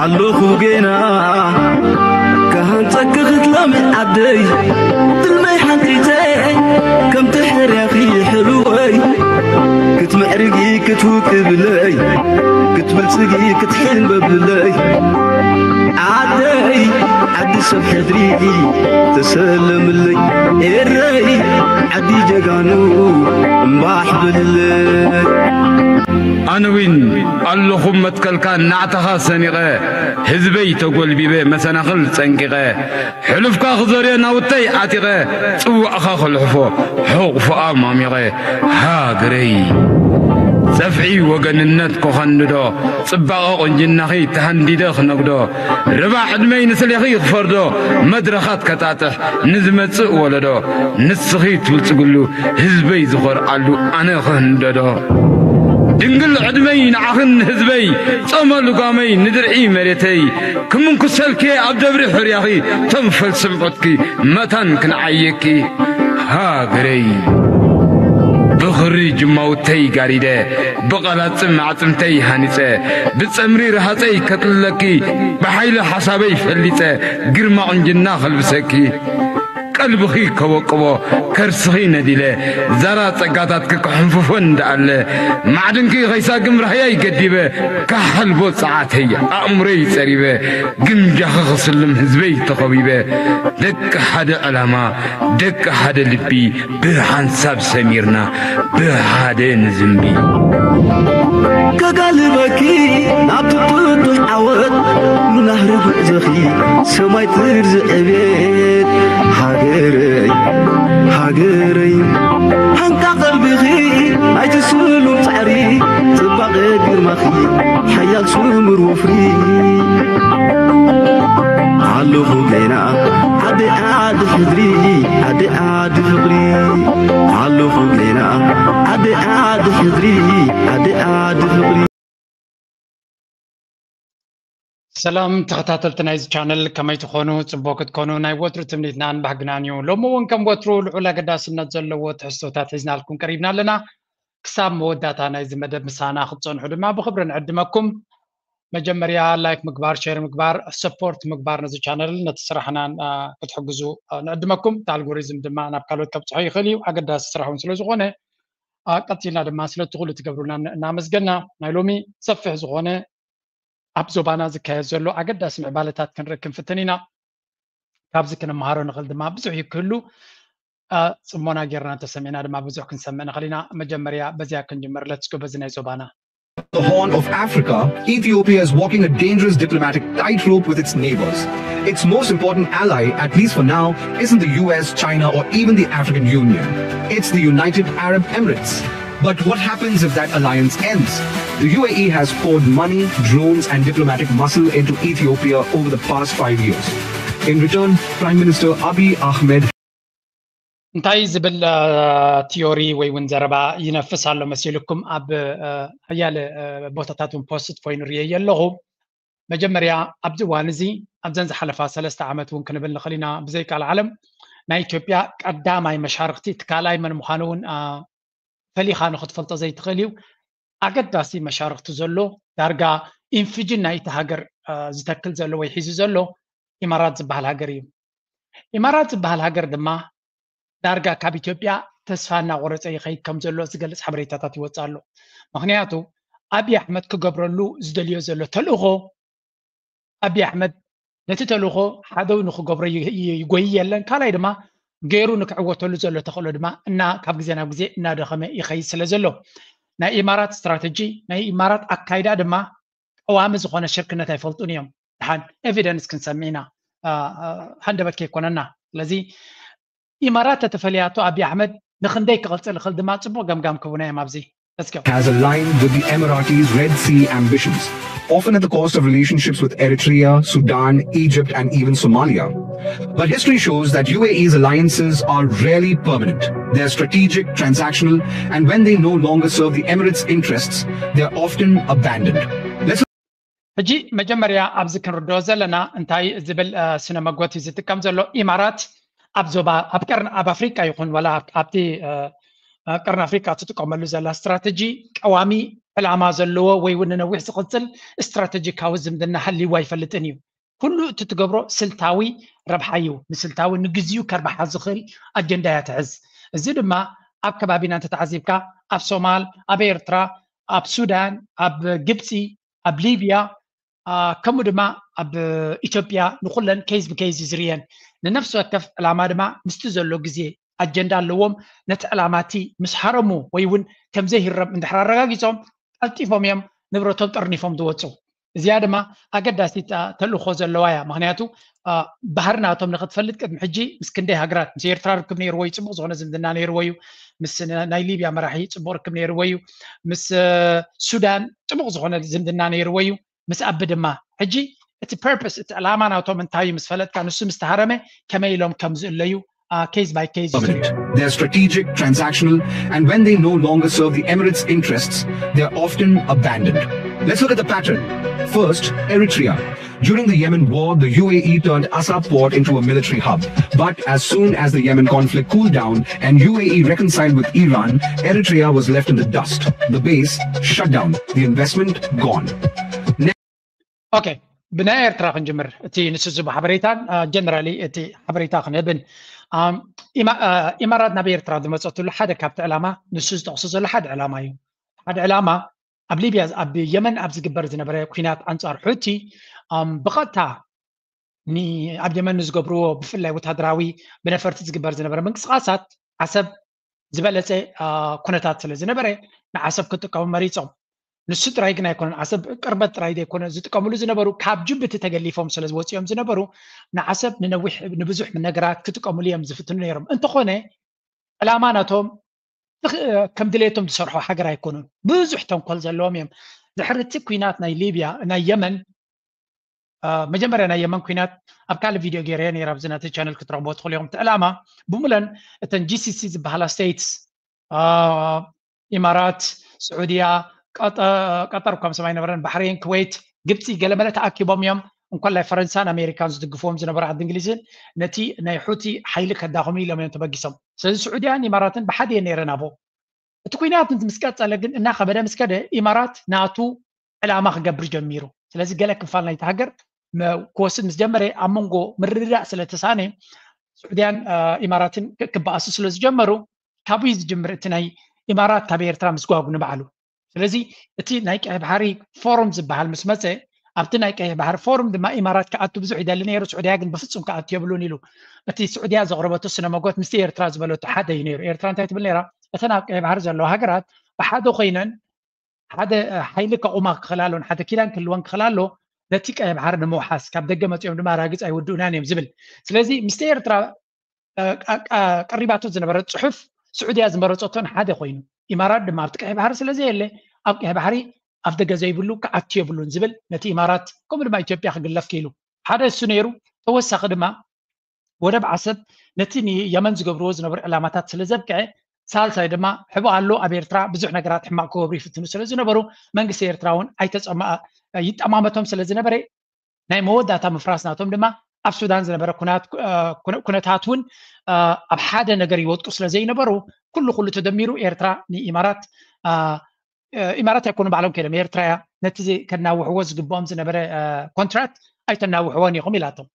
ኣለኹ ጌና ክሃንጸኪ ክትለሚ ዓደይ፣ ትልመይ ሓንጺጸ ከምቲ ሕርያኺ ሕልወይ፣ ክትምዕርጊ ክትውቅብለይ፣ ክትብልጽጊ ክትሕንበብለይ፣ ዓደይ ዓዲ ሰብ ሕድሪ ተሰለምለይ፣ ኤረይ ዓዲ ጀጋኑ እምባሕ በልለይ። ኣነ እውን ኣለኹ መትከልካ ናዕታኻ ሰኒቐ፣ ህዝበይ ተጎልቢበ መሰናኽል ጸንቂቐ፣ ሕሉፍካ ክዘርዮ ናውተይ ዓጢቐ፣ ጽዋዕኻ ክልሕፎ ሕቑፎኣ ማሚቐ፣ ሃገረይ ጸፍዒ ወገንነት ክኸንዶ፣ ጽባቐ ቁንጅናኺ ተሃንዲደ ክነግዶ፣ ርባዕ ዕድመይ ንስሌኺ ክፈርዶ፣ መድረኻት ከጣጥሕ ንዝመጽእ ወለዶ፣ ንስኺ ትብልጽግሉ ህዝበይ ዝኾርዓሉ ኣነ ክህንደዶ። ድንግል ዕድመይ ንዓኽን ንህዝበይ፣ ጾመ ልጓመይ ንድርዒ መሬተይ፣ ክምንኩሰልኪ ኣብ ደብሪ ሕርያኺ፣ ተንፈል ስምዑትኪ መታን ክንዓየኪ ሃገረይ። ብኽሪ ጅማውተይ ጋሪደ፣ ብቐላጽም ኣዕጽምተይ ሃኒጸ፣ ብጸምሪ ረሃጸይ ከጥልለኪ፣ ብሓይሊ ሓሳበይ ፈሊጸ፣ ግርማ ቁንጅና ከልብሰኪ። ቀልብኺ ከወቅቦ ከርስኺ ነዲለ፣ ዛራ ጸጋታትኪ ክሕንፍፎ እንዳኣለ፣ ማዕድንኪ ከይሳግም ራህያይ ገዲበ፣ ካሓልቦ ጸዓተይ ኣእምሮይ ጸሪበ፣ ግምጃኺ ክስልም ህዝበይ ተኸቢበ፣ ደቂ ሓደ ዕላማ፣ ደቂ ሓደ ልቢ፣ ብሓንሳብ ሰሚርና፣ ብሓደ ንዝንቢ። ከጋልበኪ ናብቲ ፍቱሕ ዓወት፣ ንናህሪ ጉዕዞኺ ሰማይ ትርዚ ዕቤት። ሃገረይ፣ ሃገረይ፣ ሃንቃ ቀልብኺ ናይቲ ስሉም ጻዕሪ፣ ጽባቐ ግርማኺ ሓያል ስሙር ወፍሪ። ኣለኹ ጌና ዓዲ ዓዲ ሕድሪ፣ ዓዲ ዓዲ ፍቕሪ። ኣለኹ ጌና ዓዲ ዓዲ ሕድሪ፣ ዓዲ ዓዲ ፍቕሪ። ሰላም ተኸታተልቲ ናይዚ ቻነል፣ ከመይ ትኾኑ? ጽቡቕ ክትኮኑ ናይ ወትሩ ትምኒትናን ባህግናን እዩ። ሎሚ እውን ከም ወትሩ ልዑል ኣገዳስነት ዘለዎ ትሕዝቶታት ሒዝናልኩም ቀሪብና ኣለና። ክሳብ መወዳእታ ናይዚ መደብ ምሳና ክትጸንሑ ድማ ብኽብሪ ንዕድመኩም። መጀመርያ ላይክ ምግባር፣ ሼር ምግባር፣ ሰፖርት ምግባር ነዚ ቻነል ነቲ ስራሕናን ክትሕግዙ ንዕድመኩም። እቲ ኣልጎሪዝም ድማ ናብ ካልኦት ከብጽሖ ይኽእል እዩ። ኣገዳሲ ስራሕ እውን ስለ ዝኾነ ቀጺልና ድማ ስለቲ ኩሉ ትገብሩልና እናመስገና ናይ ሎሚ ሰፊሕ ዝኾነ ኣብ ዞባና ዝካየድ ዘሎ ኣገዳሲ ምዕባለታት ክንርኢ ክንፍትን ኢና። ካብዚ ክንመሃሮ ንኽእል ድማ ብዙሕ እዩ ክህሉ። ጽሞና ጌርና እንተሰሚዕና ድማ ብዙሕ ክንሰምዕ ንኽእል ኢና። መጀመርያ በዚያ ክንጅምር። ለትስጎ በዚ ናይ ዞባና The Horn of Africa, Ethiopia is walking a dangerous diplomatic tightrope with its neighbors. Its most important ally, at least for now, isn't the U S, China, or even the African Union. It's the United Arab Emirates. But what happens if that alliance ends? The U A E has poured money, drones, and diplomatic muscle into Ethiopia over the past five years. In return, Prime Minister Abiy Ahmed እንታይ ዝብል ቲዮሪ ወይ እውን ዘረባ ይነፍስ ኣሎ መሲልኩም ኣብ ሓያለ ቦታታት እውን ፖስት ኮይኑ ርእየ ኣለኹ። መጀመርያ ኣብዚ እዋን እዚ ኣብዘን ዝሓለፋ ሰለስተ ዓመት እውን ክንብል ንኽእል ኢና ብዘይ ቃል ዓለም ናይ ኢትዮጵያ ቀዳማይ መሻርክቲ እቲ ካልኣይ መን ምዃኑ እውን ፈሊኻ ንኽትፈልጦ ዘይትኽእል እዩ። ኣገዳሲ መሻርክቲ ዘሎ ዳርጋ ኢንፍጅን ናይ እቲ ሃገር ዝተክል ዘሎ ወይ ሒዙ ዘሎ ኢማራት ዝበሃል ሃገር እዩ። ኢማራት ዝበሃል ሃገር ድማ ዳርጋ ካብ ኢትዮጵያ ተስፋ እናቆረፀ ይኸይድ ከም ዘሎ ዝገልፅ ሓበሬታታት ይወፅእ ኣሎ። ምክንያቱ ኣብይ ኣሕመድ ክገብረሉ ዝደልዮ ዘሎ ተልእኾ ኣብይ ኣሕመድ ነቲ ተልእኾ ሓደው ንክገብሮ ይጎይ የለን፣ ካልኣይ ድማ ገይሩ ንክዕወተሉ ዘሎ ተኽእሎ ድማ እና ካብ ግዜ ናብ ግዜ እናደኸመ ይኸይድ ስለ ዘሎ ናይ ኢማራት ስትራተጂ ናይ ኢማራት ኣካይዳ ድማ ቀዋሚ ዝኾነ ሽርክነት ኣይፈልጡን እዮም። ድሓን ኤቪደንስ ክንሰምዕ ኢና፣ ሃንደበት ከይኮነና። ስለዚ ኢማራት ተተፈለያቶ ኣብይ ኣሕመድ ንክንደይ ክቕፅል ይኽእል ድማ ፅቡቕ ገምጋም ክህቡና እዮም ኣብዚ። Let's go. Has aligned with the Emiratis' Red Sea ambitions, often at the cost of relationships with Eritrea, Sudan, Egypt, and even Somalia. But history shows that U A E's alliances are rarely permanent. They're strategic, transactional, and when they no longer serve the Emirates' interests, they're often abandoned. Let's ሕጂ መጀመርያ ኣብዚ ክንርድኦ ዘለና እንታይ ዝብል ስነ መጎት እዩ ዝጥቀም ዘሎ። ኢማራት ኣብ ዞባ ኣብ ቀርኒ ኣብ ኣፍሪቃ ይኹን ዋላ ኣብቲ ቀርኒ ኣፍሪቃ ትጥቀመሉ ዘላ ስትራተጂ ቀዋሚ ዕላማ ዘለዎ ወይ እውን ንነዊሕ ዝቕፅል ስትራተጂካዊ ዝምድና ሃልይዎ ኣይፈልጥን እዩ። ኩሉ እቲ ትገብሮ ስልታዊ ረብሓ እዩ። ንስልታዊ ንግዚኡ ከርብሓ ዝኽእል ኣጀንዳ እያ ትሕዝ። እዚ ድማ ኣብ ከባቢና እንተተዓዚብካ ኣብ ሶማል፣ ኣብ ኤርትራ፣ ኣብ ሱዳን፣ ኣብ ግብፂ፣ ኣብ ሊብያ ከምኡ ድማ ኣብ ኢትዮጵያ ንኩለን ኬዝ ብኬዝ እዩ ዝርእየን። ንነፍሲ ወከፍ ዕላማ ድማ ምስቲ ዘሎ ግዜ ኣጀንዳ ኣለዎም። ነቲ ዕላማ እቲ ምስ ሃረሙ ወይ እውን ከምዘይህረም እንድሕር ኣረጋጊፆም ቀልጢፎም እዮም ንብረቶም ጠርኒፎም ዝወፁ። እዚኣ ድማ ኣገዳሲት ተልእኾ ዘለዋ እያ። ምክንያቱ ባህሪ ናቶም ንክትፈልጥ ቅድሚ ሕጂ ምስ ክንደይ ሃገራት፣ ምስ ኤርትራ ርክብ ነይርዎ እዩ፣ ፅቡቅ ዝኮነ ዝምድና ነይርዎ እዩ። ምስ ናይ ሊብያ መራሒ ፅቡቅ ርክብ ነይርዎ እዩ። ምስ ሱዳን ፅቡቅ ዝኮነ ዝምድና ነይርዎ እዩ። ምስ ኣቢ ድማ ሕጂ እቲ ፐርፐስ እቲ ዕላማ ናቶም እንታይ እዩ ምስ ፈለጥካ ንሱ ምስ ተሃረመ ከመይ ኢሎም ከም ዝእለዩ case by case They're strategic, transactional, and when they no longer serve the Emirates' interests, they're often abandoned. Let's look at the pattern. First, Eritrea. During the Yemen war, the U A E turned Asab port into a military hub. But as soon as the Yemen conflict cooled down and U A E reconciled with Iran, Eritrea was left in the dust. The base shut down. The investment gone. ኦኬ፣ ብናይ ኤርትራ ክንጅምር። እቲ ንሱ ዝቡ ሓበሬታን ጀነራሊ እቲ ሓበሬታ ክንህብን ኢማራት ናብ ኤርትራ ዝመፀትሉ ሓደ ካብቲ ዕላማ ንሱ ዝጠቕሶ ዘሎ ሓደ ዕላማ እዩ። ሓደ ዕላማ ኣብ ሊብያ ኣብ የመን ኣብ ዝግበር ዝነበረ ኩናት ኣንፃር ሑቲ ብቐጥታ ኣብ የመን ንዝገብርዎ ብፍላይ ወታደራዊ ብነፈርቲ ዝግበር ዝነበረ ምንቅስቃሳት ዓሰብ ዝበለፀ ኩነታት ስለ ዝነበረ ንዓሰብ ክጥቀሙ መሪፆም። ንሱ ጥራይ ግን ኣይኮነን፣ ዓሰብ ቅርበት ጥራይ ዘይኮነ ዝጥቀምሉ ዝነበሩ ካብ ጅቡቲ ተገሊፎም ስለ ዝወፅኦም ዝነበሩ ንዓሰብ ንነዊሕ ንብዙሕ ነገራት ክጥቀምሉ እዮም ዝፍትኑ ነይሮም። እንተኾነ ዕላማ ናቶም ከም ድሌቶም ዝሰርሖ ሃገር ኣይኮኑን። ብዙሕ ተንኮል ዘለዎም እዮም። ድሕሪ እቲ ኩናት ናይ ሊብያ ናይ የመን መጀመርያ ናይ የመን ኩናት ኣብ ካልእ ቪድዮ ገይረ ነይረ ኣብዚ ናተይ ቻነል ክትረኽቦ ትኽእሉ ኢኹም። እቲ ዕላማ ብሙለን እተን ጂ ሲ ሲ ዝበሃላ ስቴትስ ኢማራት፣ ስዑድያ፣ ቀጠር እኳ ምስም ኣይነበረን፣ ባሕሬን፣ ኩዌት፣ ግብፂ ገለመለ ተኣኪቦም እዮም። እንኳላይ ፈረንሳን ኣሜሪካን ዝድግፍዎም ዝነበሩ ዓዲ እንግሊዝን ነቲ ናይ ሑቲ ሓይሊ ከዳኽሙ ኢሎም እዮም ተበጊሶም። ስለዚ ስዑድያን ኢማራትን ብሓደ እየን ነይረን ኣብኡ። እቲ ኩናት ምስ ቀፀለ ግን እናኸበደ ምስ ከደ ኢማራት ናቱ ዕላማ ክገብር ጀሚሩ። ስለዚ ገለ ክፋል ናይቲ ሃገር ክወስድ ምስ ጀመረ ኣብ መንጎ ምርድዳእ ስለ ተሳነ ስዑድያን ኢማራትን ክበኣሱ ስለ ዝጀመሩ ካብኡ ዝጅምር እቲ ናይ ኢማራት ካብ ኤርትራ ምስጓጉ ንባዕሉ። ስለዚ እቲ ናይ ቀይሕ ባሕሪ ፎረም ዝበሃል ምስ መፀ ኣብቲ ናይ ቀይሕ ባሕሪ ፎረም ድማ ኢማራት ክኣቱ ብዙሕ ይደሊ ነይሩ። ስዑድያ ግን ብፍፁም ክኣቱ የብሉን ኢሉ እቲ ስዑድያ ዘቕረበቶ ስነ መጎት ምስቲ ኤርትራ ዝበለቶ ሓደ እዩ ነይሩ። ኤርትራ እንታይ ትብል ነይራ? እተን ኣብ ቀይሕ ባሕሪ ዘለዋ ሃገራት ብሓደ ኮይነን ሓደ ሓይሊ ከቑማ ክኽእል ኣሎ፣ ሓደ ኪዳን ክህልወን ክኽእል ኣሎ፣ ነቲ ቀይሕ ባሕሪ ንምውሓስ ካብ ደገ መፂኦም ድማ ራግፅ ኣይውድኡናን እዮም ዝብል። ስለዚ ምስቲ ኤርትራ ቀሪባቶ ዝነበረ ፅሑፍ ስዑድያ ዝመረፀቶን ሓደ ኮይኑ ኢማራት ድማ ኣብቲ ቀይሕ ባሕሪ ስለ ዘየለ ኣብ ቀይሕ ባሕሪ ኣፍ ደገ ዘይብሉ ክኣቱ የብሉን ዝብል ነቲ ኢማራት ከምኡ ድማ ኢትዮጵያ ክግለፍ ክኢሉ። ሓደ እሱ ነይሩ። ተወሳኺ ድማ ወደብ ዓሰብ ነቲ ንየመን ዝገብርዎ ዝነበሩ ዕላማታት ስለ ዘብቅዐ ሳልሳይ ድማ ሕቦ ኣሎ ኣብ ኤርትራ ብዙሕ ነገራት ሕማቕ ክገብሩ ይፍትኑ ስለ ዝነበሩ መንግስቲ ኤርትራ እውን ኣይተፀማ ይጠማመቶም ስለ ዝነበረ ናይ መወዳእታ ምፍራስ ናቶም ድማ ኣብ ሱዳን ዝነበረ ኩነታት እውን ኣብ ሓደ ነገር ይወድቁ ስለ ዘይነበሩ ኩሉ ኩሉ ተደሚሩ ኤርትራ ንኢማራት ኢማራት ኣይኮኑ ባዕሎም ከይሎም ኤርትራ እያ ነቲ ከናውሕዎ ዝግብኦም ዝነበረ ኮንትራት ኣይተናውሕዎን ኢኹም ኢላቶም።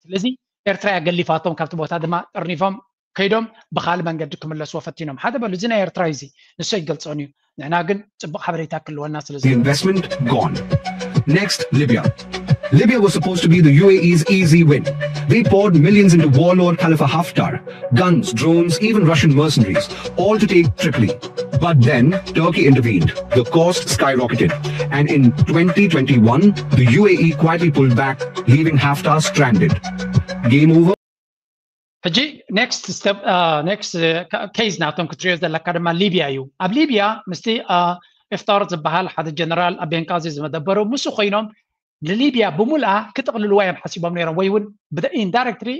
ስለዚ ኤርትራ እያ ገሊፋቶም ካብቲ ቦታ ድማ ጠርኒፎም ከይዶም ብካልእ መንገዲ ክምለስዎ ፈቲኖም። ሓደ በሉ እዚ ናይ ኤርትራ እዩ፣ እዚ ንሱ ኣይገልፆን እዩ። ንሕና ግን ፅቡቅ ሓበሬታ ክህልወና ስለ The investment gone. Next, Libya. Libya was supposed to be the U A E's easy win. They poured millions into warlord Khalifa Haftar. Guns, drones, even Russian mercenaries, all to take Tripoli. But then Turkey intervened. The cost skyrocketed. And in twenty twenty-one, the U A E quietly pulled back, leaving Haftar stranded. Game over. ሕጂ next step next case ናቶም ክትሪኦ ዘለካ ድማ ሊብያ እዩ። ኣብ ሊብያ ምስቲ ኢፍጣር ዝበሃል ሓደ ጀነራል ኣብ ቤንቃዚ ዝመደበሩ ምስ ኮይኖም ንሊብያ ብሙልኣ ክጥቕልልዋ እዮም ሓሲቦም ነይሮም ወይ እውን indirectly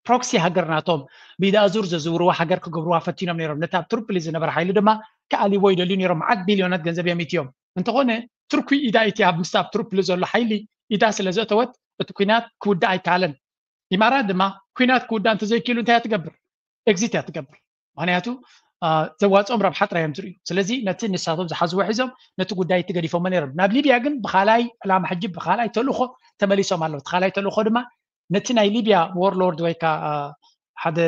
proxy ሃገር ናቶም ብኢድ ኣዙር ዘዝውርዋ ሃገር ክገብርዋ ፈቲኖም ነይሮም። ነቲ ኣብ ትሪፖሊ ዝነበረ ሓይሊ ድማ ክኣልይዎ ይደልዩ ነይሮም። መዓት ቢልዮናት ገንዘብ እዮም ኢትዮም። እንተኾነ ቱርኪ ኢዳ ኢትያ ኣብ ምስቲ ኣብ ትሪፖሊ ዘሎ ሓይሊ ኢዳ ስለ ዘእተወት እቲ ኩናት ክውዳእ ኣይከኣለን። ኢማራት ድማ ኩናት ክውዳእ እንተዘይክኢሉ እንታይ እያ ትገብር? ኤግዚት እያ ትገብር። ምክንያቱ ዘዋፅኦም ረብሓ ጥራይ እዮም ዝርእዩ። ስለዚ ነቲ ንሳቶም ዝሓዝዎ ሒዞም ነቲ ጉዳይ ትገዲፎሞ ነይሮም። ናብ ሊብያ ግን ብካልኣይ ዕላማ ሕጂ ብካልኣይ ተልእኾ ተመሊሶም ኣለዉ። እቲ ካልኣይ ተልእኾ ድማ ነቲ ናይ ሊብያ ዎርሎርድ ወይ ከዓ ሓደ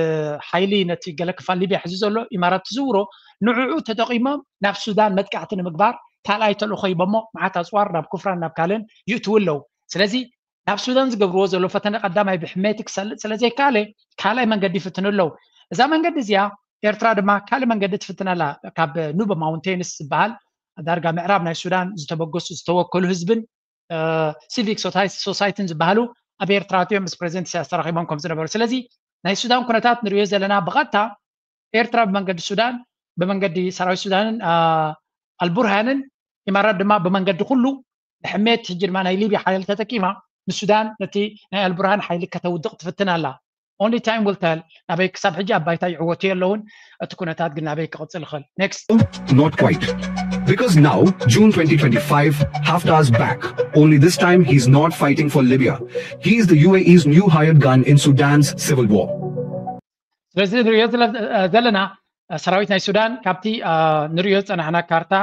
ሓይሊ ነቲ ገለ ክፋል ሊብያ ሕዚ ዘሎ ኢማራት ትዝውሮ ንዕዑ ተጠቒሞም ናብ ሱዳን መጥቃዕቲ ንምግባር ካልኣይ ተልእኾ ሂቦሞ መዓት ኣፅዋር ናብ ኩፍራን ናብ ካልእን ይእትዉ ኣለዉ። ስለዚ ናብ ሱዳን ዝገብርዎ ዘሎ ፈተነ ቀዳማይ ብሕሜቲ ክሰልጥ ስለዘይካለ ካልኣይ መንገዲ ይፍትኑ ኣለዉ። እዛ መንገዲ እዚኣ ኤርትራ ድማ ካልእ መንገዲ ትፍትን ኣላ። ካብ ኑብ ማውንቴንስ ዝበሃል ዳርጋ ምዕራብ ናይ ሱዳን ዝተበገሱ ዝተወከሉ ህዝብን ሲቪክ ሶሳይቲን ዝበሃሉ ኣብ ኤርትራ እትዮም ምስ ፕሬዚደንት ኢሳያስ ተራኺቦም ከም ዝነበሩ። ስለዚ ናይ ሱዳን ኩነታት ንሪኦ ዘለና ብቐጥታ ኤርትራ ብመንገዲ ሱዳን ብመንገዲ ሰራዊት ሱዳንን ኣልቡርሃንን ኢማራት ድማ ብመንገዲ ኩሉ ብሕሜት ሕጂ ድማ ናይ ሊብያ ሓይሊ ተጠቂማ ንሱዳን ነቲ ናይ ኣልቡርሃን ሓይሊ ከተውድቕ ትፍትን ኣላ። Only time will tell ናበይ ክሳብ ሕጂ ኣብ ባይታ ይዕወቱ የለውን። እቲ ኩነታት ግን ናበይ ክቕፅል ይኽእል። Next. Not quite. Because now, June twenty twenty-five, Haftar's back. Only this time, he's not fighting for Libya. He is the U A E's new hired gun in Sudan's civil war. ስለዚ ንሪኦ ዘለና ሰራዊት ናይ ሱዳን ካብቲ ንሪኦ ዝፀናሕና ካርታ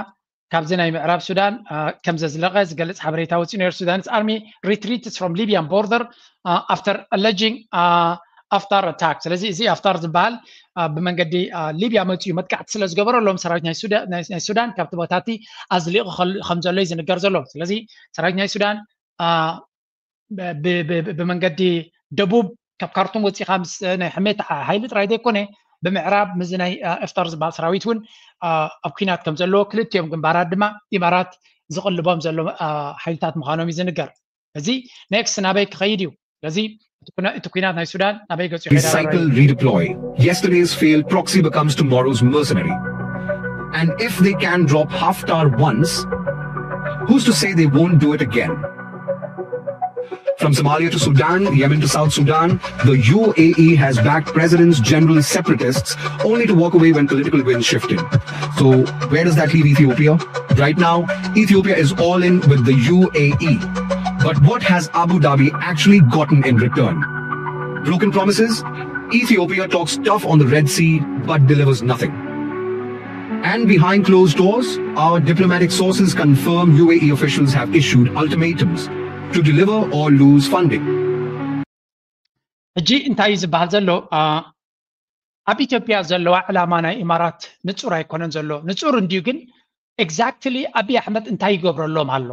ካብዚ ናይ ምዕራብ ሱዳን ከም ዘዝለቐ ዝገልፅ ሓበሬታ ወፂኡ ነይሩ። Sudanese army retreats from Libyan border after alleging Haftar attack። ስለዚ እዚ ኣፍታር ዝበሃል ብመንገዲ ሊብያ መፅኡ መጥቃዕቲ ስለ ዝገበረሎም ሰራዊት ናይ ሱዳን ካብቲ ቦታ እቲ ኣዝሊቑ ከም ዘሎ እዩ ዝንገር ዘሎ። ስለዚ ሰራዊት ናይ ሱዳን ብመንገዲ ደቡብ ካብ ካርቱም ወፂኻ ምስ ናይ ሕሜት ሓይሊ ጥራይ ዘይኮነ ብምዕራብ ምስዚ ናይ ኤፍታር ዝበሃል ሰራዊት እውን ኣብ ኩናት ከም ዘለዎ ክልቲኦም ግንባራት ድማ ኢማራት ዝቕልቦም ዘሎ ሓይልታት ምዃኖም እዩ ዝንገር። እዚ ኔክስት ናበይ ክኸይድ እዩ? ስለዚ እቲ ኩናት ናይ ሱዳን ናበይ ገፂ cycle redeploy. Yesterday's failed proxy becomes tomorrow's mercenary. And if they can drop Haftar once, who's to say they won't do it again? From Somalia to Sudan, Yemen to South Sudan, the U A E has backed presidents, generals, separatists, only to walk away when political winds shifted. So, where does that leave Ethiopia? Right now, Ethiopia is all in with the U A E. But what has Abu Dhabi actually gotten in return? Broken promises? Ethiopia talks tough on the Red Sea, but delivers nothing. And behind closed doors, our diplomatic sources confirm U A E officials have issued ultimatums to deliver or lose funding. ሕጂ እንታይ እዩ ዝበሃል ዘሎ? ኣብ ኢትዮጵያ ዘለዋ ዕላማ ናይ ኢማራት ንጹር ኣይኮነን ዘሎ። ንጹር እንድዩ፣ ግን ኤግዛክትሊ ኣብይ ኣሕመድ እንታይ ይገብረሎም ኣሎ?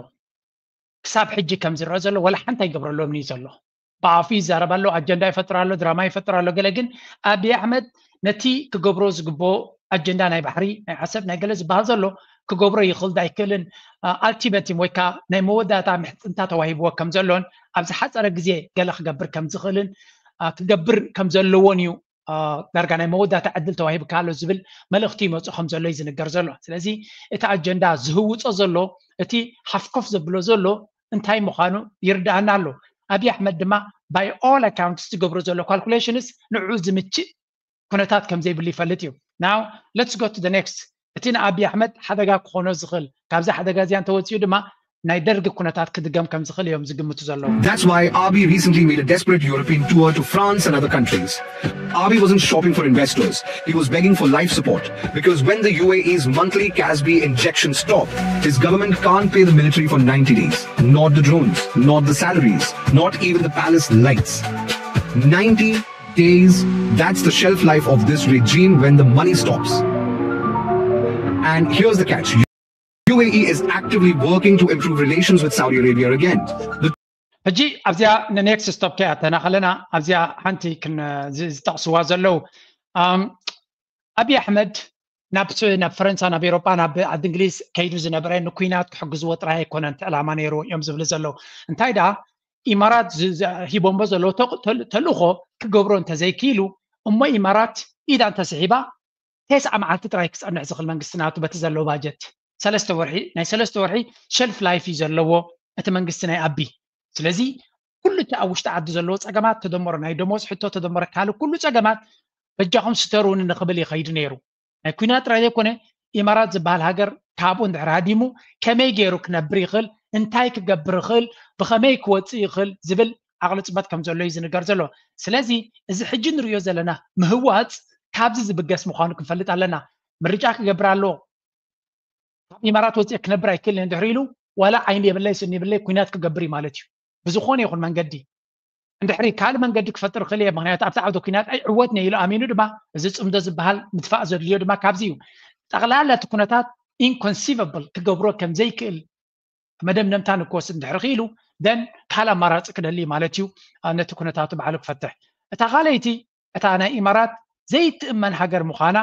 ክሳብ ሕጂ ከም ዝረአ ዘሎ ወላ ሓንቲ ኣይገብረሎምን እዩ ዘሎ። ብኣፉ ይዛረብ ኣሎ፣ ኣጀንዳ ይፈጥር ኣሎ፣ ድራማ ይፈጥር ኣሎ። ገለ ግን ኣብይ ኣሕመድ ነቲ ክገብሮ ዝግብኦ ኣጀንዳ ናይ ባሕሪ ናይ ዓሰብ ናይ ገለ ዝበሃል ዘሎ ክገብሮ ይኽእል ዶ ኣይክእልን ኣልቲመቲም ወይ ከዓ ናይ መወዳእታ ምሕፅንታ ተዋሂብዎ ከም ዘሎን ኣብ ዝሓፀረ ግዜ ገለ ክገብር ከም ዝኽእልን ክገብር ከም ዘለዎን እዩ ዳርጋ ናይ መወዳእታ ዕድል ተዋሂብካ ኣሎ ዝብል መልእኽቲ ይመፁ ከም ዘሎ እዩ ዝንገር ዘሎ። ስለዚ እቲ ኣጀንዳ ዝህውፆ ዘሎ እቲ ሓፍኮፍ ዘብሎ ዘሎ እንታይ ምዃኑ ይርድኣና ኣሎ። ኣብይ ኣሕመድ ድማ by all accounts ዝገብሮ ዘሎ ካልኩሌሽንስ ንዕኡ ዝምችእ ኩነታት ከም ዘይብሉ ይፈልጥ እዩ። Now let's go to the next። እቲ ንኣብይ ኣሕመድ ሓደጋ ክኾኖ ዝኽእል ካብዚ ሓደጋ እዚኣ እንተወፂኡ ድማ ናይ ደርጊ ኩነታት ክድገም ከም ዝኽእል እዮም ዝግምቱ ዘለዉ። That's why Abiy recently made a desperate European tour to France and other countries. Abiy wasn't shopping for investors. He was begging for life support because when the U A E's monthly Kasbi injection stopped, his government can't pay the military for ninety days. Not the drones, not the salaries, not even the palace lights. ninety days, that's the shelf life of this regime when the money stops. And here's the catch. U A E is actively working to improve relations with Saudi Arabia again. The ሕጂ ኣብዚኣ ንኔክስት ስቶፕ ከይኣተና ከለና ኣብዚኣ ሓንቲ ዝጠቕስዋ ዘለዉ ኣብይ ኣሕመድ ናብ ናብ ፈረንሳ ናብ ኤሮጳ ናብ ዓዲ እንግሊዝ ከይዱ ዝነበረ ንኩናት ክሕግዝዎ ጥራይ ኣይኮነን እቲ ዕላማ ነይሩ እዮም ዝብሉ ዘለዉ። እንታይ ደኣ ኢማራት ሂቦሞ ዘለዉ ተልእኾ ክገብሮ እንተዘይክኢሉ እሞ ኢማራት ኢዳ እንተስሒባ ተስዓ መዓልቲ ጥራይ ክፀንሕ ዝኽእል መንግስቲ ናቱ በቲ ዘለዎ ባጀት ሰለስተ ወርሒ ናይ ሰለስተ ወርሒ ሸልፍ ላይፍ እዩ ዘለዎ እቲ መንግስቲ ናይ ኣቢ። ስለዚ ኩሉ እቲ ኣብ ውሽጢ ዓዲ ዘለዎ ፀገማት ተደመሮ ናይ ደሞዝ ሕቶ ተደመረ ካልእ ኩሉ ፀገማት በጃኹም ስተሩኒ ንኽብል ይኸይዱ ነይሩ። ናይ ኩናት ጥራይ ዘይኮነ ኢማራት ዝበሃል ሃገር ካብኡ እንድሕር ሃዲሙ ከመይ ገይሩ ክነብር ይኽእል እንታይ ክገብር ይኽእል ብኸመይ ክወፅእ ይኽእል ዝብል ዓቕሊ ፅበት ከም ዘሎ እዩ ዝንገር ዘሎ። ስለዚ እዚ ሕጂ ንሪኦ ዘለና ምህዋፅ ካብዚ ዝብገስ ምዃኑ ክንፈልጥ ኣለና። ምርጫ ክገብር ኣለዎ። ካብ ኢማራት ወፂአ ክነብር ኣይክእልን እንድሕር ኢሉ ዋላ ዓይኒ የብለይ ስኒ የብለይ ኩናት ክገብር እዩ ማለት እዩ። ብዝኾነ ይኹን መንገዲ እንድሕሪ ካልእ መንገዲ ክፈጥር ክእል እየ፣ ምክንያቱ ኣብቲ ዓውደ ኩናት ኣይዕወትን እየ ኢሉ ኣሚኑ ድማ እዚ ፅምዶ ዝበሃል ምጥፋእ ዘድልዮ ድማ ካብዚ እዩ። ጠቕላላ እቲ ኩነታት ኢንኮንሲቨብል ክገብሮ ከም ዘይክእል መደምደምታ ንክወስድ እንድሕሪ ክኢሉ ደን ካልእ ኣማራፂ ክደሊ ማለት እዩ። ነቲ ኩነታቱ ባዕሉ ክፈትሕ። እታ ካልኣይቲ እታ ናይ ኢማራት ዘይትእመን ሃገር ምዃና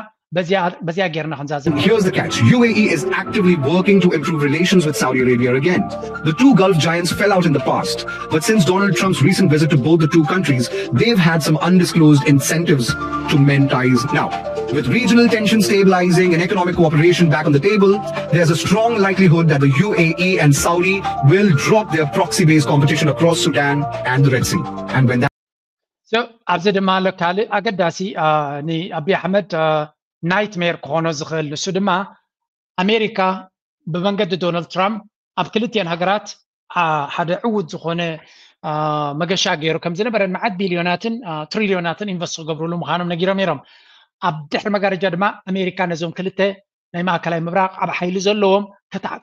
በዚኣ ጌርና ክንዛዘም። Here's the catch. U A E is actively working to improve relations with Saudi Arabia again. The two Gulf giants fell out in the past, but since Donald Trump's recent visit to both the two countries, they've had some undisclosed incentives to mend ties now. With regional tension stabilizing and economic cooperation back on the table, there's a strong likelihood that the U A E and Saudi will drop their proxy-based competition across Sudan and the Red Sea. And when that ኣብዚ ድማ ኣሎ ካልእ ኣገዳሲ ንኣቢ ኣሕመድ ናይትሜር ክኾኖ ዝኽእል፣ ንሱ ድማ ኣሜሪካ ብመንገዲ ዶናልድ ትራምፕ ኣብ ክልቲአን ሃገራት ሓደ ዕዉት ዝኾነ መገሻ ገይሩ ከም ዝነበረን መዓት ቢልዮናትን ትሪልዮናትን ኢንቨስት ክገብርሉ ምዃኖም ነጊሮም ነይሮም። ኣብ ድሕሪ መጋረጃ ድማ ኣሜሪካ ነዞም ክልተ ናይ ማእከላይ ምብራቕ ኣብ ሓይሊ ዘለዎም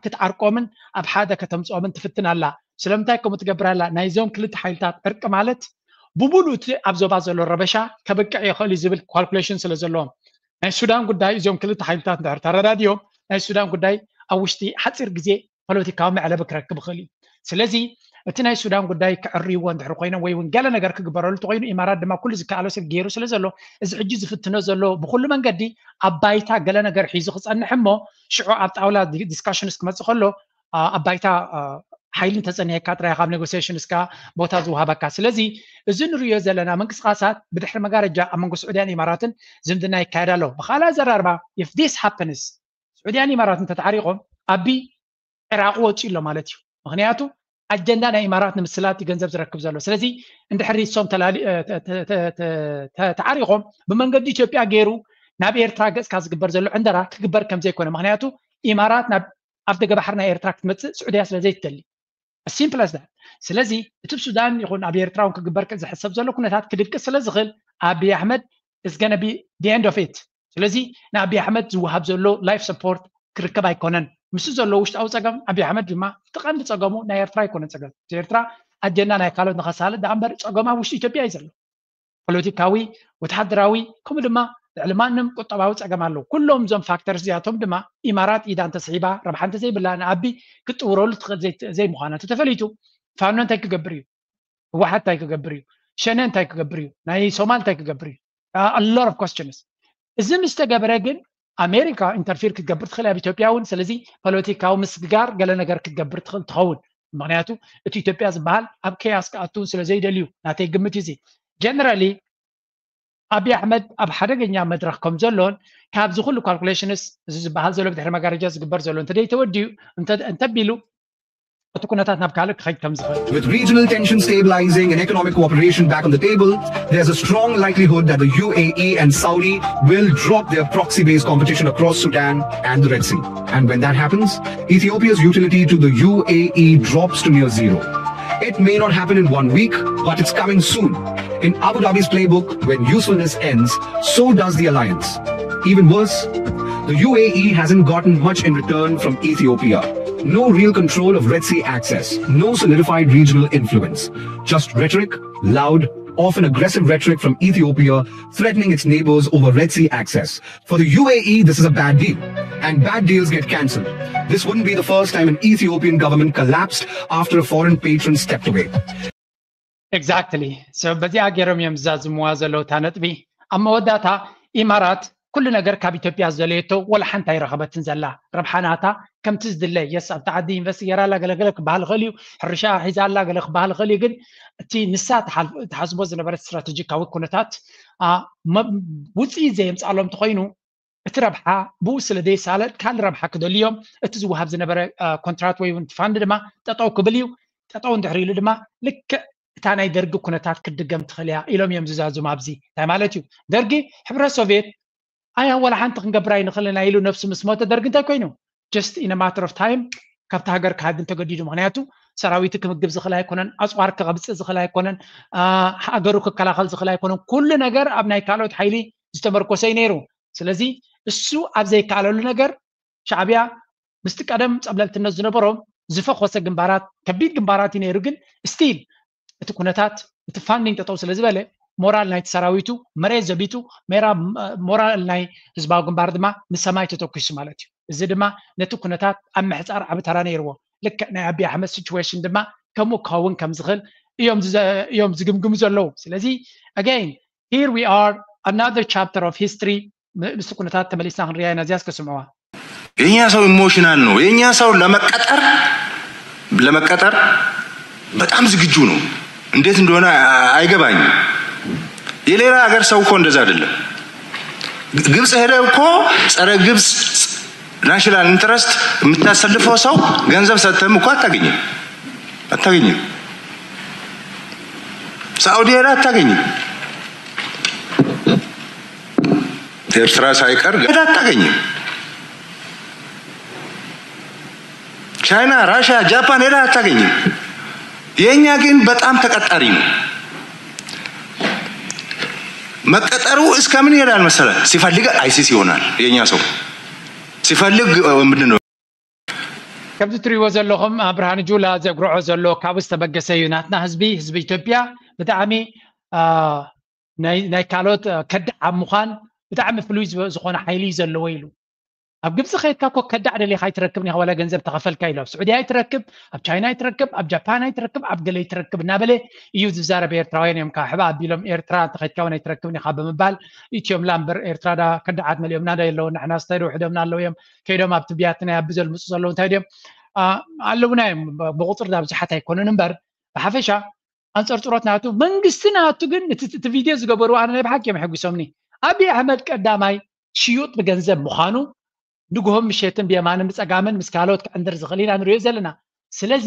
ክትዓርቆምን ኣብ ሓደ ከተምፅኦምን ትፍትን ኣላ። ስለምንታይ ከምኡ ትገብር ኣላ? ናይዞም ክልተ ሓይልታት ዕርቂ ማለት ብሙሉእ እቲ ኣብ ዞባ ዘሎ ረበሻ ከብቅዕ ይኽእል እዩ ዝብል ካልኩሌሽን ስለ ዘለዎም። ናይ ሱዳን ጉዳይ እዚኦም ክልተ ሓይልታት እንድሕር ተረዳድዮም ናይ ሱዳን ጉዳይ ኣብ ውሽጢ ሓፂር ግዜ ፖለቲካዊ መዕለቢ ክረክብ ይኽእል እዩ። ስለዚ እቲ ናይ ሱዳን ጉዳይ ክዕርይዎ እንድሕር ኮይኖም ወይ እውን ገለ ነገር ክግበረሉ እንተኮይኑ ኢማራት ድማ ኩሉ ዝከኣሎ ሰብ ገይሩ ስለ ዘሎ እዚ ሕጂ ዝፍትኖ ዘሎ ብኩሉ መንገዲ ኣብ ባይታ ገለ ነገር ሒዙ ክፀንሕ እሞ ሽዑ ኣብ ጣውላ ዲስካሽንስ ክመፅእ ከሎ ኣብ ባይታ ሓይሊ እንተፀኒሐካ ጥራይ ካብ ኔጎሲሽንስ ከኣ ቦታ ዝወሃበካ። ስለዚ እዚ ንሪኦ ዘለና ምንቅስቃሳት ብድሕሪ መጋረጃ ኣብ መንጎ ስዑድያን ኢማራትን ዝምድና ይካየድ ኣሎ። ብካልእ ኣዘራርባ if this happens ስዑድያን ኢማራትን ተተዓሪቆም ኣቢ ዕራቁ ወፂኡ ኣሎ ማለት እዩ። ምክንያቱ ኣጀንዳ ናይ ኢማራት ንምስላጥ ገንዘብ ዝረክብ ዘሎ። ስለዚ እንድሕሪ እሶም ተዓሪቆም ብመንገዲ ኢትዮጵያ ገይሩ ናብ ኤርትራ ገፅካ ዝግበር ዘሎ ዕንደራ ክግበር ከም ዘይኮነ፣ ምክንያቱ ኢማራት ናብ ኣፍ ደገ ባሕሪ ናይ ኤርትራ ክትመፅእ ስዑድያ ስለ ዘይትደሊ። Simple as that። ስለዚ እቲ ሱዳን ይኹን ኣብ ኤርትራ እውን ክግበር ዝሕሰብ ዘሎ ኩነታት ክድቅስ ስለ ዝኽእል ኣቢ ኣሕመድ is gonna be the end of it። ስለዚ ንኣቢ ኣሕመድ ዝወሃብ ዘሎ ላይፍ ሰፖርት ክርከብ ኣይኮነን። ምስ ዘሎ ውሽጣዊ ፀገም ኣቢ ኣሕመድ ድማ እቲ ቀንዲ ፀገሙ ናይ ኤርትራ ኣይኮነን ፀገም። ኤርትራ ኣጀንዳ ናይ ካልኦት ንኸሳልጥ ደኣ እምበር ፀገማ ውሽጢ ኢትዮጵያ እዩ ዘሎ። ፖለቲካዊ፣ ወተሃደራዊ ከምኡ ድማ ልዕሊ ማንም ቁጠባዊ ፀገም ኣለዉ። ኩሎም እዞም ፋክተርስ እዚኣቶም ድማ ኢማራት ኢዳ እንተስሒባ ረብሓ እንተዘይብላ ንኣቢ ክትጥውረሉ ትኽእል ዘይምዃና እንተተፈሊጡ ፋኖ እንታይ ክገብር እዩ? ህወሓት እንታይ ክገብር እዩ? ሸነ እንታይ ክገብር እዩ? ናይ ሶማል እንታይ ክገብር እዩ? A lot of questions። እዚ ምስ ተገበረ ግን ኣሜሪካ ኢንተርፊር ክትገብር ትኽእል ኣብ ኢትዮጵያ እውን። ስለዚ ፖለቲካዊ ምስግጋር ገለ ነገር ክትገብር ትኽእል ትኸውን። ምክንያቱ እቲ ኢትዮጵያ ዝበሃል ኣብ ኬያስ ክኣትውን ስለ ዘይደልዩ ናተይ ግምት እዩ። ጀነራሊ ኣቢ ኣሕመድ ኣብ ሓደገኛ መድረክ ከም ዘሎን ካብዚ ኩሉ ካልኩሌሽንስ እዚ ዝበሃል ዘሎ ብድሕሪ መጋረጃ ዝግበር ዘሎ እንተደይተወዲኡ እንተቢሉ እቲ ኩነታት ናብ ካልእ ክኸይድ ከም ዝኽእል። With regional tension stabilizing and economic cooperation back on the table, there's a strong likelihood that the U A E and Saudi will drop their proxy-based competition across Sudan and the Red Sea. And when that happens, Ethiopia's utility to the U A E drops to near zero. It may not happen in one week, but it's coming soon. In Abu Dhabi's playbook, when usefulness ends, so does the alliance. Even worse, the U A E hasn't gotten much in return from Ethiopia. No real control of Red Sea access, no solidified regional influence. Just rhetoric, loud, often aggressive rhetoric from Ethiopia threatening its neighbors over Red Sea access. For the U A E, this is a bad deal. And bad deals get cancelled. This wouldn't be the first time an Ethiopian government collapsed after a foreign patron stepped away. Exactly. So በዚኣ ገይሮም እዮም ዝዛዝምዋ ዘለዉ እታ ነጥቢ። ኣብ መወዳእታ ኢማራት ኩሉ ነገር ካብ ኢትዮጵያ ዝደለየቶ ወላ ሓንቲ ኣይረኸበትን ዘላ። ረብሓ ናታ ከምቲ ዝድለ የስ ኣብቲ ዓዲ ኢንቨስት ገይራ ኣላ ገለገለ ክበሃል ይኽእል እዩ፣ ሕርሻ ሒዛ ኣላ ገለ ክበሃል ይኽእል እዩ። ግን እቲ ንሳ ትሓስቦ ዝነበረት ስትራቴጂካዊ ኩነታት ውፅኢት ዘየምፅኣሎም እንተኮይኑ እቲ ረብሓ ብኡ ስለ ዘይሳለጥ ካልእ ረብሓ ክደልዮም እቲ ዝወሃብ ዝነበረ ኮንትራት ወይ እውን ፋንድ ድማ ጠጠው ክብል እዩ። ጠጠው እንድሕር ኢሉ ድማ ልክዕ እታ ናይ ደርጊ ኩነታት ክትድገም ትኽእል እያ ኢሎም እዮም ዝዛዝሙ። ኣብዚ እንታይ ማለት እዩ? ደርጊ ሕብረት ሶቪየት ኣያ ወላ ሓንቲ ክንገብር ኣይንኽእልን ኢሉ ነብሱ ምስ ሞተ ደርጊ እንታይ ኮይኑ? Just in a matter of time ካብቲ ሃገር ክሃድም ተገዲዱ። ምክንያቱ ሰራዊቱ ክምግብ ዝኽእል ኣይኮነን፣ ኣፅዋር ክቐብፅእ ዝኽእል ኣይኮነን፣ ሃገሩ ክከላኸል ዝኽእል ኣይኮነን። ኩሉ ነገር ኣብ ናይ ካልኦት ሓይሊ ዝተመርኮሰ እዩ ነይሩ። ስለዚ እሱ ኣብ ዘይከኣለሉ ነገር ሻዕብያ ምስቲ ቀደም ጸብለልትነት ዝነበሮም ዝፈኾሰ ግንባራት፣ ከቢድ ግንባራት እዩ ነይሩ። ግን ስቲል እቲ ኩነታት፣ እቲ ፋንዲንግ ጠጠው ስለ ዝበለ፣ ሞራል ናይቲ ሰራዊቱ መሬት ዘቢጡ፣ ሞራል ናይ ህዝባዊ ግንባር ድማ ንሰማይ ተተኩሱ ማለት እዩ። እዚ ድማ ነቲ ኩነታት ኣብ ምሕጻር ዓቢ ተራ ነይርዎ። ልክዕ ናይ ኣቢ ኣሕመድ ሲቹዌሽን ድማ ከምኡ ክኸውን ከም ዝኽእል እዮም ዝዘ- እዮም ዝግምግሙ ዘለዉ። ስለዚ ኣገይን here we are, another chapter of history። ምስ ኩነታት ተመሊስና ክንሪኣ ኢና። እዚያስ ከስምዕዋ። የኛ ሰው ኢሞሽናል ነው። የኛ ሰው ለመቀጠር ለመቀጠር በጣም ዝግጁ ነው። እንዴት እንደሆነ አይገባኝም። የሌላ ሀገር ሰው እኮ እንደዛ አይደለም። ግብፅ ሄደ እኮ ጸረ ግብፅ ናሽናል ኢንትረስት የምታሰልፈው ሰው ገንዘብ ሰጥተህም እኮ አታገኝም አታገኝም። ሳዑዲ ሄደ አታገኝም። ኤርትራ ሳይቀር ሄደ አታገኝም። ቻይና፣ ራሽያ፣ ጃፓን ሄደ አታገኝም። የእኛ ግን በጣም ተቀጣሪ ነው። መቀጠሩ እስከምን ይሄዳል መሰለ? ሲፈልግ አይሲስ ይሆናል የእኛ ሰው፣ ሲፈልግ ምንድን ነው? ከምዚ ትሪእዎ ዘለኹም ብርሃን ጁላ ዘግርዖ ዘሎ ካብኡ ዝተበገሰ እዩ። ናትና ህዝቢ ህዝቢ ኢትዮጵያ ብጣዕሚ ናይ ካልኦት ከዳዕ ኣብ ምዃን ብጣዕሚ ፍሉይ ዝኾነ ሓይሊ እዩ ዘለዎ ኢሉ። ኣብ ግብፂ ከይድካ እኮ ከዳዕ ደሊኻ ኣይትረክብን ኢኻ፣ ዋላ ገንዘብ ተኸፈልካ ኢሉ። ኣብ ስዑዲ ኣይትረክብ፣ ኣብ ቻይና ኣይትረክብ፣ ኣብ ጃፓን ኣይትረክብ፣ ኣብ ገለ ኣይትረክብ እናበለ እዩ ዝዛረብ። ኤርትራውያን እዮም ካብ ሕባ ኣቢሎም ኤርትራ እንተኸይድካ እውን ኣይትረክብን ኢኻ ብምባል ኢትዮም ላምበር ኤርትራ ዳ ከዳዓት መሊኦምና ዳ የለውን ንሕና ስታይ ዶ ውሕዶምና ኣለዉ እዮም ከይዶም ኣብቲ ብያቲ ናይ ኣቢ ዘልምፁ ዘለዉ እንታይ ድዮም ኣለውና እዮም። ብቁፅሪ ዳ ብዙሓት ኣይኮኑን እምበር ብሓፈሻ ኣንፀርፅሮት ናቱ መንግስቲ ናቱ ግን እቲ ቪድዮ ዝገበሩ ኣነ ናይ ብሓቂ እዮም ሕጉሶምኒ። ኣቢ ኣሕመድ ቀዳማይ ሽዩጥ ብገንዘብ ምዃኑ ንግሆም ምሸትን ብየማንን ብፀጋምን ምስ ካልኦት ክዕንድር ዝኽእል ኢና ንሪኦ ዘለና። ስለዚ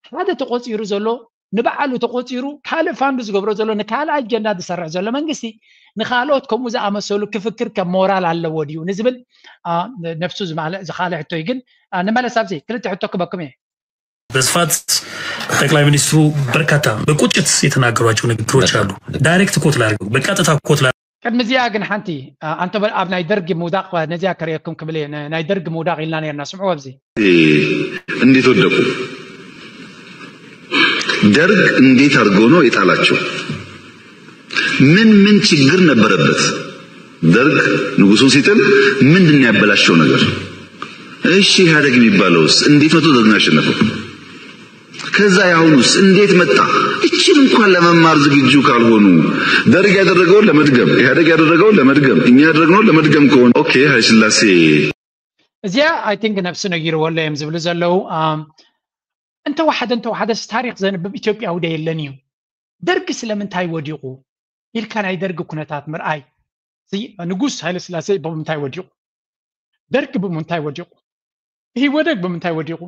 ሓደ ተቆፂሩ ዘሎ ንባዕሉ ተቆፂሩ ካልእ ፋንዱ ዝገብሮ ዘሎ ንካልእ ኣጀንዳ ዝሰርሕ ዘሎ መንግስቲ ንካልኦት ከምኡ ዝኣመሰሉ ክፍክር ከም ሞራል ኣለዎ ድዩ ንዝብል ነብሱ ዝኻልእ ሕቶ እዩ። ግን ንመለስ ኣብዚ ክልተ ሕቶ ክበኩም እየ። በስፋት ጠቅላይ ሚኒስትሩ በርካታ በቁጭት የተናገሯቸው ንግግሮች አሉ። ዳይሬክት ኮት ላድርገው፣ በቀጥታ ኮት ላ ቅድሚ እዚኣ ግን ሓንቲ ኣንተ ኣብ ናይ ደርግ ምውዳቕ ነዚኣ ከርእየኩም ክብል እየ። ናይ ደርግ ምውዳቕ ኢልና ነርና ስምዑ ኣብዚ እንዴት ወደቁ? ደርግ እንዴት አድርጎ ነው የጣላቸው? ምን ምን ችግር ነበረበት? ደርግ ንጉሱን ሲጥል ምንድን ያበላሸው ነገር? እሺ ኢህአደግ የሚባለውስ እንዴት መቶ ደርግን አሸነፈው? ከዛ ያሁኑስ እንዴት መጣ? እችን እንኳን ለመማር ዝግጁ ካልሆኑ ደርግ ያደረገውን ለመድገም ኢህአደግ ያደረገውን ለመድገም እኛ ያደረግነውን ለመድገም ከሆነ okay ኃይለስላሴ እዚኣ I think ነብሱ ነጊርዎ ኣሎ እዮም ዝብሉ ዘለዉ። እንተወሓደ እንተወሓደስ ታሪክ ዘንብብ ኢትዮጵያዊ ዶ የለን እዩ? ደርግ ስለምንታይ ወዲቁ ኢልካ ናይ ደርግ ኩነታት ምርኣይ ንጉስ ሃይለስላሴ ብምንታይ ወዲቁ? ደርግ ብምንታይ ወዲቁ? ኢህወደግ ብምንታይ ወዲቁ?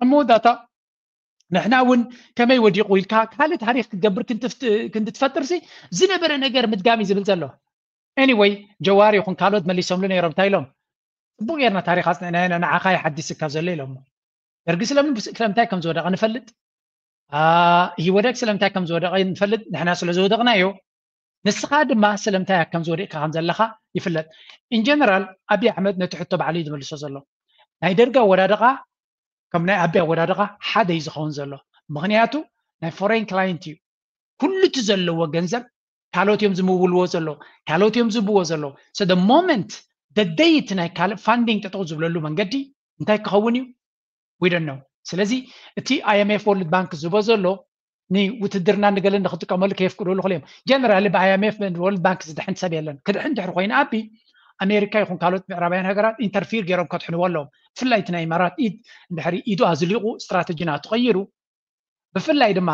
ኣብ መወዳእታ ንሕና እውን ከመይ ወዲቁ ኢልካ ካልእ ታሪክ ክትገብር ክንዲ ትፈጥርሲ ዝነበረ ነገር ምድጋም እዩ ዝብል ዘሎ። Anyway ጀዋር ይኹን ካልኦት መሊሶምሉ ነይሮም እንታይ ኢሎም? ፅቡቅ ጌርና ታሪክ ኣፅኒዕና ኢና ንዓኻ ይሓዲስካ ዘሎ ኢሎሞ። ደርጊ ስለምንታይ ከም ዝወደቀ ንፈልጥ፣ ኢህወደግ ስለምንታይ ከም ዝወደቀ ንፈልጥ፣ ንሕና ስለ ዝወደቅናዮ ንስኻ ድማ ስለምንታይ ከም ዝወደቅካ ከም ዘለኻ ይፍለጥ። In general ኣብይ ኣሕመድ ነቲ ሕቶ ባዕሉ እዩ ዝመልሶ ዘሎ። ናይ ደርጊ ኣወዳድቃ ከም ናይ ኣቢ ኣወዳድቃ ሓደ እዩ ዝኸውን ዘሎ። ምኽንያቱ ናይ foreign client እዩ። ኩሉ እቲ ዘለዎ ገንዘብ ካልኦት እዮም ዝምውልዎ ዘሎ፣ ካልኦት እዮም ዝብዎ ዘሎ። So the moment the day እቲ ናይ ካልእ ፋንዲንግ ጠጠው ዝብለሉ መንገዲ እንታይ ክኸውን እዩ? We don't know። ስለዚ እቲ IMF World Bank ዝቦ ዘሎ ንውትድርና ንገለ ንክጥቀመሉ ከየፍቅድሉ ክእል እዮም። ጀነራሊ ብ IMF World Bank ዝድሕን ሰብ የለን። ክድሕን ድሕሪ ኮይኑ ኣቢ ኣሜሪካ ይኹን ካልኦት ምዕራባውያን ሃገራት ኢንተርፊር ገይሮም ከድሕንዎ ኣለዎም። ብፍላይ እቲ ናይ ኢማራት ኢድ እንድሕሪ ኢዱ ኣዝሊቑ ስትራተጂ ናቱ ቀይሩ ብፍላይ ድማ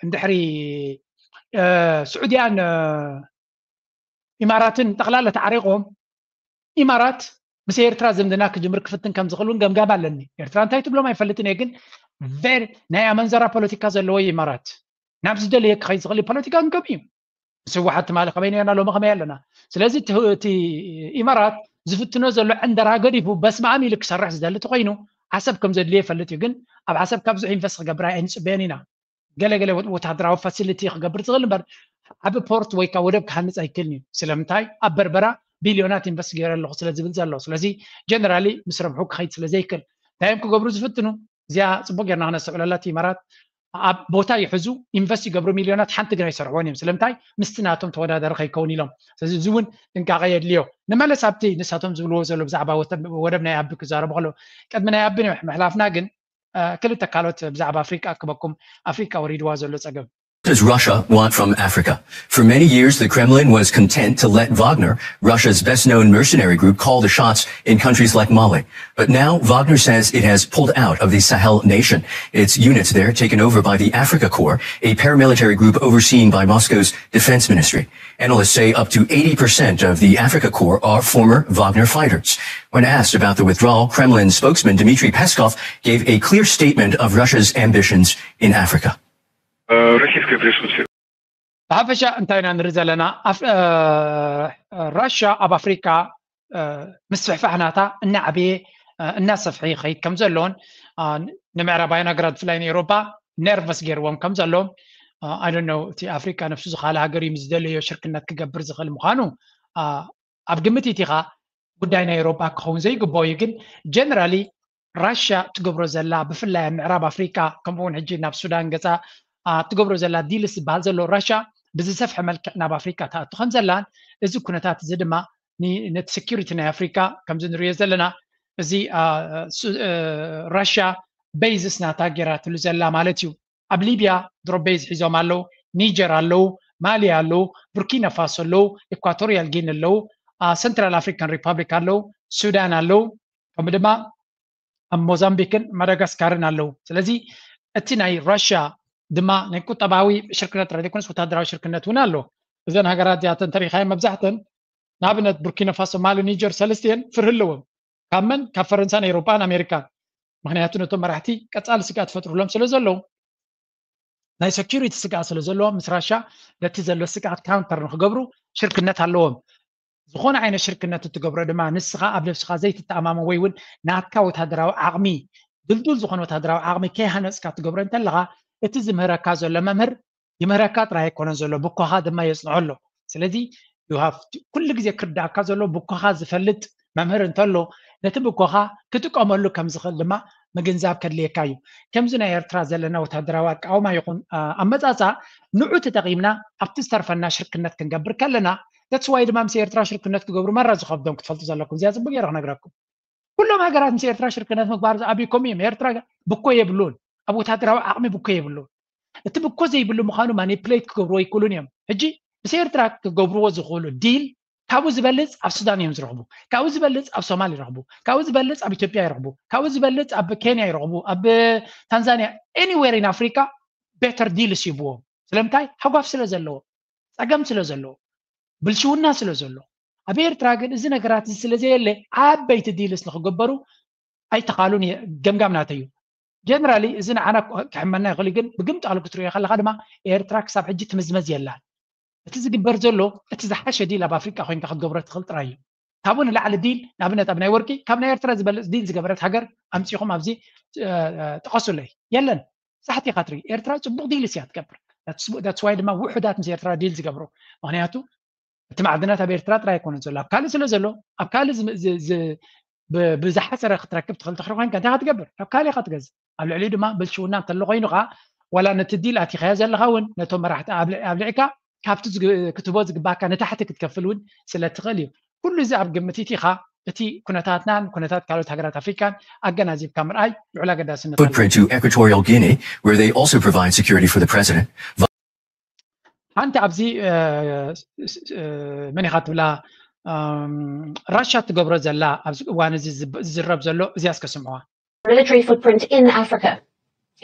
እንድሕሪ ስዑድያን ኢማራትን ጠቕላላ ተዓሪቖም ኢማራት ምስ ኤርትራ ዝምድና ክጅምር ክፍትን ከም ዝኽእል እውን ገምጋም ኣለኒ። ኤርትራ እንታይ ትብሎም ኣይፈልጥን እየ፣ ግን ናይ ኣመንዘራ ፖለቲካ ዘለዎ እዩ ኢማራት። ናብ ዝደለየ ክኸይድ ዝኽእል ፖለቲካ ንገብ እዩ። ምስ ህወሓት ትማሊ ከመይ ነርና ሎሚ ከመይ ኣለና? ስለዚ እቲ ኢማራት ዝፍትኖ ዘሎ ዕንደራ ገዲፉ በስመኣም ኢሉ ክሰርሕ ዝደሊ ተኮይኑ ዓሰብ ከም ዘድልዮ ይፈልጥ እዩ። ግን ኣብ ዓሰብ ካብ ብዙሕ ኢንቨስት ክገብር ኣይንፅበዮን ኢና። ገለገለ ወታደራዊ ፋሲሊቲ ክገብር ዝኽእል እምበር ዓቢ ፖርት ወይ ከዓ ወደብ ክሃንፅ ኣይክእልን እዩ። ስለምንታይ ኣብ በርበራ ቢልዮናት ኢንቨስት ገይረ ኣለኹ ስለ ዝብል ዘሎ። ስለዚ ጀነራሊ ምስ ረብሑ ክኸይድ ስለ ዘይክእል እንታይ እዮም ክገብሩ ዝፍትኑ? እዚኣ ፅቡቅ ጌርና ክነስተውዕለላ። እቲ ኢማራት ኣብ ቦታ ይሕዙ፣ ኢንቨስት ይገብሩ፣ ሚልዮናት ሓንቲ ግን ኣይሰርሕዎን እዮም። ስለምንታይ? ምስቲ ናቶም ተወዳዳሪ ከይከውን ኢሎም። ስለዚ እዚ እውን ጥንቃቐ የድልዮ። ንመለስ ኣብቲ ንሳቶም ዝብልዎ ዘሎ ብዛዕባ ወተ- ወደብ ናይ ኣቢ ክዛረቡ ከለዉ፣ ቅድሚ ናይ ኣቢ ምሕ- ምሕላፍና ግን እ፣ ክልተ ካልኦት ብዛዕባ ኣፍሪቃ ክበኩም። ኣፍሪቃ ወሪድዋ ዘሎ ጸገም። Does Russia want from Africa? For many years, the Kremlin was content to let Wagner, Russia's best known mercenary group, call the shots in countries like Mali. But now Wagner says it has pulled out of the Sahel nation, its units there taken over by the Africa Corps, a paramilitary group overseen by Moscow's defense ministry. Analysts say up to eighty percent of the Africa Corps are former Wagner fighters. When asked about the withdrawal, Kremlin spokesman Dmitry Peskov gave a clear statement of Russia's ambitions in Africa. Э, российское присутствие. ብሓፈሻ እንታይ ኢና ንርኢ ዘለና? ኣፍ- እ፣ ራሻ ኣብ ኣፍሪካ እ፣ ምስፍሕፋሕ ናታ እናዓበየ እ፣ እናሰፍሐ ይኸይድ ከም ዘሎን እ፣ ንምዕራባውያን ሃገራት ብፍላይ ንኤውሮጳ ነርቨስ ገይርዎም ከም ዘሎ ኣይዶኖ እቲ ኣፍሪካ ነፍሱ ዝካለ ሃገር እዩ ምስ ዝደለዮ ሽርክነት ክገብር ዝኽእል ምዃኑ እ፣ ኣብ ግምት ኢቲኻ ጉዳይ ናይ ኤውሮጳ ክኸውን ዘይግባኦ እዩ። ግን ጀነራሊ ራሻ ትገብሮ ዘላ ብፍላይ ኣብ ምዕራብ ኣፍሪካ ከምኡ እውን ሕጂ ናብ ሱዳን ገፃ እ፣ ትገብሮ ዘላ ዲልስ ዝበሃል ዘሎ ራሻ ብዝሰፍሐ መልክዕ ናብ ኣፍሪካ ትኣቱ ከም ዘላን እዚ ኩነታት እዚ ድማ ን- ነቲ ሴኪሪቲ ናይ ኣፍሪካ ከምዚ ንሪኦ ዘለና እዚ እ፣ ሱ- እ፣ ራሻ ቤዝስ ናታ ገይራትሉ ዘላ ማለት እዩ። ኣብ ሊብያ ድሮ ቤዝ ሒዞም ኣለዉ፣ ኒጀር ኣለዉ፣ ማሊ ኣለዉ፣ ቡርኪና ፋሶ ኣለዉ፣ ኢኳቶሪያል ጊኒ ኣለዉ፣ እ፣ ሰንትራል ኣፍሪካን ሪፓብሊክ ኣለዉ፣ ሱዳን ኣለዉ፣ ከምኡ ድማ ኣብ ሞዛምቢክን ማዳጋስካርን ኣለዉ። ስለዚ እቲ ናይ ራሽያ ድማ ናይ ቁጠባዊ ሽርክነት ጥራይ ዘይኮነስ ወታደራዊ ሽርክነት እውን ኣሎ። እዘን ሃገራት እዚኣተን ተሪኻዮ መብዛሕተን ንኣብነት ቡርኪና ፋሶ፣ ማሊ፣ ኒጀር ሰለስቲኤን ፍርሂ ኣለዎም ካብ መን? ካብ ፈረንሳን ኤውሮጳን ኣሜሪካን። ምክንያቱ ነቶም መራሕቲ ቀጻሊ ስግኣት ፈጥሩሎም ስለ ዘለዉ ናይ ሰኪሪቲ ስግኣት ስለ ዘለዎም ምስ ራሻ ነቲ ዘሎ ስግኣት ካውንተር ንክገብሩ ሽርክነት ኣለዎም። ዝኾነ ዓይነት ሽርክነት እትገብሮ ድማ ንስኻ ኣብ ነብስኻ ዘይትተኣማመን ወይ እውን ናትካ ወታደራዊ ዓቕሚ ድልዱል ዝኾነ ወታደራዊ ዓቕሚ ከይሃነፅካ ትገብሮ እንተለኻ እቲ ዝምህረካ ዘሎ መምህር ይምህረካ ጥራይ ኣይኮነን ዘሎ ብኮኻ ድማ የፅንዖ ኣሎ። ስለዚ you have to- ኩሉ ግዜ ክርዳእካ ዘሎ ብኮኻ ዝፈልጥ መምህር እንተሎ ነቲ ብኮኻ ክጥቀመሉ ከም ዝኽእል ድማ ምግንዛብ ከድልየካ እዩ። ከምዚ ናይ ኤርትራ ዘለና ወታደራዊ ኣቃውማ ይኹን እ፣ ኣመፃፃ ንዑ ተጠቒምና ኣብቲ ዝተርፈና ሽርክነት ክንገብር ከለና that's why ድማ ምስ ኤርትራ ሽርክነት ክገብሩ መራ ዝኸብዶም ክትፈልጡ ዘለኩም። እዚኣ ፅቡቅ ገይረ ክነግረኩም። ኩሎም ሃገራት ምስ ኤርትራ ሽርክነት ምግባር ዝኣብይኮም እዮም። ኤርትራ ብኮ የብሉን፣ ኣብ ወታደራዊ ዓቕሚ ብኮ የብሉን። እቲ ብኮ ዘይብሉ ምዃኑ ማኒፕሌት ክገብርዎ ይክእሉን እዮም። ሕጂ ምስ ኤርትራ ክገብርዎ ዝኽእሉ ዲል ካብኡ ዝበልፅ ኣብ ሱዳን እዮም ዝረኽቡ፣ ካብኡ ዝበልፅ ኣብ ሶማል ይረኽቡ፣ ካብኡ ዝበልፅ ኣብ ኢትዮጵያ ይረኽቡ፣ ካብኡ ዝበልፅ ኣብ ኬንያ ይረኽቡ፣ ኣብ ታንዛኒያ anywhere in ኣፍሪካ ቤተር ዲልስ ይብዎም። ስለምንታይ? ሃጓፍ ስለ ዘለዎ፣ ፀገም ስለ ዘለዎ፣ ብልሽውና ስለ ዘሎ። ኣብ ኤርትራ ግን እዚ ነገራት እዚ ስለ ዘየለ ዓበይቲ ዲልስ ንክግበሩ ኣይተኻሉን እየ ገምጋም ናተይ እዩ። ጀነራሊ እዚ ንዓና ክሕመና ይኽእል እዩ፣ ግን ብግምጣሉ ክትሪኦ ከለካ ድማ ኤርትራ ክሳብ ሕጂ ትምዝመዝ የላን። እቲ ዝግበር ዘሎ እቲ ዝሓሸ ዲል ኣብ ኣፍሪቃ ኮይንካ ክትገብሮ ትኽእል ጥራይ እዩ። ካብኡ ንላዕሊ ዲል ንኣብነት ኣብ ናይ ወርቂ ካብ ናይ ኤርትራ ዝበልፅ ዲል ዝገበረት ሃገር ኣምፂኹም ኣብዚ እ፣ እ፣ ጥቐሱለይ የለን። ሳሕቲ ኢኻ ትርኢ። ኤርትራ ፅቡቕ ዲልስ እያ ትገብር። That's why ድማ ውሑዳት ምስ ኤርትራ ዲል ዝገብሩ። ምክንያቱ እቲ ማዕድናት ኣብ ኤርትራ ጥራይ ኣይኮነን ዘሎ፣ ኣብ ካልእ ስለ ዘሎ ኣብ ካልእ ዝ- ዝ- ዝ- ብ- ብዝሓፀረ ክትረክብ ትኽእል ተኽሪ ኮይንካ እንታይ ክትገብር? ካብ ካልእ ኢኻ ትገዝእ። ኣብ ልዕሊኡ ድማ ብልሽውና እንተሎ ኮይኑ ከዓ ዋላ ነቲ ዲል ኣቲኻዮ ዘለኻ እውን ነቶም መራሕቲ ኣብልዕ- ኣብሊዕካ ካብቲ ዝግ- ክትህቦ ዝግባካ ንታሕቲ ክትከፍል እውን ስለ ትኽእል እዩ። ኩሉ እዚ ኣብ ግምት ኢኻ እቲ ኩነታትናን ኩነታት ካልኦት ሃገራት ኣፍሪካን ኣገናዚብካ ምርኣይ ልዑል ኣገዳስነት ኣለዎ። Footprint to Equatorial Guinea, where they also provide security for the president. ሓንቲ ኣብዚ እ፣ ስ- እ፣ መን ኢኻ ትብላ እም፣ ራሻ ትገብሮ ዘላ ኣብዚ እዋን እዚ ዝብ- ዝዝረብ ዘሎ እዚኣ እስከ ስምዕዋ። military footprint in Africa.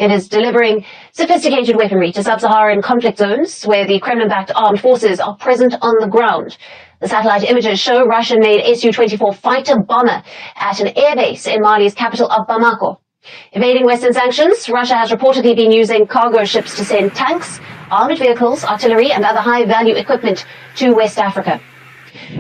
It is delivering sophisticated weaponry to sub Saharan conflict zones where the Kremlin backed armed forces are present on the ground. The satellite images show Russian made S U twenty-four fighter bomber at an airbase in Mali's capital of Bamako. Evading Western sanctions, Russia has reportedly been using cargo ships to send tanks, armored vehicles, artillery, and other high value equipment to West Africa.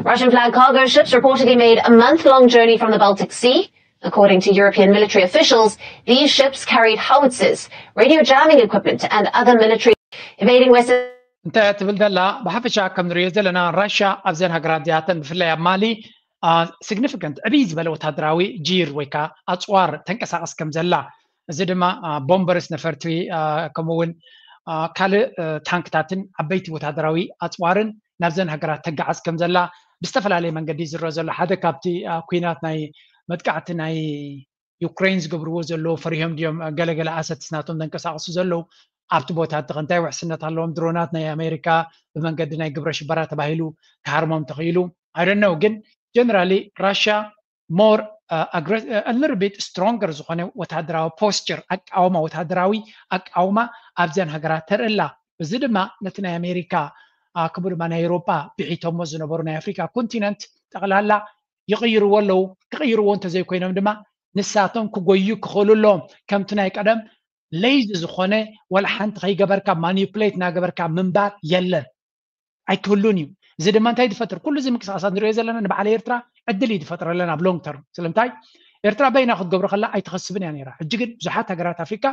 Russian flagged cargo ships reportedly made a month long journey from the Baltic Sea. According to European military officials, these ships carried howitzers, radio jamming equipment, and other military evading Western እንታይ እያ ትብል ዘላ? ብሓፈሻ ከም ንሪኦ ዘለና ራሽያ ኣብዘን ሃገራት እዚኣተን ብፍላይ ኣብ ማሊ ሲግኒፊካንት ዕብይ ዝበለ ወታደራዊ ጂር ወይ ከዓ ኣፅዋር ተንቀሳቐስ ከም ዘላ፣ እዚ ድማ ቦምበርስ ነፈርቲ ከምኡውን ካልእ ታንክታትን ዓበይቲ ወታደራዊ ኣፅዋርን ናብዘን ሃገራት ተጋዓዝ ከም ዘላ ብዝተፈላለየ መንገዲ ዝረአ ዘሎ ሓደ ካብቲ ኩናት ናይ መጥቃዕቲ ናይ ዩክሬን ዝገብርዎ ዘለዉ ፈሪሆም ድዮም ገለገለ ኣሰትስ ናቶም ዘንቀሳቕሱ ዘለዉ ኣብቲ ቦታ እቲ እንታይ ውሕስነት ኣለዎም? ድሮናት ናይ ኣሜሪካ ብመንገዲ ናይ ግብረ ሽበራ ተባሂሉ ክሃርሞም ተኽኢሉ ኣይደነው። ግን ጀነራሊ ራሽያ ሞር ሊትል ቢት ስትሮንገር ዝኾነ ወታደራዊ ፖስቸር ኣቃውማ ወታደራዊ ኣቃውማ ኣብዘን ሃገራት ተርእላ። እዚ ድማ ነቲ ናይ ኣሜሪካ ከምኡ ድማ ናይ ኤሮጳ ብሒቶሞ ዝነበሩ ናይ ኣፍሪካ ኮንቲነንት ጠቕላላ ይቕይርዎ ኣለዉ። ክቕይርዎ እንተዘይኮይኖም ድማ ንሳቶም ክጎዩ ክኽእሉ ኣለዎም። ከምቲ ናይ ቀደም ለይዚ ዝኾነ ወላ ሓንቲ ከይገበርካ ማኒፕሌት እናገበርካ ምንባር የለን ኣይክህሉን እዩ። እዚ ድማ እንታይ ዝፈጥር? ኩሉ እዚ ምንቅስቃሳት ንሪኦ ዘለና ንበዓል ኤርትራ ዕድል እዩ ዝፈጥረለን ኣብ ሎንግ ተርም። ስለምንታይ? ኤርትራ በይና ክትገብሮ ከላ ኣይትኸስብን እያ ነይራ። ሕጂ ግን ብዙሓት ሃገራት ኣፍሪካ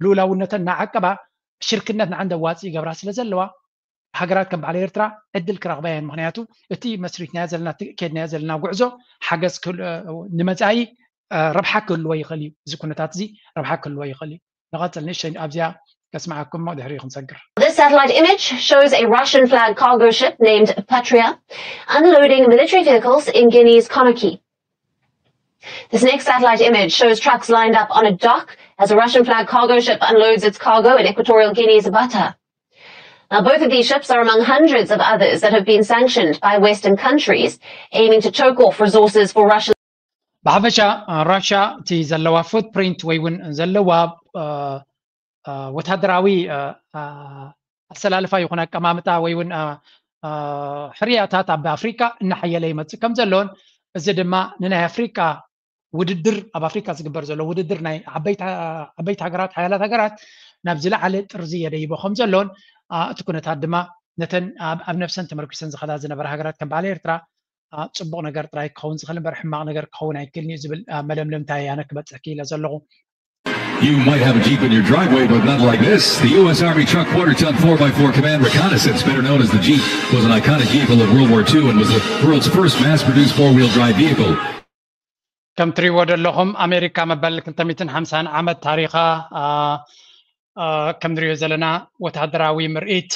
ልኡላውነተን እናዓቀባ ሽርክነት ንዓን ዘዋፅእ ይገብራ ስለ ዘለዋ ሃገራት ከም በዓል ኤርትራ ዕድል ክረኽባ እየን። ምክንያቱ እቲ መስሪትናዮ ዘለና እቲ ከድናዮ ዘለና ጉዕዞ ሓገዝ ክህል- ንመፃኢ ረብሓ ክህልዎ ይኽእል እዩ። እዚ ኩነታት እዚ ረብሓ ክህልዎ ይኽእል እዩ። ንቐፅል ንእሽተይ ኣብዚኣ ከስምዓኩም እሞ ድሕሪኡ ክንሰግር። This satellite image shows a Russian flag cargo ship named Patria unloading military vehicles in Guinea's Conakry. This next satellite image shows trucks lined up on a dock as a Russian flag cargo ship unloads its cargo in Equatorial Guinea's Bata. Now, both of these ships are among hundreds of others that have been sanctioned by Western countries aiming to choke off resources for Russian. ብሓፈሻ ራሽያ እቲ ዘለዋ ፉትፕሪንት ወይ እውን ዘለዋ ወታደራዊ ኣሰላልፋ ይኹን ኣቀማምጣ ወይ እውን ሕርያታት ኣብ ኣፍሪካ እናሓየለ ይመፅእ ከም ዘሎን እዚ ድማ ንናይ ኣፍሪካ ውድድር ኣብ ኣፍሪካ ዝግበር ዘሎ ውድድር ናይ ዓበይቲ ሃገራት ሓያላት ሃገራት ናብ ዝለዓለ ጥርዚ የደይቦ ከም ዘሎን እቲ ኩነታት ድማ ነተን ኣብ ነብሰን ተመርኪሰን ዝኸዳ ዝነበረ ሃገራት ከም በዓል ኤርትራ ፅቡቕ ነገር ጥራይ ክኸውን ዝኽእል እምበር ሕማቕ ነገር ክኸውን ኣይክእልን እዩ ዝብል መለምለምታ ኣነ ክበፅሕ ክኢለ ዘለኹ። You might have a Jeep in your driveway, but not like this. The U S Army Truck Quarter Ton four by four Command Reconnaissance, better known as the Jeep, was an iconic vehicle of World War two and was the world's first mass-produced four-wheel drive vehicle. ከም ትሪእዎ ዘለኹም ኣሜሪካ መበል ክልተ ሚእትን ሓምሳን ዓመት ታሪኻ ከም ንሪኦ ዘለና ወታደራዊ ምርኢት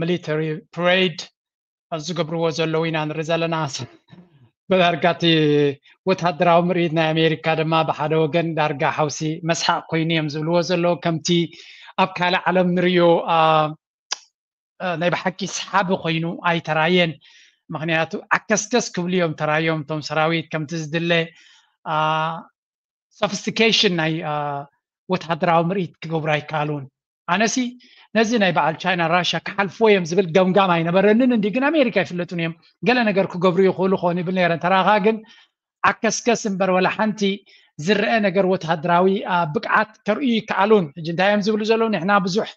ሚሊተሪ ፕሬድ ዝገብርዎ ዘለዉ ኢና ንርኢ ዘለና። ብዳርጋ እቲ ወታደራዊ ምርኢት ናይ ኣሜሪካ ድማ ብሓደ ወገን ዳርጋ ሓውሲ መስሓቕ ኮይኑ እዮም ዝብልዎ ዘለዉ ከምቲ ኣብ ካልእ ዓለም ንርእዮ ናይ ብሓቂ ሰሓቢ ኮይኑ ኣይተራየን። ምክንያቱ ዓከስከስ ክብሉ እዮም ተራዮም እቶም ሰራዊት ከምቲ ዝድለ ሶፊስቲኬሽን ናይ ወታደራዊ ምርኢት ክገብሩ ኣይከኣሉን። ኣነሲ ነዚ ናይ በዓል ቻይና ራሽያ ክሓልፍዎ እዮም ዝብል ገምጋም ኣይነበረንን እንዲ ግን ኣሜሪካ ይፍለጡን እዮም ገለ ነገር ክገብሩ ይኽእሉ ክኾኑ ይብል ነይረ እንተረኻ ግን ዓከስከስ እምበር ወላ ሓንቲ ዝረአ ነገር ወታደራዊ ብቅዓት ከርእዩ ይከኣሉን። ሕጂ እንታይ እዮም ዝብሉ ዘለዉ ንሕና ብዙሕ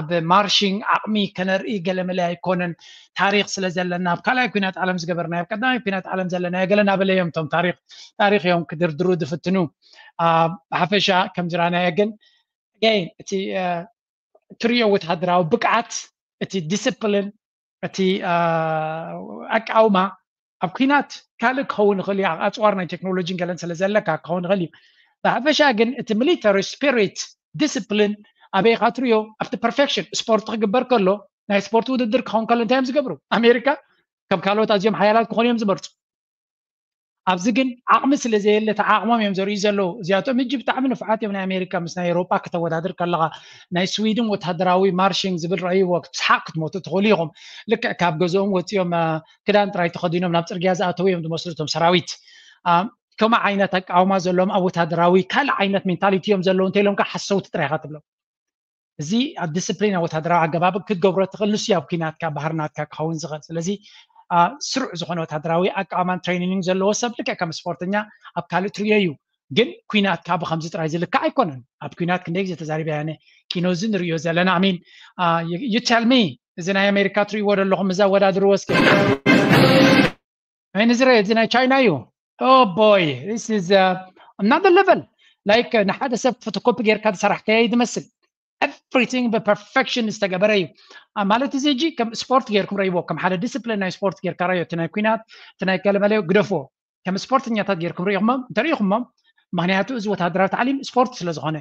ኣብ ማርሽንግ ዓቕሚ ከነርኢ ገለመለ ኣይኮነን። ታሪክ ስለ ዘለና ኣብ ካልኣይ ኩናት ዓለም ዝገበርናዮ ኣብ ቀዳማይ ኩናት ዓለም ዘለናዮ ገለ እናበለ እዮም እቶም ታሪክ ታሪክ እዮም ክድርድሩ ዝፍትኑ። ብሓፈሻ ከም ዝራናዮ ግን እቲ ትሪኦ ወታደራዊ ብቅዓት እቲ ዲስፕሊን እቲ ኣቃውማ ኣብ ኩናት ካልእ ክኸውን ይኽእል እዩ ኣፅዋር ናይ ቴክኖሎጂን ገለን ስለ ዘለካ ክኸውን ይኽእል እዩ። ብሓፈሻ ግን እቲ ሚሊተሪ ስፒሪት ዲስፕሊን ኣበይ ኢኻ ትሪኦ ኣብቲ ፐርፌክሽን ስፖርት ክግበር ከሎ ናይ ስፖርት ውድድር ክኸውን ከሎ እንታይ እዮም ዝገብሩ ኣሜሪካ ከም ካልኦት ኣዝዮም ሓያላት ክኾኑ እዮም ዝመርፁ። ኣብዚ ግን ዓቕሚ ስለ ዘየለ ተዓቕሞም እዮም ዘርእዩ ዘለዉ። እዚኣቶም ሕጂ ብጣዕሚ ንፉዓት እዮም ናይ ኣሜሪካ ምስ ናይ ኤውሮጳ ከተወዳድር ከለኻ ናይ ስዊድን ወታደራዊ ማርሽንግ ዝብል ረእይዎ ክትስሓቕ ክትሞቱ ትኽእሉ ኢኹም። ልክዕ ካብ ገዝኦም ወፂኦም ክዳን ጥራይ ተኸዲኖም ናብ ፅርግያ ዝኣተዉ እዮም ዝመስሉ እቶም ሰራዊት። ከምኡ ዓይነት ኣቃውማ ዘለዎም ኣብ ወታደራዊ ካልእ ዓይነት ሜንታሊቲ እዮም ዘለዉ እንተ ኢሎም ከዓ ሓሰውቲ ጥራይ ኢኻ ትብሎም። እዚ ኣብ ዲስፕሊን ኣብ ወታደራዊ ኣገባብ ክትገብሮ ትኽእል ንሱ ኣብ ኩናትካ ባህርናትካ ክኸውን ዝኽእል ስለዚ ስሩዕ ዝኾነ ወታደራዊ ኣቃማን ትሬኒንግ ዘለዎ ሰብ ልክዕ ከም ስፖርተኛ ኣብ ካልእ ትርዮ እዩ ግን ኩናትካ ብከምዚ ጥራይ ዝልካ ኣይኮነን ኣብ ኩናት ክንደይ ግዜ ተዛሪበ ያነ ኪኖ እዚ ንሪዮ ዘለና ኣሚን you tell me እዚ ናይ ኣሜሪካ ትሪእዎ ዘለኹም እዛ ወዳድርዎ እስኪ ኣይ ንዝረ እዚ ናይ ቻይና እዩ oh boy this is another level like ንሓደ ሰብ ፎቶኮፒ ጌርካ ዝሰራሕካዮ እዩ ዝመስል everything ብፐርፌክሽን ዝተገበረ እዩ። ማለት እዚ ሕጂ ከም ስፖርት ጌርኩም ረይዎ፣ ከም ሓደ ዲስፕሊን ናይ ስፖርት ጌርካ ረዮ። እቲ ናይ ኩናት፣ እቲ ናይ ገለመለ ግደፍዎ። ከም ስፖርተኛታት ጌርኩም ርኢኹሞም እንተሪኢኹሞም፣ ምክንያቱ እዚ ወታደራዊ ታዕሊም ስፖርት ስለ ዝኾነ፣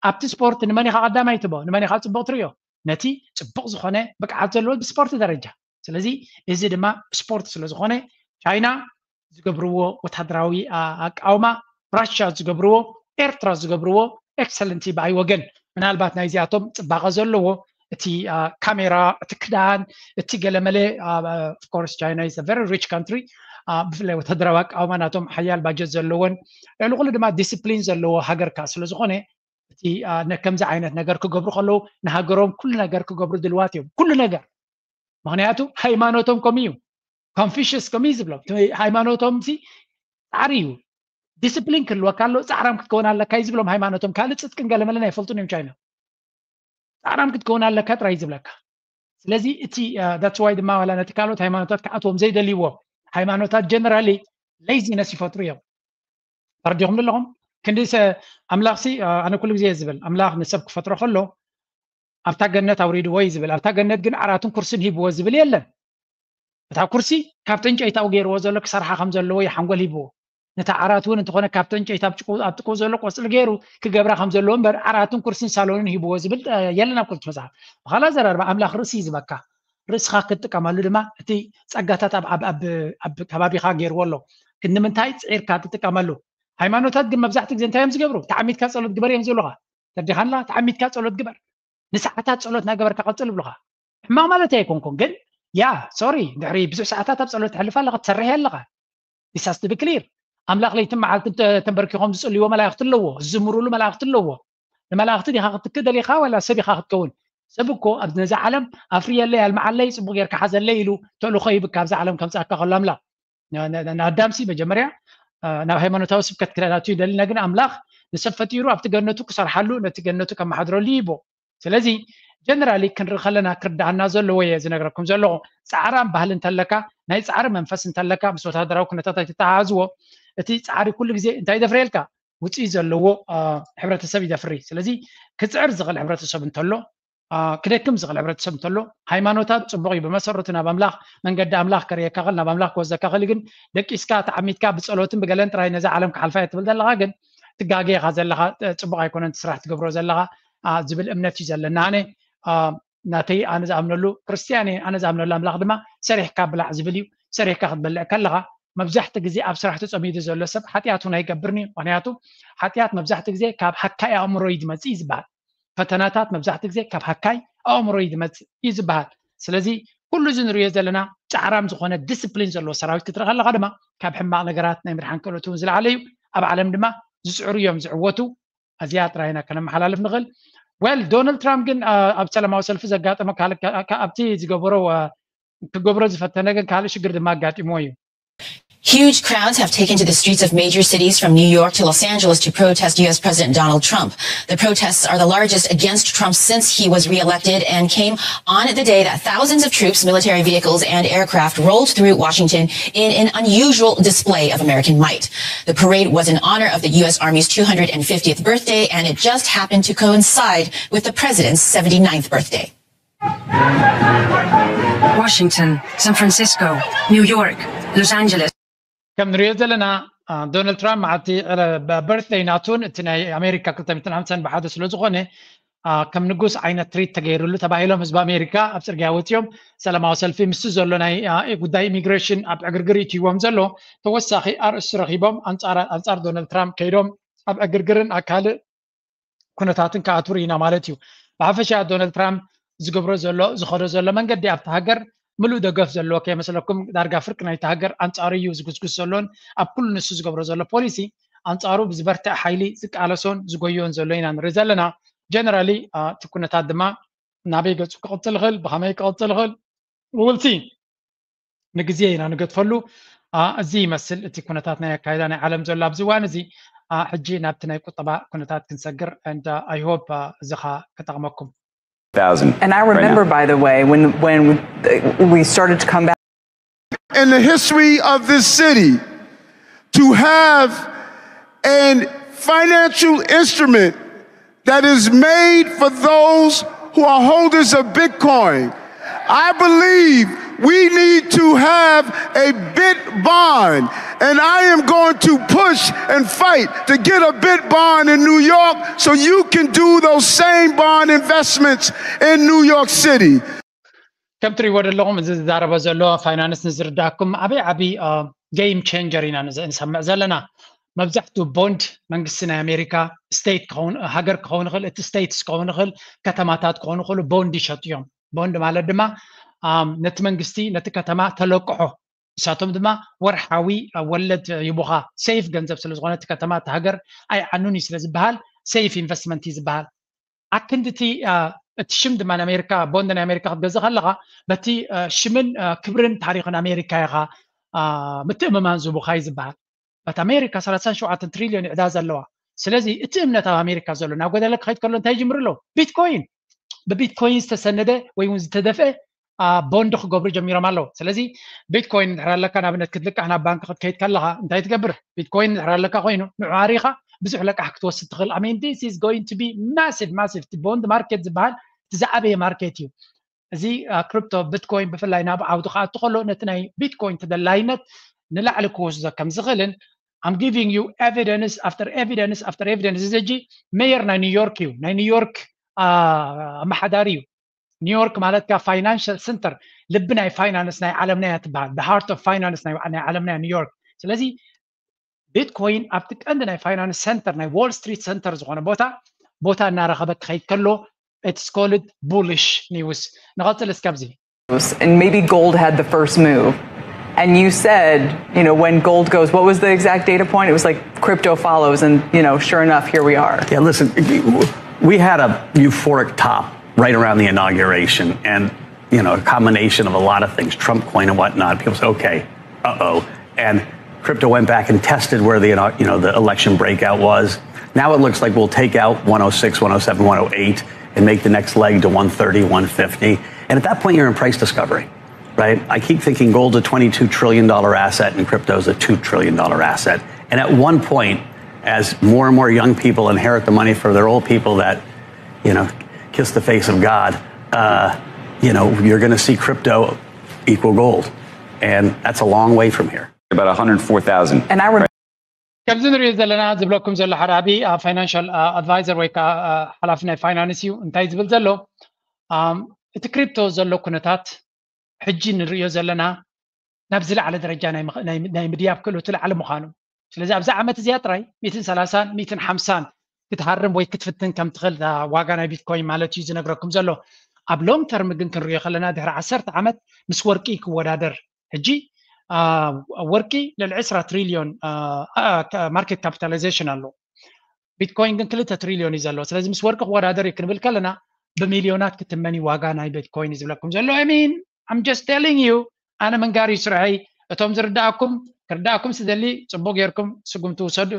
ኣብቲ ስፖርት ንመን ኢኻ ቀዳማይ ትቦ፣ ንመን ኢኻ ፅቡቕ ትሪኦ፣ ነቲ ፅቡቕ ዝኾነ ብቅዓት ዘለዎ ብስፖርት ደረጃ። ስለዚ እዚ ድማ ስፖርት ስለ ዝኾነ፣ ቻይና ዝገብርዎ ወታደራዊ ኣቃውማ፣ ራሽያ ዝገብርዎ፣ ኤርትራ ዝገብርዎ ኤክሰለንት እዩ ብኣይ ወገን። ምናልባት ናይዚኣቶም ፅባቐ ዘለዎ እቲ ካሜራ፣ እቲ ክዳን፣ እቲ ገለመለ። ኦፍኮርስ ቻይና is very rich country። ብፍላይ ወታደራዊ ኣቃውማ ናቶም ሓያል ባጀት ዘለዎን፣ ልዕሊ ኩሉ ድማ ዲስፕሊን ዘለዎ ሃገር ከዓ ስለ ዝኾነ፣ እቲ ከምዚ ዓይነት ነገር ክገብሩ ከለዉ ንሃገሮም ኩሉ ነገር ክገብሩ ድልዋት እዮም። ኩሉ ነገር። ምክንያቱ ሃይማኖቶም ከምኡ እዩ። ኮንፊሽስ ከምኡ እዩ ዝብሎም። ሃይማኖቶም ሲ ፃዕሪ እዩ። ዲስፕሊን ክህልወካ ኣሎ፣ ፃዕራም ክትከውን ኣለካ እዩ ዝብሎም ሃይማኖቶም። ካልእ ፅጥቅን ገለመለን ኣይፈልጡን እዮም ቻይና። ፃዕራም ክትከውን ኣለካ ጥራይ ዝብለካ። ስለዚ እቲ that's why ድማ ዋላ ነቲ ካልኦት ሃይማኖታት ክኣትዎም ዘይደልይዎ ሃይማኖታት ጀነራሊ ሌዚነስ ይፈጥሩ እዮም። ተረዲኹም ኣለኹም? ክንዲ ኣምላኽ ሲ ኣነ ኩሉ ግዜ ዝብል ኣምላኽ ንሰብ ክፈጥሮ ከሎ ኣብታ ገነት ኣውሪድዎ እዩ ዝብል። ኣብታ ገነት ግን ዓራትን ኩርስን ሂብዎ ዝብል የለን። እታ ኩርሲ ካብ ተንጨይታው ገይርዎ ዘሎ ክሰርሓ ከም ዘለዎ እዩ ሓንጎል ሂብዎ። ነታ ዓራት እውን እንተኾነ ካብ ተንጨይታ ኣብ ጥቁ ዘሎ ቆፅሊ ገይሩ ክገብራ ከም ዘለዎ እምበር ዓራትን ኩርስን ሳሎንን ሂብዎ ዝብል የለን ኣብ ቅዱስ መፅሓፍ። ብኻላ ዘራርባ ኣምላኽ ርእሲ እዩ ዝበካ። ርእስኻ ክትጥቀመሉ ድማ እቲ ፀጋታት ኣብ ከባቢኻ ገይርዎ ኣሎ። ክንምንታይ ፅዒርካ ትጥቀመሉ? ሃይማኖታት ግን መብዛሕትኡ ግዜ እንታይ እዮም ዝገብሩ? ተዓሚትካ ፀሎት ግበር እዮም ዝብሉኻ። ተዲኻንላ ተዓሚትካ ፀሎት ግበር፣ ንሰዓታት ፀሎት እናገበርካ ቀፅል ይብሉኻ። ሕማቕ ማለት ኣይኮንኩን ግን ያ ሶሪ ድሕሪ ብዙሕ ሰዓታት ኣብ ፀሎት ተሕልፍ ኣለኻ፣ ትሰርሕ ኣለኻ። ዲሳስ ትብክሊር ኣምላኽ ለይትን መዓልትን ተንበርኪኾም ዝፅልይዎ መላእኽቲ ኣለዎ፣ ዝዝምሩሉ መላእኽቲ ኣለዎ። ንመላእኽቲ ዲኻ ክትክእ ደሊኻ ወላ ሰብ ኢኻ ክትከውን? ሰብ እኮ ኣብ ነዛ ዓለም ኣፍርየለይ፣ ኣልምዓለይ፣ ፅቡቅ ጌርካ ሓዘለይ ኢሉ ተልእኾ ይብካ ኣብዛ ዓለም ከምፅኣካ ከሎ ኣምላኽ። ንኣዳምሲ መጀመርያ ናብ ሃይማኖታዊ ስብከት ክዳዳቱ ይደልና፣ ግን ኣምላኽ ንሰብ ፈጢሩ ኣብቲ ገነቱ ክሰርሓሉ ነቲ ገነቱ ከመሓድረሉ ይቦ። ስለዚ ጀነራሊ ክንርኢ ከለና ክርዳኣና ዘለዎ እየ ዝነግረኩም ዘለኹ። ፃዕራም ባህሊ እንተለካ፣ ናይ ፃዕሪ መንፈስ እንተለካ ምስ ወታደራዊ ኩነታት ኣይትተሓሓዝዎ። እቲ ፃዕሪ ኩሉ ግዜ እንታይ ይደፍረየልካ? ውፅኢት ዘለዎ ሕብረተሰብ ይደፍሪ። ስለዚ ክፅዕር ዝኽእል ሕብረተሰብ እንተሎ፣ ክደክም ዝኽእል ሕብረተሰብ እንተሎ፣ ሃይማኖታት ፅቡቕ እዩ። ብመሰረቱ ናብ ኣምላኽ መንገዲ ኣምላኽ ከርእየካ ኽእል፣ ናብ ኣምላኽ ክወስደካ ኽእል። ግን ደቂስካ ተዓሚትካ ብፀሎትን ብገለን ጥራይ ነዛ ዓለም ክሓልፋ እየ ትብል ዘለኻ ግን ትጋገ ኢኻ ዘለኻ። ፅቡቕ ኣይኮነን እቲ ስራሕ ትገብሮ ዘለኻ ዝብል እምነት እዩ ዘለና። ኣነ ናተይ ኣነ ዝኣምነሉ ክርስትያን እየ። ኣነ ዝኣምነሉ ኣምላኽ ድማ ሰሪሕካ ብላዕ ዝብል እዩ። ሰሪሕካ ክትበልዕ ከለኻ መብዛሕትኡ ግዜ ኣብ ስራሕ ተፀሚዱ ዘሎ ሰብ ሓጢኣት እውን ኣይገብርን እዩ። ምክንያቱ ሓጢኣት መብዛሕትኡ ግዜ ካብ ሃካይ ኣእምሮ እዩ ዝመፅእ እዩ ዝበሃል። ፈተናታት መብዛሕትኡ ግዜ ካብ ሃካይ ኣእምሮ እዩ ዝመፅእ እዩ ዝበሃል። ስለዚ ኩሉ እዚ ንሪኦ ዘለና ፃዕራም ዝኾነ ዲስፕሊን ዘለዎ ሰራዊት ክትርኢ ከለኻ ድማ ካብ ሕማቕ ነገራት ናይ ምድሓን ክእለቱ እውን ዝለዓለ እዩ። ኣብ ዓለም ድማ ዝፅዕሩ እዮም ዝዕወቱ። እዚኣ ጥራይ ኢና ከነመሓላልፍ ንኽእል። ወል ዶናልድ ትራምፕ ግን ኣብ ሰላማዊ ሰልፊ ዘጋጠመ ኣብቲ ዝገበሮ ክገብሮ ዝፈተነ ግን ካልእ ሽግር ድማ ኣጋጢሞ እዩ። Huge crowds have taken to the streets of major cities from New York to Los Angeles to protest U S President Donald Trump. The protests are the largest against Trump since he was reelected and came on the day that thousands of troops, military vehicles, and aircraft rolled through Washington in an unusual display of American might. The parade was in honor of the U S Army's two hundred fiftieth birthday, and it just happened to coincide with the president's seventy-ninth birthday. Washington, San Francisco, New York, Los Angeles. ከም ንሪኦ ዘለና ዶናልድ ትራምፕ መዓልቲ በርትደይ ናቱን እቲ ናይ ኣሜሪካ ክልተ ሚእትን ሓምሳን ብሓደ ስለ ዝኾነ ከም ንጉስ ዓይነት ትሪት ተገይሩሉ ተባሂሎም ህዝቢ ኣሜሪካ ኣብ ፅርግያ ወፂኦም ሰላማዊ ሰልፊ ምስ ዘሎ ናይ ጉዳይ ኢሚግሬሽን ኣብ ዕግርግር ይትይዎም ዘሎ ተወሳኺ ኣርእስቲ ረኺቦም ኣንፃር ዶናልድ ትራምፕ ከይዶም ኣብ ዕግርግርን ኣብ ካልእ ኩነታትን ክኣትው ርኢና ማለት እዩ። ብሓፈሻ ዶናልድ ትራምፕ ዝገብሮ ዘሎ ዝኸዶ ዘሎ መንገዲ ኣብቲ ሃገር ምሉእ ደገፍ ዘለዎ ከይመስለኩም ዳርጋ ፍርቂ ናይቲ ሃገር ኣንፃሩ እዩ ዝጉስጉስ ዘሎን ኣብ ኩሉ ንሱ ዝገብሮ ዘሎ ፖሊሲ ኣንፃሩ ብዝበርትዕ ሓይሊ ዝቃለሶን ዝጎዮን ዘሎ ኢና ንርኢ ዘለና። ጀነራሊ እቲ ኩነታት ድማ ናበይ ገፁ ክቕፅል ይኽእል፣ ብኸመይ ክቕፅል ይኽእል ውልሲ ንግዜ ኢና ንገድፈሉ። እዚ ይመስል እቲ ኩነታት ናይ ኣካይዳ ናይ ዓለም ዘሎ ኣብዚ እዋን እዚ። ሕጂ ናብቲ ናይ ቁጠባ ኩነታት ክንሰግር and I hope እዚ ኸ ክጠቕመኩም። And I remember, by the way, when when we started to come back. In the history of this city, to have a financial instrument that is made for those who are holders of Bitcoin. I believe we need to have a bit bond, and I am going to push and fight to get a bit bond in New York so you can do those same bond investments in New York City. ከም ትሪእዎ ዘለኹም እዚ ዝዛረበ ዘሎ ፋይናንስ ንዝርዳእኩም ዓብይ ዓብይ game changer ኢና ንሰምዕ ዘለና። መብዛሕትኡ ቦንድ መንግስቲ ናይ ኣሜሪካ ስቴት ሃገር ክኸውን ይኽእል፣ እቲ ስቴትስ ክኸውን ይኽእል፣ ከተማታት ክኾኑ ይኽእሉ ቦንድ ይሸጡ እዮም። ቦንድ ማለት ድማ ነቲ መንግስቲ ነቲ ከተማ ተለቅሖ፣ ንሳቶም ድማ ወርሓዊ ወለድ ይቡኻ። ሴፍ ገንዘብ ስለዝኾነ እቲ ከተማ እቲ ሃገር ኣይዓኑን እዩ ስለዝበሃል ሴፍ ኢንቨስትመንት እዩ ዝበሃል። ኣክንድቲ እቲ ሽም ድማ ናይ ኣሜሪካ ቦንድ ናይ ኣሜሪካ ክትገዝእ ከለኻ በቲ ሽምን ክብርን ታሪኽን ኣሜሪካ ኢኻ ምትእምማን ዝቡኻ እዩ ዝበሃል። በት ኣሜሪካ ሰላሳን ሸውዓተን ትሪልዮን ዕዳ ዘለዋ። ስለዚ እቲ እምነት ኣብ ኣሜሪካ ዘሎ ናብ ጎደለ ክኸይድ ከሎ እንታይ ይጅምሩ ኣለዉ? ቢትኮይን ብቢትኮይን ዝተሰነደ ወይ እውን ዝተደፍአ ቦንድ ክገብሩ ጀሚሮም ኣለዉ። ስለዚ ቢትኮይን እንድሕር ኣለካ ንኣብነት ክትልቃሕ ናብ ባንክ ክትከይድ ከለኻ እንታይ ትገብር? ቢትኮይን እንድሕር ኣለካ ኮይኑ ንዑ ኣሪኻ ብዙሕ ለቃሕ ክትወስድ ትኽእል። I mean this is going to be massive massive። እቲ ቦንድ ማርኬት ዝበሃል እቲ ዝዓበየ ማርኬት እዩ። እዚ ክሪፕቶ ቢትኮይን ብፍላይ ናብ ዓውዲ ክኣቱ ከሎ ነቲ ናይ ቢትኮይን ተደላይነት ንላዕሊ ክወስዶ ከም ዝኽእልን I'm giving you evidence after evidence after evidence። እዚ ሕጂ ሜየር ናይ ኒውዮርክ እዩ፣ ናይ ኒውዮርክ ኣመሓዳሪ እዩ። ኒውዮርክ ማለት ካ ፋይናንሽል ሰንተር ልቢ ናይ ፋይናንስ ናይ ዓለምና እያ ትበሃል። The heart of finance ናይ ዓለምና እያ ኒውዮርክ። ስለዚ ቢትኮይን ኣብቲ ቀንዲ ናይ ፋይናንስ ሰንተር ናይ ዎል ስትሪት ሰንተር ዝኾነ ቦታ ቦታ እናረኸበ ክኸይድ ከሎ it's called bullish news። ንቐፅል እስከ ኣብዚ and maybe gold had the first move. And you said, you know, when gold goes, what was the exact data point? It was like crypto follows, and you know, sure enough, here we are. Yeah, listen, we had a euphoric top right around the inauguration, and you know, a combination of a lot of things, Trump coin and whatnot. People say, okay, uh oh, and crypto went back and tested where the you know the election breakout was. Now it looks like we'll take out one oh six, one oh seven, one oh eight, and make the next leg to one thirty, one fifty. And at that point, you're in price discovery, right? I keep thinking gold's a twenty-two trillion dollar asset and crypto's a two trillion dollar asset. And at one point, as more and more young people inherit the money for their old people that, you know, kiss the face of God, uh, you know, you're going to see crypto equal gold. And that's a long way from here. About one hundred four thousand. And I remember. ከምዚ ንሪኦ ዘለና ዝብለኩም ዘሎ ሓደ ዓብዪ ፋይናንሻል ኣድቫይዘር ወይ ከዓ ሓላፊ ናይ ፋይናንስ እዩ። እንታይ ዝብል ዘሎ እቲ ክሪፕቶ ዘሎ ኩነታት ሕጂ ንሪኦ ዘለና ናብ ዝለዓለ ደረጃ ናይ ምድያብ ክእለቱ ላዕሊ ምዃኑ። ስለዚ ኣብዚ ዓመት እዚኣ ጥራይ ሚእትን ሰላሳን ሚእትን ሓምሳን ክትሃርም ወይ ክትፍትን ከም ትኽእል ዋጋ ናይ ቢትኮይን ማለት እዩ ዝነግረኩም ዘሎ። ኣብ ሎንግ ተርም ግን ክንሪኦ ከለና ድሕሪ ዓሰርተ ዓመት ምስ ወርቂ ክወዳደር ሕጂ ወርቂ ልዕሊ ዕስራ ትሪልዮን ማርኬት ካፒታላይዜሽን ኣሎ። ቢትኮይን ግን ክልተ ትሪልዮን እዩ ዘለዎ። ስለዚ ምስ ወርቂ ክወዳደር እዩ ክንብል ከለና ብሚልዮናት ክትመን እዩ ዋጋ ናይ ቢትኮይን እዩ ዝብለኩም ዘሎ። I mean I'm just telling you ኣነ መንጋሪ ስርሐይ። እቶም ዝርዳእኩም ክርዳእኩም ስደሊ ፅቡቅ ጌርኩም ስጉምቲ ውሰዱ፣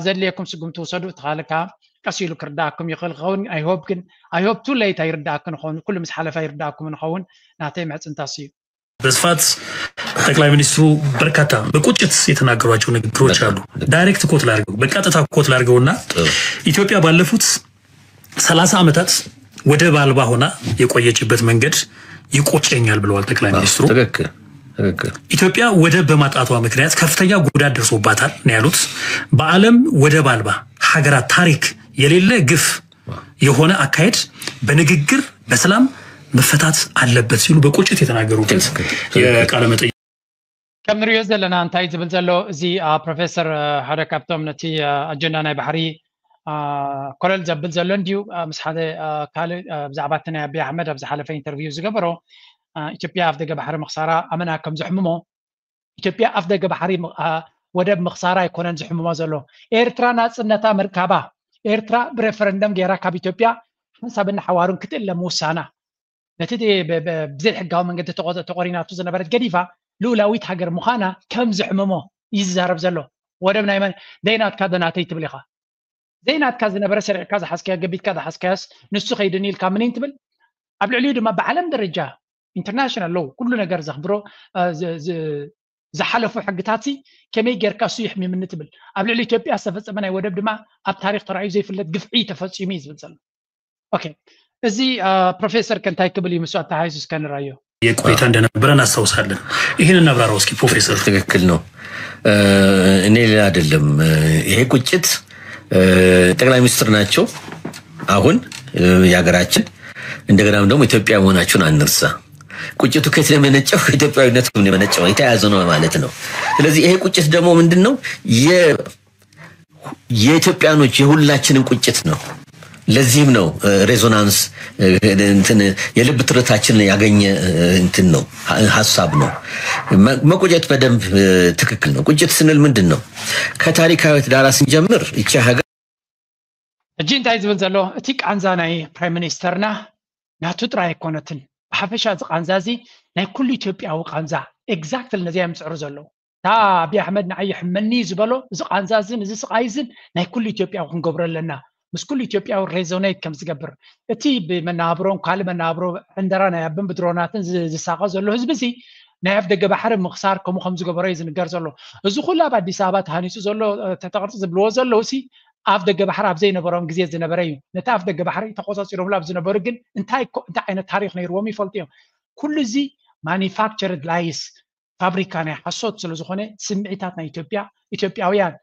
ዘድልየኩም ስጉምቲ ውሰዱ። ተኻልካ ቀስ ኢሉ ክርዳእኩም ይኽእል ክኸውን። I hope ግን I hope too late ኣይርዳእኩ ንኸውን፣ ኩሉ ምስ ሓለፈ ኣይርዳእኩም ንኸውን። ናተይ ምሕፅንታስ እዩ። በስፋት ጠቅላይ ሚኒስትሩ በርካታ በቁጭት የተናገሯቸው ንግግሮች አሉ። ዳይሬክት ኮት ላርገው በቀጥታ ኮት ላርገውና ኢትዮጵያ ባለፉት ሰላሳ ዓመታት ወደብ አልባ ሆና የቆየችበት መንገድ ይቆጨኛል ብለዋል ጠቅላይ ሚኒስትሩ። ትክክል ትክክል። ኢትዮጵያ ወደብ በማጣቷ ምክንያት ከፍተኛ ጉዳት ደርሶባታል ነው ያሉት። በዓለም ወደብ አልባ ሀገራት ታሪክ የሌለ ግፍ የሆነ አካሄድ በንግግር በሰላም መፈታት አለበት ሲሉ በቁጭት የተናገሩበት የቃለ መጠይቅ። ከም ንሪኦ ዘለና እንታይ ዝብል ዘሎ እዚ ፕሮፌሰር ሓደ ካብቶም ነቲ ኣጀንዳ ናይ ባሕሪ ኮለል ዘብል ዘሎ እንድዩ ምስ ሓደ ካልእ ብዛዕባ እቲ ናይ ኣቢ ኣሕመድ ኣብ ዝሓለፈ ኢንተርቪው ዝገበሮ ኢትዮጵያ ኣፍ ደገ ባሕሪ ምኽሳራ ኣመና ከም ዘሕምሞ ኢትዮጵያ ኣፍ ደገ ባሕሪ ወደብ ምኽሳራ ኣይኮነን ዝሕምሞ ዘሎ። ኤርትራ ናጽነታ ምርካባ ኤርትራ ብሬፈረንደም ገይራ ካብ ኢትዮጵያ ሓንሳብን ሓዋሩን ክትእለ ምውሳና ነቲ ብዘይሕጋዊ መንገዲ ተቆሪናቱ ዝነበረት ገዲፋ ልኡላዊት ሃገር ምዃና ከም ዝሕምሞ እዩ ዝዛረብ ዘሎ። ወደብ ናይ መን ዘይናትካ ዘናተይ ትብል ኢኻ። ዘይናትካ ዝነበረ ሰሪዕካ ዝሓዝካዮ ገቢትካ ዝሓዝካዮስ ንሱ ከይድኒ ኢልካ ምኒን ትብል። ኣብ ልዕሊኡ ድማ ብዓለም ደረጃ ኢንተርናሽናል ሎው ኩሉ ነገር ዘኽብሮ ዝሓለፉ ሕግታት ከመይ ጌርካ እሱ ይሕሚምኒ ትብል? ኣብ ልዕሊ ኢትዮጵያ ዝተፈጸመ ናይ ወደብ ድማ ኣብ ታሪክ ተራእዩ ዘይፍለጥ ግፍዒ ተፈጺሙ እዩ ዝብል ዘሎ። ኦኬ፣ እዚ ፕሮፌሰር ከ እንታይ ክብል እዩ? ምስ ኣተሓይዙ እስከ ንራዮ። የቆይታ እንደነበረ እናስታውሳለን። ይህን እናብራራው እስኪ ፕሮፌሰር። ትክክል ነው። እኔ ሌላ አይደለም። ይሄ ቁጭት ጠቅላይ ሚኒስትር ናቸው አሁን የሀገራችን፣ እንደገናም ደግሞ ኢትዮጵያ መሆናችሁን አንርሳ። ቁጭቱ ከየት ነው የመነጨው? ከኢትዮጵያዊነቱ ነው የመነጨው። የተያያዘ ነው ማለት ነው። ስለዚህ ይሄ ቁጭት ደግሞ ምንድን ነው? የኢትዮጵያኖች የሁላችንም ቁጭት ነው። ለዚህም ነው ሬዞናንስ እንትን የልብ ትርታችንን ያገኘ እንትን ነው፣ ሀሳብ ነው። መቆጨት በደንብ ትክክል ነው። ቁጭት ስንል ምንድን ነው? ከታሪካዊት ዳራ ስንጀምር ይቺ ሀገር ሕጂ እንታይ ዝብል ዘሎ? እቲ ቃንዛ ናይ ፕራይም ሚኒስተርና ናቱ ጥራይ ኣይኮነትን። ብሓፈሻ እዚ ቃንዛ እዚ ናይ ኩሉ ኢትዮጵያዊ ቃንዛ፣ ኤግዛክትሊ ነዚ እዮም ዝፅዕሩ ዘለዉ። እታ ኣብይ ኣሕመድ ንዓይ ይሕመኒ ዝበሎ እዚ ቃንዛ እዝን እዚ ስቃይ እዝን ናይ ኩሉ ኢትዮጵያዊ ክንገብሮ ኣለና። ምስ ኩሉ ኢትዮጵያዊ ሬዞኔት ከም ዝገብር፣ እቲ ብመናብሮን ካልእ መናብሮ ዕንደራ ናይ ኣብን ብድሮናትን ዝሳቀ ዘሎ ህዝቢ እዚ ናይ ኣፍ ደገ ባሕሪ ምኽሳር ከምኡ ከም ዝገበሮ እዩ ዝንገር ዘሎ። እዚ ኩሉ ኣብ ኣዲስ ኣበባ ተሃኒፁ ዘሎ ተተቅርፂ ዝብልዎ ዘለዉ ሲ ኣፍ ደገ ባሕሪ ኣብ ዘይነበሮም ግዜ ዝነበረ እዩ። ነቲ ኣፍ ደገ ባሕሪ ተቆፃፂሮምሉ ኣብ ዝነበሩ ግን እንታይ እንታይ ዓይነት ታሪክ ነይርዎም ይፈልጡ እዮም። ኩሉ እዚ ማኒፋክቸርድ ላይስ፣ ፋብሪካ ናይ ሓሶት ስለዝኾነ ስምዒታት ናይ ኢትዮጵያ ኢትዮጵያውያን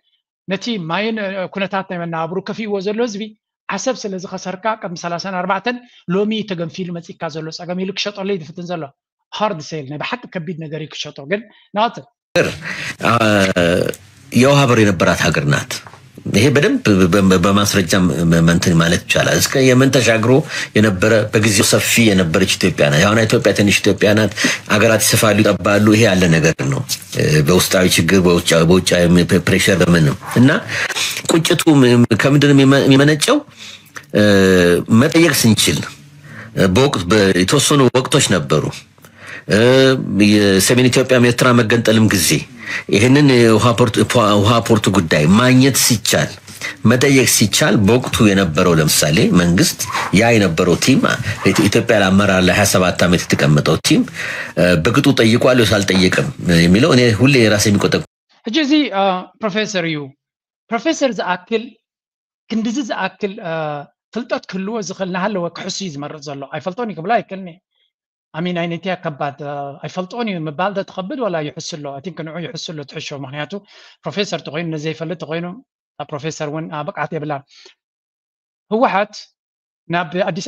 ነቲ ማይን ኩነታት ናይ መናብሩ ከፊእዎ ዘሎ ህዝቢ ዓሰብ ስለ ዝኸሰርካ ቅድሚ ሰላሳን ኣርባዕተን ሎሚ ተገንፊሉ መፂካ ዘሎ ፀገም ኢሉ ክሸጠሉ እዩ ዝፍትን ዘሎ። ሃርድ ሴል ናይ ብሓቂ ከቢድ ነገር እዩ ክሸጦ ግን ናት የውሃ በር የነበራት ሀገር ናት። ይሄ በደንብ በማስረጃ መንትን ማለት ይቻላል። እስከ የመን ተሻግሮ የነበረ በጊዜው ሰፊ የነበረች ኢትዮጵያ ናት። አሁን ኢትዮጵያ ትንሽ ኢትዮጵያ ናት። ሀገራት ይሰፋሉ፣ ይጠባሉ። ይሄ ያለ ነገር ነው። በውስጣዊ ችግር፣ በውጫዊ ፕሬሸር፣ በምንም እና ቁጭቱ ከምንድን የሚመነጨው መጠየቅ ስንችል በወቅት የተወሰኑ ወቅቶች ነበሩ። የሰሜን ኢትዮጵያ ኤርትራ መገንጠልም ጊዜ ይህንን የውሃ ፖርቱ ጉዳይ ማግኘት ሲቻል መጠየቅ ሲቻል በወቅቱ የነበረው ለምሳሌ መንግስት ያ የነበረው ቲም ኢትዮጵያ ለአመራር ለ27 ዓመት የተቀመጠው ቲም በቅጡ ጠይቋል ወይስ አልጠየቅም የሚለው እኔ ሁሌ የራሴ የሚቆጠ ሕጂ እዚ ፕሮፌሰር እዩ። ፕሮፌሰር ዝኣክል ክንድዚ ዝኣክል ፍልጠት ክህልዎ ዝኽእል እናሃለወ ክሕሱ እዩ ዝመርፅ ዘሎ። ኣይፈልጦን እዩ ክብሎ ኣይክእልን እየ። ኣሚን ኣይነትያ ከባድ ኣይፈልጦን እዩ ምባል ዶ ትኸብድ ወላ ይሕሱ ኣሎ? ኣይ ቲንክ ንዑ ይሕሱ ኣሎ ትሕሾ። ምክንያቱ ፕሮፌሰር ተኮይኑ ነዘይፈልጥ ተኮይኑ ፕሮፌሰር እውን ብቅዓት የብላን። ህወሓት ናብ ኣዲስ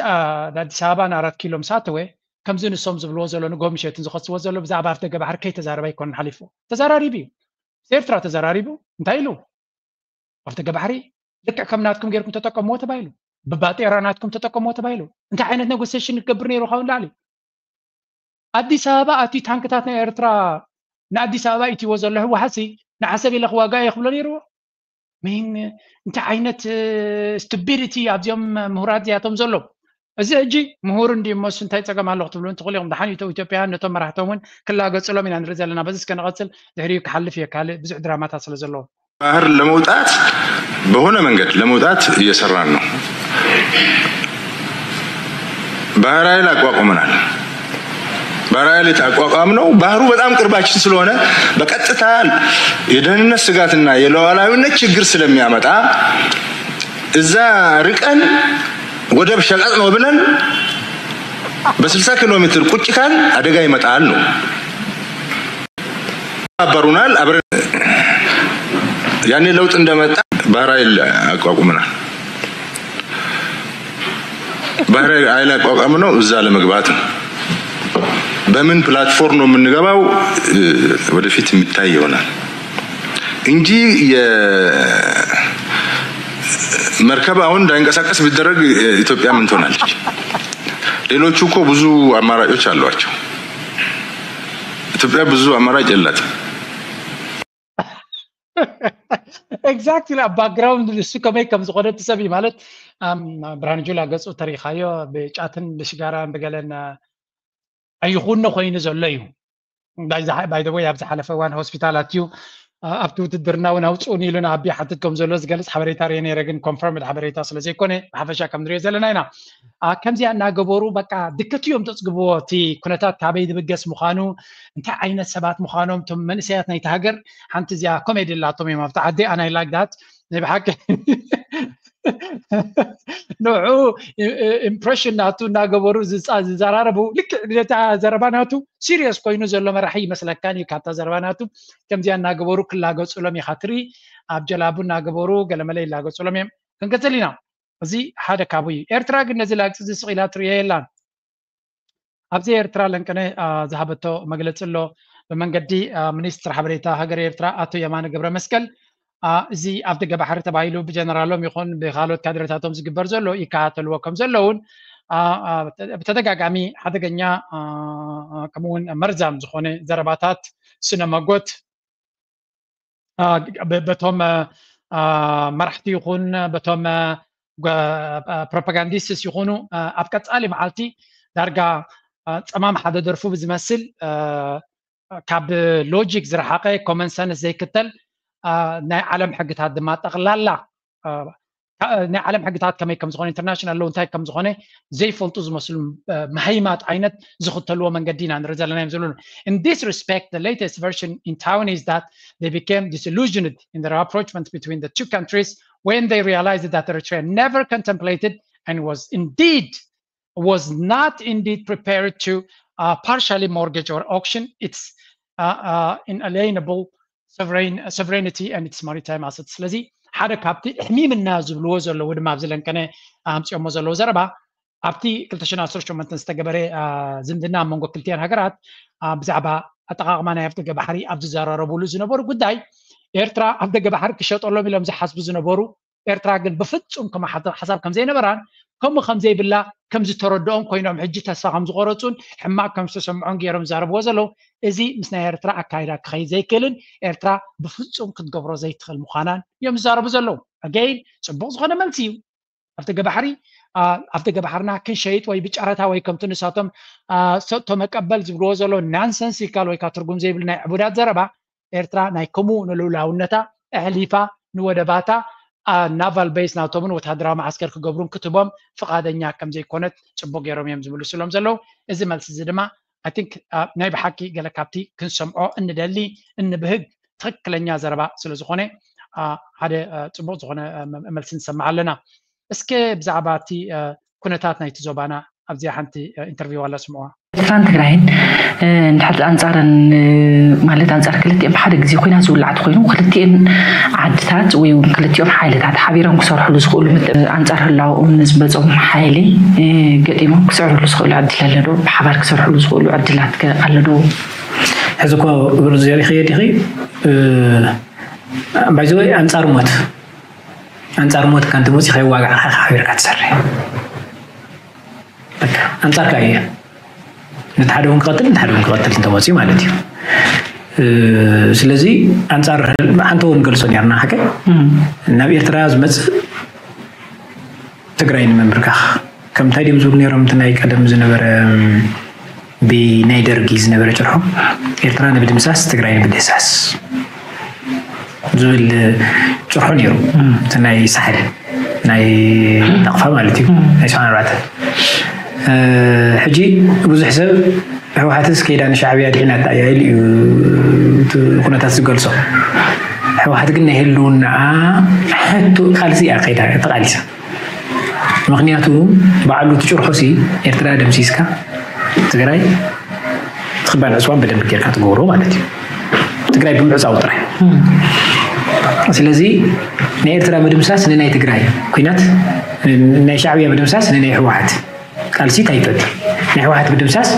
ኣበባ ንኣራት ኪሎ ምስ ኣተወ ከምዚ ንሶም ዝብልዎ ዘሎ ንጎምሸትን ዝኸስዎ ዘሎ ብዛዕባ ኣፍደገ ባሕሪ ከይተዛረበ ኣይኮነን ሓሊፉ። ተዘራሪቡ እዩ። ምስ ኤርትራ ተዘራሪቡ እንታይ ኢሉ? ኣፍደገ ባሕሪ ልክዕ ከም ናትኩም ጌርኩም ተጠቀምዎ ተባሂሉ። ብባጤራ ናትኩም ተጠቀምዎ ተባሂሉ። እንታይ ዓይነት ኔጎሲሽን ክገብር ነይሩ ካብኡ ንላዕሊ? ኣዲስ ኣበባ ኣትዩ ታንክታት ናይ ኤርትራ ንኣዲስ ኣበባ ኢትዎ ዘሎ ህወሓት ሲ ንዓሰብ ኢለ ክዋጋ እየ ክብሎ ነይርዎ? ምን እንታይ ዓይነት ስቱፒዲቲ ኣብዚኦም ምሁራት እዚኣቶም ዘሎ? እዚ ሕጂ ምሁር እንዲ እሞስ እንታይ ፀገም ኣሎ ክትብሉ እንትኽእሉ ኢኹም። ደሓን ኢትዮ ኢትዮጵያውያን ነቶም መራሕቶም እውን ክላገፅሎም ኢና ንርኢ ዘለና። በዚ እስከ ንቐፅል፣ ድሕሪኡ ክሓልፍ እየ ካልእ ብዙሕ ድራማታት ስለ ዘለዎ። ባህር ለመውጣት በሆነ መንገድ ለመውጣት እየሰራን ነው። ባህር ኃይል አቋቁመናል። ባህር ኃይል የተቋቋም ነው። ባህሩ በጣም ቅርባችን ስለሆነ በቀጥታ የደህንነት ስጋትና የሉዓላዊነት ችግር ስለሚያመጣ እዛ ርቀን ወደብ ሸቀጥ ነው ብለን በ60 ኪሎ ሜትር ቁጭ ካል አደጋ ይመጣል ነው። አባሩናል አብረን ያኔ ለውጥ እንደመጣ ባህር ኃይል አቋቁመናል። ባህር ኃይል አቋቋም ነው እዛ ለመግባት ነው። በምን ፕላትፎርም ነው የምንገባው ወደፊት የሚታይ ይሆናል እንጂ የመርከብ አሁን እንዳይንቀሳቀስ ቢደረግ ኢትዮጵያ ምን ትሆናለች? ሌሎቹ እኮ ብዙ አማራጮች አሏቸው። ኢትዮጵያ ብዙ አማራጭ የላትም። ኤግዛክትሊ ኣብ ባክግራውንድ ንሱ ከመይ ከም ዝኾነ እቲ ሰብ እዩ ማለት ብርሃን ጁላ ገፁ ተሪኻዮ ብጫትን ብሽጋራን ብገለን ኣይኹኖ ኮይኑ ዘሎ እዩ። ባይዘወይ ኣብ ዝሓለፈ እዋን ሆስፒታል ኣትዩ ኣብቲ ውትድርና እውን ኣውፅኡን ኢሉ ንኣቢ ሓትት ከም ዘሎ ዝገልፅ ሓበሬታ ርየ ነይረ፣ ግን ኮንፈርምድ ሓበሬታ ስለ ዘይኮነ ብሓፈሻ ከም ንሪኦ ዘለና ኢና። ከምዚኣ እናገበሩ በቃ ድክት እዮም ተፅግብዎ። እቲ ኩነታት ካበይ ዝብገስ ምዃኑ፣ እንታይ ዓይነት ሰባት ምዃኖም እቶም መንእሰያት ናይቲ ሃገር። ሓንቲ እዚኣ ኮሜዲ ላቶም እዮም ኣብቲ ዓዲ ኣናይ ላይክ ዳት ናይ ብሓቂ ንዑ ኢምፕሬሽን ናቱ እናገበሩ ዝዘራረቡ ልክዕ ነታ ዘረባ ናቱ ሲሪየስ ኮይኑ ዘሎ መራሒ ይመስለካን እዩ። ካብታ ዘረባ ናቱ ከምዚኣ እናገበሩ ክላገፁሎም ኢኻ ትርኢ። ኣብ ጀላቡ እናገበሩ ገለመለ ይላገፁሎም እዮም። ክንቀፅል ኢና። እዚ ሓደ ካብኡ እዩ። ኤርትራ ግን ነዚ ላግፂ እዚ ስቕ ኢላ ትርእዮ የላን። ኣብዚ ኤርትራ ለንቅነ ዝሃበቶ መግለፂ ኣሎ። ብመንገዲ ሚኒስትር ሓበሬታ ሃገር ኤርትራ ኣቶ የማነ ገብረ መስቀል፣ እዚ ኣብ ደገ ባሕሪ ተባሂሉ ብጀነራሎም ይኹን ብካልኦት ካድረታቶም ዝግበር ዘሎ ይከታተልዎ ከም ዘለውን ብተደጋጋሚ ሓደገኛ ከምኡውን መርዛም ዝኾነ ዘረባታት ስነ መጎት በቶም መራሕቲ ይኹን በቶም ፕሮፓጋንዲስትስ ይኹኑ ኣብ ቀፃሊ መዓልቲ ዳርጋ ፀማም ሓደ ደርፉ ብዝመስል ካብ ሎጂክ ዝረሓቐ ኮመን ሰንስ ዘይክተል ናይ ዓለም ሕግታት ድማ ጠቕላላ ናይ ዓለም ሕግታት ከመይ ከም ዝኾነ ኢንተርናሽናል ሎ እንታይ ከም ዝኾነ ዘይፈልጡ ዝመስሉ መሃይማት ዓይነት ዝኽተልዎ መንገዲ ኢና ንርኢ ዘለና እዮም ዝብሉ። In this respect, the latest version in town is that they became disillusioned in the rapprochement between the two countries when they realized that Eritrea never contemplated and was indeed was not indeed prepared to uh, partially mortgage or auction its uh, uh, inalienable sovereign, sovereignty and its maritime assets. ስለዚ ሓደ ካብቲ ሕሚምና ዝብልዎ ዘለዉ ድማ ኣብዚ ለንቀነ ኣምፅኦሞ ዘለዉ ዘረባ ኣብቲ ክልተ ሽሕን ዓሰርተ ሸሞንተን ዝተገበረ ዝምድና ኣብ መንጎ ክልቲኣን ሃገራት ብዛዕባ ኣጠቓቕማ ናይ ኣፍደገ ባሕሪ ኣብ ዝዘራረቡሉ ዝነበሩ ጉዳይ ኤርትራ ኣፍደገ ባሕሪ ክሸጠሎም ኢሎም ዝሓስቡ ዝነበሩ ኤርትራ ግን ብፍጹም ከም ሓሳብ ከም ዘይነበራን ከምኡ ከም ዘይብላ ከም ዝተረድኦም ኮይኖም ሕጂ ተስፋ ከም ዝቆረጹን ሕማቅ ከም ዝተሰምዖን ገይሮም ዝዛረብዎ ዘለዉ እዚ ምስ ናይ ኤርትራ ኣካይዳ ክኸይድ ዘይክእልን ኤርትራ ብፍጹም ክትገብሮ ዘይትኽእል ምዃናን እዮም ዝዛረቡ ዘለዉ። ኣገይን ጽቡቅ ዝኾነ መልሲ እዩ። ኣብ ደገ ባሕሪ ኣብ ደገ ባሕርና ክንሸይጥ ወይ ብጨረታ ወይ ከምቲ ንሳቶም ሰጥቶ መቀበል ዝብልዎ ዘሎ ናንሰንሲካል ወይ ከዓ ትርጉም ዘይብሉ ናይ ዕቡዳት ዘረባ ኤርትራ ናይ ከምኡ ንልኡላውነታ ኣሕሊፋ ንወደባታ ናቫል ቤስ ናቶምን ወታደራዊ መዓስከር ክገብሩን ክትቦም ፍቓደኛ ከም ዘይኮነት ጽቡቅ ገይሮም እዮም ዝምልሱሎም ዘለዉ። እዚ መልሲ እዚ ድማ ኣይ ቲንክ ናይ ብሓቂ ገለ ካብቲ ክንሰምዖ እንደሊ እንብህግ ትኽክለኛ ዘረባ ስለ ዝኾነ ሓደ ጽቡቅ ዝኾነ መልሲ ንሰምዕ ኣለና። እስከ ብዛዕባ እቲ ኩነታት ናይቲ ዞባና ኣብዚኣ ሓንቲ ኢንተርቪው ኣላ ስምዑዋ። ኤርትራን ትግራይን እንድሕር ኣንፃረን ማለት ኣንፃር ክልቲኦም ብሓደ ግዜ ኮይና ዝውላዕ ተኮይኑ ክልቲኤን ዓድታት ወይ እውን ክልቲኦም ሓይልታት ሓቢሮም ክሰርሕሉ ዝኽእሉ ኣንፃር ህላውኦም ንዝመፆም ሓይሊ ገጢሞም ክስዕርሉ ዝኽእሉ ዕድል ኣሎ ዶ? ብሓባር ክሰርሕሉ ዝኽእሉ ዕድላት ከ ኣሎ ዶ? ሕዚ እኮ ብርዝዮ ይኸየድ ይኸ ባይዘወይ ኣንፃር ሞት ኣንፃር ሞት ካንቲ ሞት ይኸይዋጋዕካ ሓቢርካ ትሰርሕ ኣንፃርካ እየ ነቲ ሓደ እውን ክቐትል ነቲ ሓደ እውን ክቐትል እንተመፅኡ ማለት እዩ። ስለዚ ኣንፃር ሓንቲ እውን ገልሶ ነርና ሓቀ ናብ ኤርትራ ዝመፅእ ትግራይ ንምምርካኽ ከምታይ ድም ዝብሉ ነሮም እቲ ናይ ቀደም ዝነበረ ብናይ ደርጊ ዝነበረ ጭርሖ ኤርትራ ንምድምሳስ ትግራይ ንምድህሳስ ዝብል ጭርሖ ነይሩ። እቲ ናይ ሳሕል ናይ ናቕፋ ማለት እዩ ናይ ሰብዓን ኣርባዕተን ሕጂ ብዙሕ ሰብ ህወሓትስ ከይዳ ንሻዕብያ ድሒናታ እያ ኢሉ እዩ እቲ ኩነታት ዝገልጾ። ህወሓት ግን ናይ ህልውናኣ ሕቶ ቃልሲ እያ ከይዳ ተቓሊሳ። ምክንያቱ በዓሉ እቲ ጭርሖ ሲ ኤርትራ ደምሲስካ ትግራይ ትኽባን ዕፅዋን በደንብ ጌርካ ትገብሮ ማለት እዩ። ትግራይ ብምዕፃው ጥራይ። ስለዚ ናይ ኤርትራ ምድምሳስ ንናይ ትግራይ ኩናት ናይ ሻዕብያ ምድምሳስ ንናይ ህወሓት ቃልሲ እንታይ ይፈጥር? ናይ ህወሓት ምድምሳስ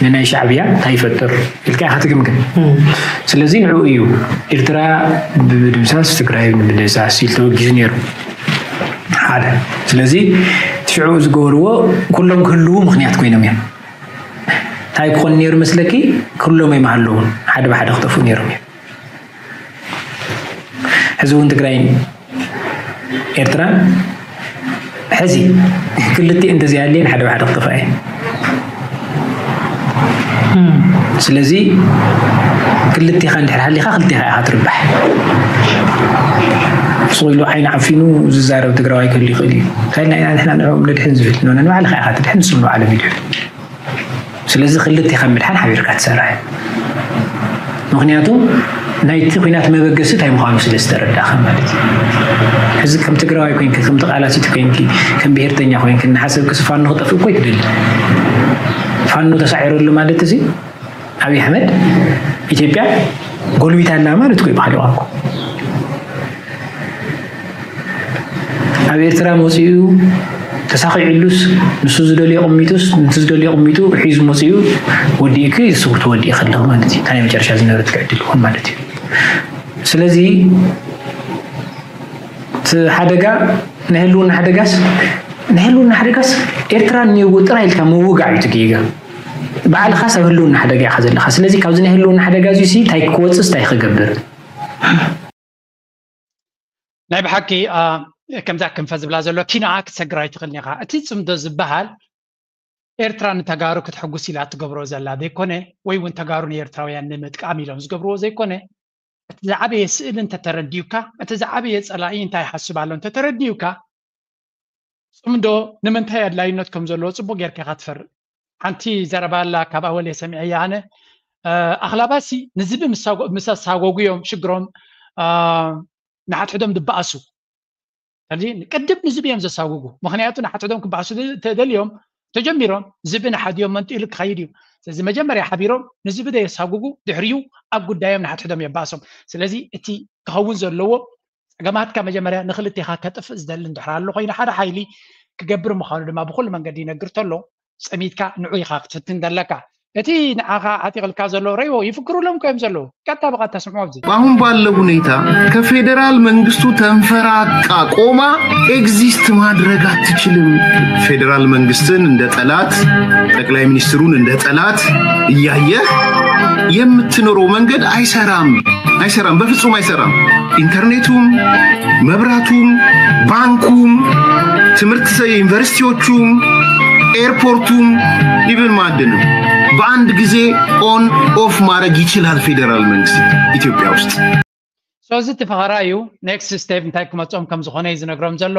ንናይ ሻዕብያ እንታይ ይፈጥር ኢልካ ኢኻ ትግምግም። ስለዚ ንዕኡ እዩ ኤርትራ ብምድምሳስ ትግራይ ንምድምሳስ ኢሉ ተወጊዙ ነይሩ። ሓደ ስለዚ እቲ ሽዑ ዝገበርዎ ኩሎም ክህልዉ ምክንያት ኮይኖም እዮም። እንታይ ክኾን ነይሩ መስለኪ? ኩሎም ኣይምሃለውን ሓደ ብሓደ ክጠፍኡ ነይሮም እዮም። ሕዚ እውን ትግራይን ኤርትራን ሕዚ ክልቲኡ እንተዘይሃልየን ሓደ ብሓደ ክጠፍኣ እየን። ስለዚ ክልቴኻ እንድሕር ሃሊኻ ክልቴኻ ኢኻ ትርባሕ። ስቕ ኢሉ ዓይኒ ዓፊኑ ዝዛረብ ትግራዋይ ክህሉ ይኽእል እዩ። እንታይ ኢልና ኢና ንሕና ንዕኦም ነድሕን ዝብል? ኖ፣ ንባዕልኻ ኢኻ ትድሕን፣ ንሱ ንባዕሎም ይድሕኑ። ስለዚ ክልቴኻ ምድሓን ሓቢርካ ትሰርሕ። ምኽንያቱ ናይቲ ኲናት መበገሲ እንታይ ምዃኑ ስለ ዝተረዳእኻ ማለት እዩ። ሕዚ ከም ትግራዋይ ኮይንኪ፣ ከም ተቓላሲት ኮይንኪ፣ ከም ብሄርተኛ ኮይንኪ፣ ንሓሰብ ክስፋኑ ክጠፍእ እኮ ይትደሊ። ፋኖ ተሳዒረሉ ማለት እዚ ኣብይ ኣሕመድ ኢትዮጵያ ጎልቢታ ኣላ ማለት እኮ ይበሃል ቋንቋ። ኣብ ኤርትራ መፂኡ ተሳኺዕሉስ ንሱ ዝደልዮ ቅሚጡስ፣ ንሱ ዝደልዮ ቅሚጡ ሒዙ መፂኡ ወዲእኪ ስውር ትወዲእ ከለኽ ማለት እዩ። እንታይ መጨረሻ ዝነበረ ትክዕድል ይኾን ማለት እዩ። ስለዚ እቲ ሓደጋ ናይ ህልውና ሓደጋስ ናይ ህልውና ሓደጋስ ኤርትራ እኒአዎ ጥራይ ኢልካ ምውጋዕ እዩ እቲ ጌጋ። ባዕልኻስ ኣብ ህልውና ሓደጋ ኢኻ ዘለኻ። ስለዚ ካብዚ ናይ ህልውና ሓደጋ እዚ እንታይ ክወፅስ እንታይ ክገብር? ናይ ብሓቂ ከምዛ ክንፈ ዝብላ ዘሎ ኪናኣ ክትሰግር ኣይትኽእልን ኢኻ። እቲ ፅምዶ ዝበሃል ኤርትራ ንተጋሩ ክትሕጉስ ኢላ ትገብሮ ዘላ ዘይኮነ፣ ወይ እውን ተጋሩ ንኤርትራውያን ንምጥቃም ኢሎም ዝገብርዎ ዘይኮነ፣ እቲ ዝዓበየ ስእሊ እንተተረዲዩካ፣ እቲ ዝዓበየ ፀላኢ እንታይ ይሓስብ ኣሎ እንተተረዲዩካ፣ ፅምዶ ንምንታይ ኣድላይነት ከም ዘለዎ ፅቡቅ ጌርካ ኢኻ ትፈርድ። ሓንቲ ዘረባ ኣላ ካብ ኣወል እየ ሰሚዐያ ኣነ። ኣኽላባሲ ንዝቢ ምስ ኣሳጎጉ እዮም ሽግሮም ንሓድሕዶም ዝበኣሱ። ስለዚ ቅድም ንዝቢ እዮም ዘሳጉጉ። ምኽንያቱ ንሓድሕዶም ክበኣሱ ተደልዮም ተጀሚሮም ዝቢ ንሓዲኦም መንጢሉ ክኸይድ እዩ። ስለዚ መጀመርያ ሓቢሮም ንዝቢ ዘየሳጉጉ ድሕሪኡ ኣብ ጉዳዮም ንሓድሕዶም የባእሶም። ስለዚ እቲ ክኸውን ዘለዎ ፀገማትካ መጀመርያ ንክልቴኻ ከጥፍእ ዝደሊ እንድሕር ኣሎ ኮይኑ ሓደ ሓይሊ ክገብር ምዃኑ ድማ ብኩሉ መንገዲ ይነግር ተሎ ፀሚትካ ንዑ ኢኻ ክትፍትን ዘለካ። እቲ ንዓኻ ዓጢቕልካ ዘሎ ረይዎ ይፍክሩሎም እኮ እዮም ዘለዉ። ቀጥታ ብቐጥታ ስምዖ ኣብዚ። አሁን ባለው ሁኔታ ከፌዴራል መንግስቱ ተንፈራቃ ቆማ ኤግዚስት ማድረግ አትችልም። ፌዴራል መንግስትን እንደ ጠላት፣ ጠቅላይ ሚኒስትሩን እንደ ጠላት እያየህ የምትኖረው መንገድ አይሰራም፣ አይሰራም፣ በፍጹም አይሰራም። ኢንተርኔቱም፣ መብራቱም፣ ባንኩም፣ ትምህርት ዩኒቨርሲቲዎቹም፣ ኤርፖርቱም፣ ኢቭን ማዕድንም በአንድ ጊዜ ኦን ኦፍ ማድረግ ይችላል ፌዴራል መንግስት ኢትዮጵያ ውስጥ። ስለዚ እቲ ፈኸራ እዩ። ኔክስት ስቴፕ እንታይ ክመፅኦም ከም ዝኾነ እዩ ዝነግሮም ዘሎ።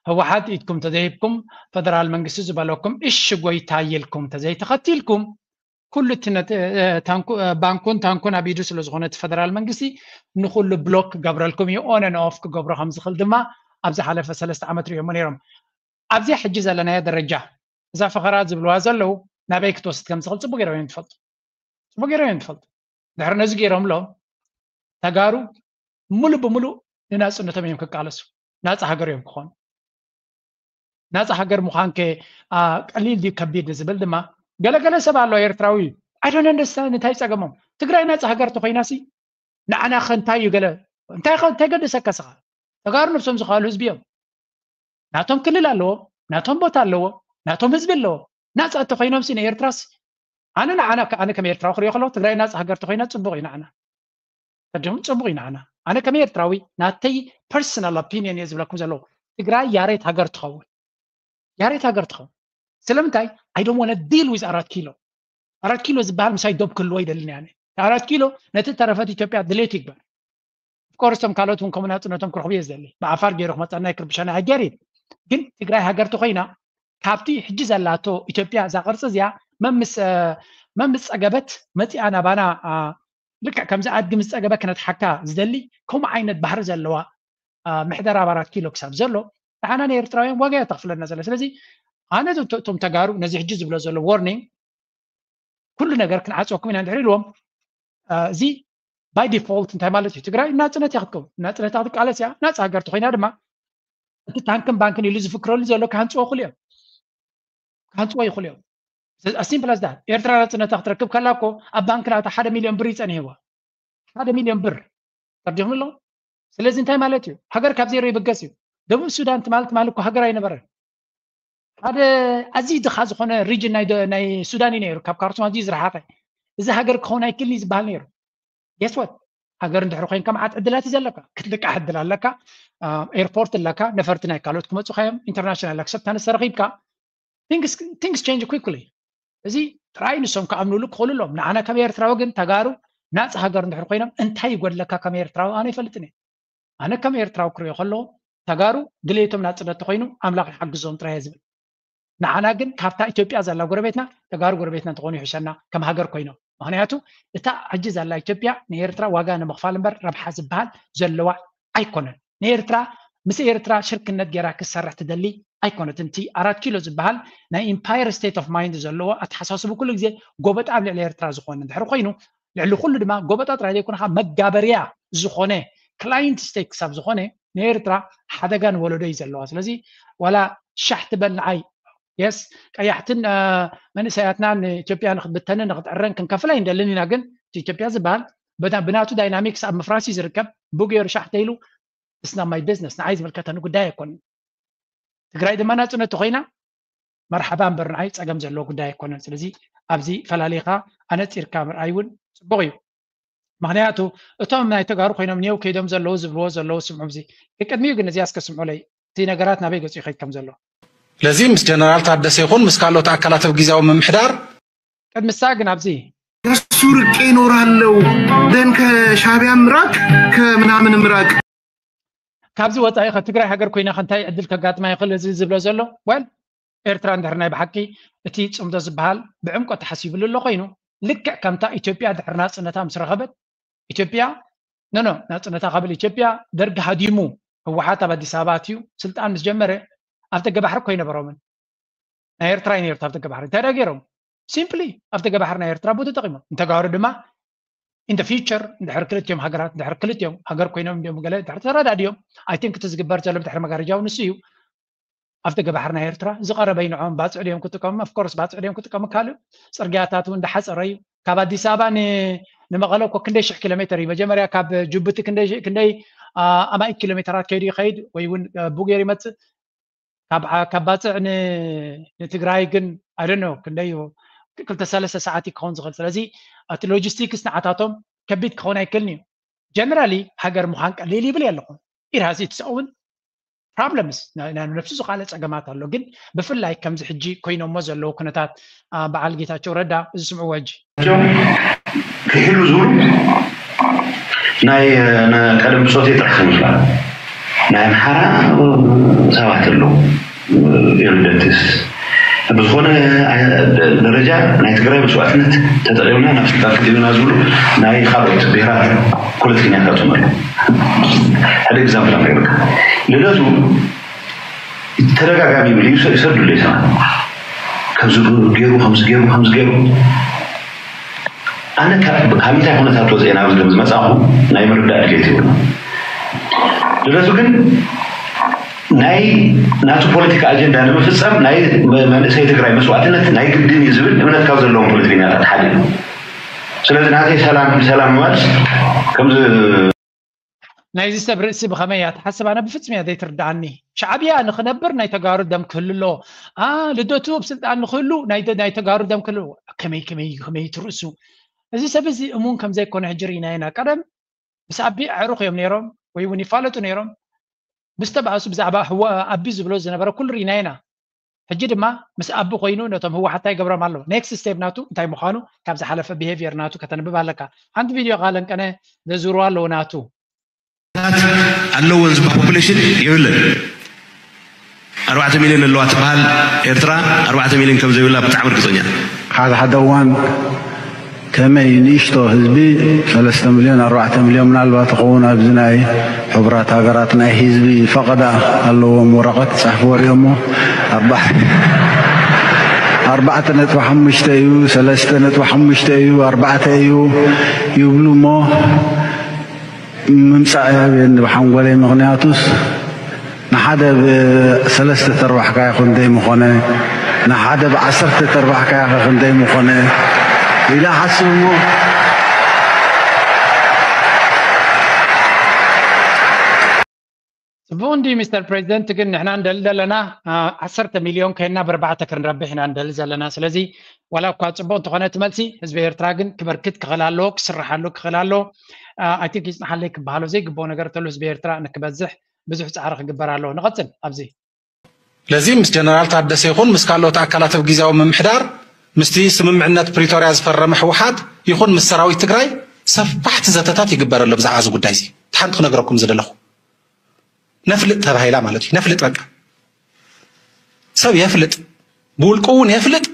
ህወሓት ኢድኩም ተዘይሂብኩም ፈደራል መንግስቲ ዝበለኩም እሺ ጎይታ ይልኩም ተዘይተኸቲልኩም ኩሉ እቲ ባንኩን ታንኩን ኣብ ኢዱ ስለ ዝኾነ እቲ ፈደራል መንግስቲ ንኩሉ ብሎክ ክገብረልኩም እዩ። ኦን ን ኦፍ ክገብሮ ከም ዝኽእል ድማ ኣብ ዝሓለፈ ሰለስተ ዓመት ሪኦሞ ነይሮም። ኣብዚኣ ሕጂ ዘለናዮ ደረጃ እዛ ፈኸራ ዝብልዋ ዘለዉ ናበይ ክትወስድ ከም ዝኽእል ፅቡቅ ገይሮም እዮም ትፈልጡ። ፅቡቅ ገይሮም እዮም ትፈልጡ። ድሕሪ ነዚ ገይሮምሎም ተጋሩ ሙሉእ ብሙሉእ ንናፅነቶም እዮም ክቃለሱ። ናፃ ሃገር እዮም ክኾኑ። ናፃ ሃገር ምዃንከ ቀሊል ድዩ ከቢድ ንዝብል ድማ ገለገለ ሰብ ኣሎ ኤርትራዊ I don't understand እንታይ ፀገሞም። ትግራይ ናፃ ሃገር ተኮይናሲ ንዓና ከ እንታይ እዩ ገለ እንታይ እንታይ ገደሰካ ስኻ? ተጋሩ ነብሶም ዝኸሉ ህዝቢ እዮም። ናቶም ክልል ኣለዎም፣ ናቶም ቦታ ኣለዎም፣ ናቶም ህዝቢ ኣለዎም። ናፃ እንተኮይኖም ሲ ንኤርትራስ ኣነ ንዓና ኣነ ከም ኤርትራዊ ክሪኦ ከለኩ ትግራይ ናፃ ሃገር ተኮይና ፅቡቅ እዩ ንዓና። ቀዲሙ ፅቡቅ እዩ ንዓና። ኣነ ከም ኤርትራዊ ናተይ personal opinion እየ ዝብለኩም ዘለኩ። ትግራይ ያሬት ሃገር ትኸውን። ያሬት ሃገር ትኸውን። ስለምንታይ I don't wanna deal with ኣራት ኪሎ። ኣራት ኪሎ ዝበሃል ምሳይ ዶብ ክህልዎ ይደልን ኣነ። ኣራት ኪሎ ነቲ ተረፈት ኢትዮጵያ ድሌት ይግበር። Of course እቶም ካልኦት እውን ከምኡ ናፅነቶም ክረኽቡ እየ ዝደሊ። ብኣፋር ገይሩ ክመፀና ይክርብሸና I get it። ግን ትግራይ ሃገር ተኮይና ካብቲ ሕጂ ዘላቶ ኢትዮጵያ እዛ ቅርፂ እዚኣ መምስ መምስ ፀገበት መፂኣ ናባና ልክዕ ከምዚ ኣድጊ ምስ ፀገበ ክነትሓካ ዝደሊ ከምኡ ዓይነት ባህሪ ዘለዋ ምሕደራ ኣብ ኣራት ኪሎ ክሳብ ዘሎ ንዓና ንኤርትራውያን ዋጋ እያ ተኽፍለና ዘላ። ስለዚ ኣነ እቶም ተጋሩ ነዚ ሕጂ ዝብሎ ዘሎ warning ኩሉ ነገር ክንዓፅወኩም ኢና እንድሕር ኢልዎም እዚ by default እንታይ ማለት እዩ? ትግራይ ናፅነት እያ ክትከውን። ናፅነታ ክትቃለስ እያ። ናፃ ሃገር ተኮይና ድማ እቲ ታንክን ባንክን ኢሉ ዝፍክረሉ ዘሎ ክሃንፅዎ ይኽእሉ እዮም። ክሃንፅዎ ይኽእሉ እዮም። As simple as that። ኤርትራ ናፅነታ ክትረክብ ከላ እኮ ኣብ ባንክ ናታ ሓደ ሚልዮን ብር ይፀንሕዋ። ሓደ ሚልዮን ብር ተርዲኹም ኣሎ። ስለዚ እንታይ ማለት እዩ? ሃገር ካብ ዜሮ ይብገስ እዩ። ደቡብ ሱዳን ትማሊ ትማሊ እኮ ሃገር ኣይነበረን። ሓደ ኣዝዩ ድኻ ዝኾነ ሪጅን ናይ ሱዳን እዩ ነይሩ፣ ካብ ካርቱም ኣዝዩ ዝረሓቐ። እዚ ሃገር ክኸውን ኣይክልን እዩ ዝበሃል ነይሩ። Guess what? ሃገር እንድሕር ኮይንካ መዓት ዕድላት እዩ ዘለካ። ክትልቃሕ ዕድል ኣለካ፣ ኤርፖርት ኣለካ፣ ነፈርቲ ናይ ካልኦት ክመፁካ እዮም፣ ኢንተርናሽናል ኣክሰፕታንስ ተረኺብካ። Things change quickly። እዚ ጥራይ ንሶም ክኣምኑሉ ክኽእሉ ኣለዎም። ንዓና ከም ኤርትራዊ ግን ተጋሩ ናፃ ሃገር እንድሕር ኮይኖም እንታይ ይጎድለካ ከም ኤርትራዊ ኣነ ይፈልጥን እየ። ኣነ ከም ኤርትራዊ ክሪኦ ከለኹ ተጋሩ ድሌቶም ናፅነት ተኮይኑ ኣምላኽ ይሓግዞም ጥራይ እየ ዝብል። ንዓና ግን ካብታ ኢትዮጵያ ዘላ ጎረቤትና ተጋሩ ጎረቤትና እንተኾኑ ይሕሸና ከም ሃገር ኮይኖም። ምክንያቱ እታ ሕጂ ዘላ ኢትዮጵያ ንኤርትራ ዋጋ ንምኽፋል እምበር ረብሓ ዝበሃል ዘለዋ ኣይኮነን። ንኤርትራ ምስ ኤርትራ ሽርክነት ገይራ ክትሰርሕ ትደሊ ኣይኮነትን። እቲ ኣራት ኪሎ ዝበሃል ናይ ኢምፓየር ስቴት ኦፍ ማይንድ ዘለዎ ኣተሓሳስቡ ኩሉ ግዜ ጎበጣ ኣብ ልዕሊ ኤርትራ ዝኾነ እንድሕር ኮይኑ ልዕሊ ኩሉ ድማ ጎበጣ ጥራይ ዘይኮነ መጋበርያ ዝኾነ ክላይንት ስቴት ክሳብ ዝኾነ ንኤርትራ ሓደጋ ንወለዶ እዩ ዘለዋ። ስለዚ ዋላ ሻሕ ትበል ንዓይ የስ ቀያሕትን መንእሰያትና ንኢትዮጵያ ንክትብተንን ንክትዕረን ክንከፍላ ይንደልን ኢና። ግን ኢትዮጵያ ዝበሃል ብናቱ ዳይናሚክስ ኣብ ምፍራስ እዩ ዝርከብ። ብገይሩ ሻሕ ተይሉ እስና ማይ ቢዝነስ ንዓይ ዝምልከተኒ ጉዳይ ኣይኮንን። ትግራይ ድማ ናፅነት ተኮይና መርሓባ እምበር ንዓይ ፀገም ዘለዎ ጉዳይ ኣይኮነን። ስለዚ ኣብዚ ፈላሊኻ ኣነፂርካ ምርኣይ እውን ፅቡቅ እዩ። ምክንያቱ እቶም ናይ ተጋሩ ኮይኖም ኔው ከይዶም ዘለዉ ዝብልዎ ዘለዉ ስምዑ። እዚ ቅድሚኡ ግን እዚኣ እስከ ስምዑለይ፣ እቲ ነገራት ናበይ ገፂ ይኸይድ ከም ዘሎ። ስለዚ ምስ ጀነራል ታደሰ ይኹን ምስ ካልኦት ኣካላት ኣብ ግዜያዊ ምምሕዳር ቅድሚ ሳ ግን ኣብዚ ከሱ ርቄ ይኖራለው ደን ከሻቢያ ምራቅ ከምናምን ምራቅ ካብዚ ወፃኢ ከ ትግራይ ሃገር ኮይና ከ እንታይ ዕድል ከጋጥማ ይኽእል? እዚ ዝብሎ ዘሎ ወል ኤርትራ እንድሕር ናይ ብሓቂ እቲ ፅምዶ ዝበሃል ብዕምቆት ተሓሲብሉ ኣሎ ኮይኑ ልክዕ ከምታ ኢትዮጵያ ድሕሪ ናፅነታ ምስ ረኸበት ኢትዮጵያ ኖኖ ናፅነታ ከብል ኢትዮጵያ ደርጊ ሃዲሙ ህወሓት ኣብ ኣዲስ ኣበባ ኣትዩ ስልጣን ምስ ጀመረ ኣብ ደገ ባሕሪ እኮ ኣይነበሮምን። ናይ ኤርትራ እዩ ነርቱ ኣብ ደገ ባሕሪ እንታይ ደኣ ገይሮም? ሲምፕሊ ኣብ ደገ ባሕሪ ናይ ኤርትራ ቦ ተጠቂሞም እንተጋሩ ድማ ኢን ፊቸር እንድሕር ክልቲኦም ሃገራት እንድሕር ክልቲኦም ሃገር ኮይኖም እንዲኦም ገለ እንድሕር ተረዳድዮም ኣይቲንክ እቲ ዝግበር ዘሎ ብድሕሪ መጋረጃው ንሱ እዩ። ኣብ ደገ ባሕሪ ናይ ኤርትራ ዝቐረበ ይንዖም ባፅዕ ድዮም ክጥቀሙ? ኦፍኮርስ ባፅዕ ድዮም ክጥቀሙ? ካልእ ፅርግያታት እውን እንዳሓፀረ እዩ። ካብ ኣዲስ ኣበባ ንመቐለ እኮ ክንደይ ሽሕ ኪሎ ሜትር እዩ? መጀመርያ ካብ ጅቡቲ ክንደይ ኣማኢት ኪሎ ሜትራት ከይዱ ይኸይድ ወይ እውን ቡጌር ይመፅእ። ካብ ባፅዕ ንትግራይ ግን ኣይደኖ ክንደይ ክልተ ሰለስተ ሰዓት ክኸውን ዝኽእል። ስለዚ እቲ ሎጂስቲክስ ንዓታቶም ከቢድ ክኸውን ኣይክእልን እዩ። ጀነራሊ ሃገር ምዃን ቀሊል ይብል የለኹም። ኢራዚ ትሰውን ፕሮብለምስ ነብሱ ዝኻለ ፀገማት ኣሎ። ግን ብፍላይ ከምዚ ሕጂ ኮይኖሞ ዘለዉ ኩነታት በዓል ጌታቸው ረዳ እዚ ስምዕዎ ሕጂ ክሕሉ ዝብሉ ናይ ቀደም ብፆት ጥራሕ ክምፍላ ናይ ኣምሓራ ሰባት ኣለዉ። ኤሪደንትስ ብዝኾነ ደረጃ ናይ ትግራይ መስዋእትነት ተጠቂምና ናብ ስልጣን ክድልና ዝብሉ ናይ ካልኦት ብሄራት ፖለቲከኛታት ኣለዉ። ሓደ ኤግዛምፕል ኣነግርካ ልደቱ ተደጋጋሚ ይብል ይሰዱለይ ሰባት ከምዚ ገይሩ ከምዚ ገይሩ ከምዚ ገይሩ ኣነ ካብ ምንታይ ኩነታት ወፅአ ናብ ዝመፃኹ ናይ ምርዳእ ድሌት ይብሉ። ልደቱ ግን ናይ ናቱ ፖለቲካ ኣጀንዳ ንምፍፃም ናይ መንእሰይ ትግራይ መስዋእትነት ናይ ግድን እዩ ዝብል እምነት ካብ ዘለዎም ፖለቲከኛታት ሓደ እዩ። ስለዚ ናተይ ሰላም ሰላም ማለት ከምዚ ናይዚ ሰብ ርእሲ ብኸመይ እያ ትሓስብ? ኣነ ብፍጹም እያ ዘይትርድኣኒ። ሻዕብያ ንኽነብር ናይ ተጋሩ ደም ክህሉ ኣለዎ። ኣ ልደቱ ኣብ ስልጣን ንኽህሉ ናይ ናይ ተጋሩ ደም ክህሉ ከመይ ከመይ ከመይ ትርእሱ? እዚ ሰብ እዚ እሙን ከም ዘይኮነ ሕጂ ርኢና ኢና። ቀደም ምስ ኣቢ ኣዕሩኽ እዮም ነይሮም ወይ እውን ይፋለጡ ነይሮም። ምስ ተባእሱ ብዛዕባ ህዋ ኣቢ ዝብሎ ዝነበረ ኩሉ ርኢና ኢና። ሕጂ ድማ ምስ ኣቢ ኮይኑ ነቶም ህወሓት እንታይ ይገብሮም ኣሎ? ኔክስት ስቴፕ ናቱ እንታይ ምዃኑ ካብ ዝሓለፈ ቢሄቪየር ናቱ ከተንብብ ኣለካ። ሓንቲ ቪድዮ ቃለንቀነ ዘዝርዋ ኣለዎ ናቱ። ኣለወን ዝበሃል ፖፑሌሽን የብለን። ኣርባዕተ ሚልዮን ኣለዋ ትበሃል ኤርትራ ኣርባዕተ ሚልዮን ከም ዘይብላ ብጣዕሚ ርግፀኛ። ሓደ ሓደ እዋን ከመይ ንእሽቶ ህዝቢ ሰለስተ ሚልዮን ኣርባዕተ ሚልዮን ምናልባት ይኸውን ኣብዚ ናይ ሕቡራት ሃገራት ናይ ህዝቢ ፈቐዳ ኣለዎም ወረቐት ፃሕፍዎ ሪኦሞ ኣርባዕተ ነጥቢ ሓሙሽተ እዩ ሰለስተ ነጥቢ ሓሙሽተ እዩ ኣርባዕተ እዩ ይብሉ እሞ ምምፃእ ያብየኒ ብሓንጎለይ ምኽንያቱስ ንሓደ ብሰለስተ ተርባሕካዮ ክንደይ ምኾነ ንሓደ ብዓሰርተ ተርባሕካዮ ኸ ክንደይ ምኾነ ኢለ ሓስብ እሞ ጽቡቕ እንዲ ሚስተር ፕሬዚደንት ግን ንሕና እንደሊ ዘለና ዓሰርተ ሚልዮን ከይና ብርባዕተ ክንረብሕ ኢና እንደሊ ዘለና ስለዚ ዋላ እኳ ጽቡቕ እንተኾነ እቲ መልሲ ህዝቢ ኤርትራ ግን ክበርክት ክኽእል ኣለዎ ክስርሓሉ ክኽእል ኣለዎ ኣይ ቲንክ ይጽንሓለይ ክበሃሎ ዘይግብኦ ነገር እንተሉ ህዝቢ ኤርትራ ንክበዝሕ ብዙሕ ጻዕሪ ክግበር ኣለዎ ንቐጽል ኣብዚ ስለዚ ምስ ጀነራል ታደሰ ይኹን ምስ ካልኦት ኣካላት ኣብ ግዜያዊ ምምሕዳር ምስቲ ስምምዕነት ፕሪቶርያ ዝፈረመ ህወሓት ይኹን ምስ ሰራዊት ትግራይ ሰፋሕቲ ዘተታት ይግበረሎም ብዛዕባ እዚ ጉዳይ እዚ። ሓንቲ ክነግረኩም ዝደለኹ፣ ነፍልጥ ተባሂላ ማለት እዩ። ነፍልጥ፣ በቃ ሰብ የፍልጥ፣ ብውልቁ እውን የፍልጥ፣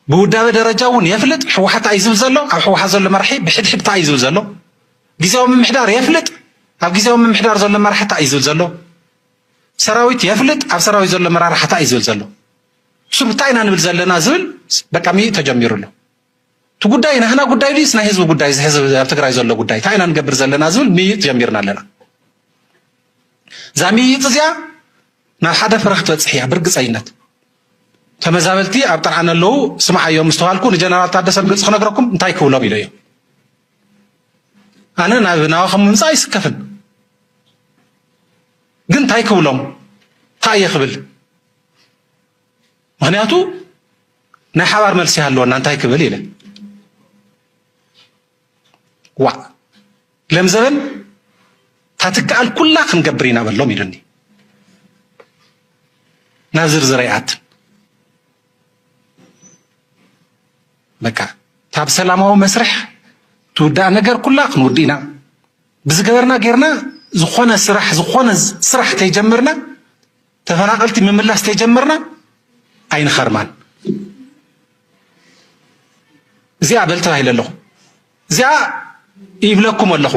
ብውዳበ ደረጃ እውን የፍልጥ። ህወሓት እንታይ እዩ ዝብል ዘሎ? ኣብ ህወሓት ዘሎ መራሒ ብሕድሕድ እንታይ እዩ ዝብል ዘሎ? ግዜያዊ ምምሕዳር የፍልጥ፣ ኣብ ግዜያዊ ምምሕዳር ዘሎ መራሒ እንታይ እዩ ዝብል ዘሎ? ሰራዊት የፍልጥ፣ ኣብ ሰራዊት ዘሎ መራርሓ እንታይ እዩ ዝብል ዘሎ? እሱ እንታይ ኢና ንብል ዘለና ዝብል በቃ ምይጥ ተጀሚሩ ኣሎ። እቲ ጉዳይ ናህና ጉዳይ ድዩስ ናይ ህዝቢ ጉዳይ? እዚ ህዝቢ ኣብ ትግራይ ዘሎ ጉዳይ እንታይ ኢና ንገብር ዘለና ዝብል ምይጥ ጀሚርና ኣለና። እዛ ምይጥ እዚኣ ናብ ሓደ ፍረ ክትበፅሕ እያ ብርግፀይነት። ተመዛበልቲ ኣብ ጥርዓን ኣለዉ። ስምዓዮም ምስተባልኩ ንጀነራል ታደሰ ብግልፂ ክነግረኩም እንታይ ክብሎም ኢለዮ። ኣነ ናብ ናባኹም ምምፃእ ኣይስከፍን፣ ግን እንታይ ክብሎም? እንታይ እየ ክብል? ምክንያቱ ናይ ሓባር መልሲ ይሃለወና። እንታይ ክብል ኢለ ዋ ለምዘበን ታትከኣል ኩላ ክንገብር ኢና በሎም ኢሉኒ። ናብ ዝርዝር ኣይኣትን። በቃ ታብ ሰላማዊ መስርሕ ትውዳእ ነገር ኩላ ክንውድ ኢና። ብዝገበርና ጌርና ዝኾነ ስራሕ፣ ዝኾነ ስራሕ ተይጀመርና፣ ተፈናቐልቲ ምምላስ ተይጀመርና ኣይንኸርማን። እዚኣ በል ተባሂለ ኣለኹ። እዚኣ ይብለኩም ኣለኹ።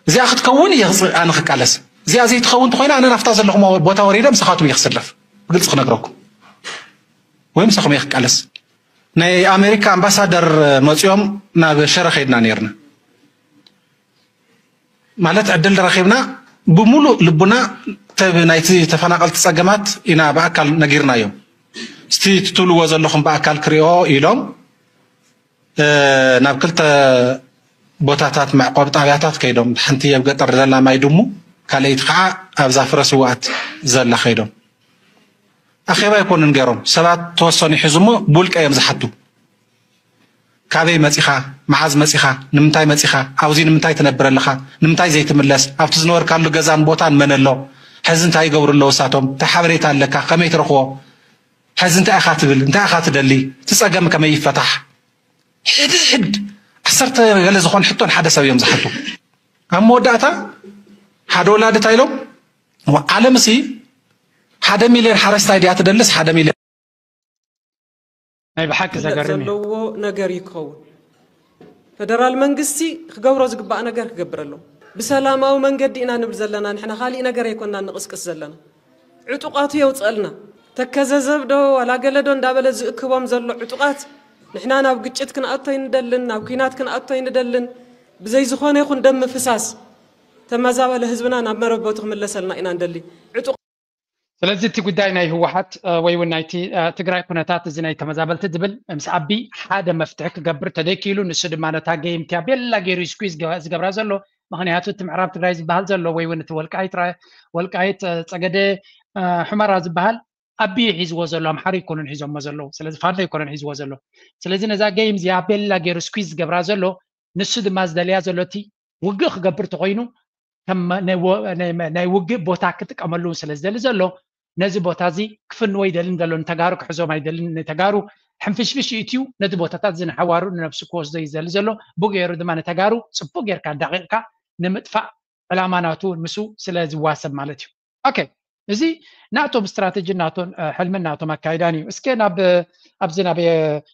እዚኣ ክትከውን እየ ክፅ-፣ ኣነ ክቃለስ። እዚኣ ዘይትኸውን እንተኾይና ኣነ ናብታ ዘለኹም ቦታ ወሪደ ምሳኻትኩም እየ ክስለፍ። ብግልፂ ክነግረኩም። ወይ ምሳኹም እየ ክቃለስ። ናይ ኣሜሪካ ኣምባሳደር መፂኦም ናብ ሽረ ከይድና ነይርና። ማለት ዕድል ረኺብና ብምሉእ ልቡና ተብ-፣ ናይቲ ተፈናቐልቲ ፀገማት ኢና ብኣካል ነጊርናዮም። እስቲ ትትብልዎ ዘለኹም ብኣካል ክሪኦ ኢሎም፣ እ፣ ናብ ክልተ ቦታታት መዕቆብ ጣብያታት ከይዶም፣ ሓንቲ ኣብ ገጠር ዘላ ማይ ድሙ፣ ካልኣይቲ ከዓ ኣብዛ ፍረ ስውኣት ዘላ ከይዶም ኣኼባ ኣይኮኑን ገይሮም። ሰባት ተወሰኑ ይሕዙ እሞ ብውልቀ እዮም ዝሓቱ። ካበይ መፂኻ? መዓዝ መፂኻ? ንምንታይ መፂኻ? ኣብዚ ንምንታይ ትነብር ኣለኻ? ንምንታይ ዘይትምለስ? ኣብቲ ዝነበርካሉ ገዛን ቦታን መን ኣሎ? ሕዚ እንታይ ይገብሩ ኣለዉ እሳቶም? እንታይ ሓበሬታ ኣለካ? ከመይ ትረኽቦ? ሕዚ እንታይ ኢኻ ትብል? እንታይ ኢኻ ትደሊ? እቲ ፀገም ከመይ ይፈታሕ? ሕድ ሕድ ዓሰርተ ገለ ዝኾን ሕቶ ንሓደ ሰብ እዮም ዝሓቱ። ኣብ መወዳእታ ሓደ ወላዲ እንታይ ኢሎም? ዋ፣ ዓለምሲ ሓደ ሚልዮን ሓረስታይ ድያ ትደልስ ሓደ ሚልዮን? ናይ ብሓቂ ዘገርም እዩ። ዘለዎ ነገር እዩ ክኸውን። ፈደራል መንግስቲ ክገብሮ ዝግባእ ነገር ክገብር ኣለዎ። ብሰላማዊ መንገዲ ኢና ንብል ዘለና ንሕና፣ ካሊእ ነገር ኣይኮንና ንቕስቅስ ዘለና። ዕጡቓቱ የውፅአልና። ተከዘዘብ ዶ ዋላ ገለ ዶ እንዳበለ ዝእክቦም ዘሎ ዕጡቓት፣ ንሕና ናብ ግጭት ክንኣቶ ኣይንደልን፣ ናብ ኲናት ክንኣቶ ኣይንደልን። ብዘይ ዝኾነ ይኹን ደም ምፍሳስ ተመዛበለ ህዝብና ናብ መረበቱ ክምለሰልና ኢና ንደሊ። ዕጡቕ ስለዚ እቲ ጉዳይ ናይ ህወሓት፣ እ፣ ወይ እውን ናይቲ፣ እ፣ ትግራይ ኩነታት፣ እዚ ናይ ተመዛበልቲ ዝብል ምስ ኣቢ ሓደ መፍትሒ ክገብር ተደይክኢሉ፣ ንሱ ድማ ነታ ገይም እቲኣ ቤላ ገይሩ እዩ ስኩዝ ገ-፣ ዝገብራ ዘሎ። ምኽንያቱ እቲ ምዕራብ ትግራይ ዝበሃል ዘሎ ወይ እውን እቲ ወልቃይት ራ-፣ ወልቃይት፣ እ፣ ፀገደ፣ እ፣ ሑመራ ዝበሃል ኣቢ እዩ ሒዝዎ ዘሎ፣ ኣምሓሩ ኣይኮኑን ሒዞሞ ዘለዉ። ስለዚ ፋኖ ኣይኮነን ሒዝዎ ዘሎ። ስለዚ ነዛ ገይም እዚኣ ቤላ ገይሩ ስኩዝ ዝገብራ ዘሎ፣ ንሱ ድማ ዝደልያ ዘሎ እቲ ውግእ ክገብር ተኾይኑ ከም ናይ ወ-፣ ናይ መ-፣ ናይ ውግእ ቦታ ክጥቀመሉ ስለ ዝደሊ ዘሎ፣ ነዚ ቦታ እዚ ክፍንዎ ይደልን ዘሎ፣ ንተጋሩ ክሕዞም ኣይደልን። ንተጋሩ ሕንፍሽፍሽ ይእትዩ፣ ነዚ ቦታታት እዚ ንሓዋሩ ንነብሱ ክወስዶ እዩ ዝደሊ ዘሎ። ብኡ ገይሩ ድማ ንተጋሩ ጽቡቕ ጌርካ ዳቂቕካ ንምጥፋእ ዕላማ ናቱ ምስኡ ስለ ዝዋሰብ ማለት እዩ። ኦኬ፣ እዚ ናቶም ስትራተጂ ናቶም፣ እ፣ ሕልምን ናቶም ኣካይዳን እዩ። እስከ ናብ፣ ኣብዚ ናብ፣ እ፣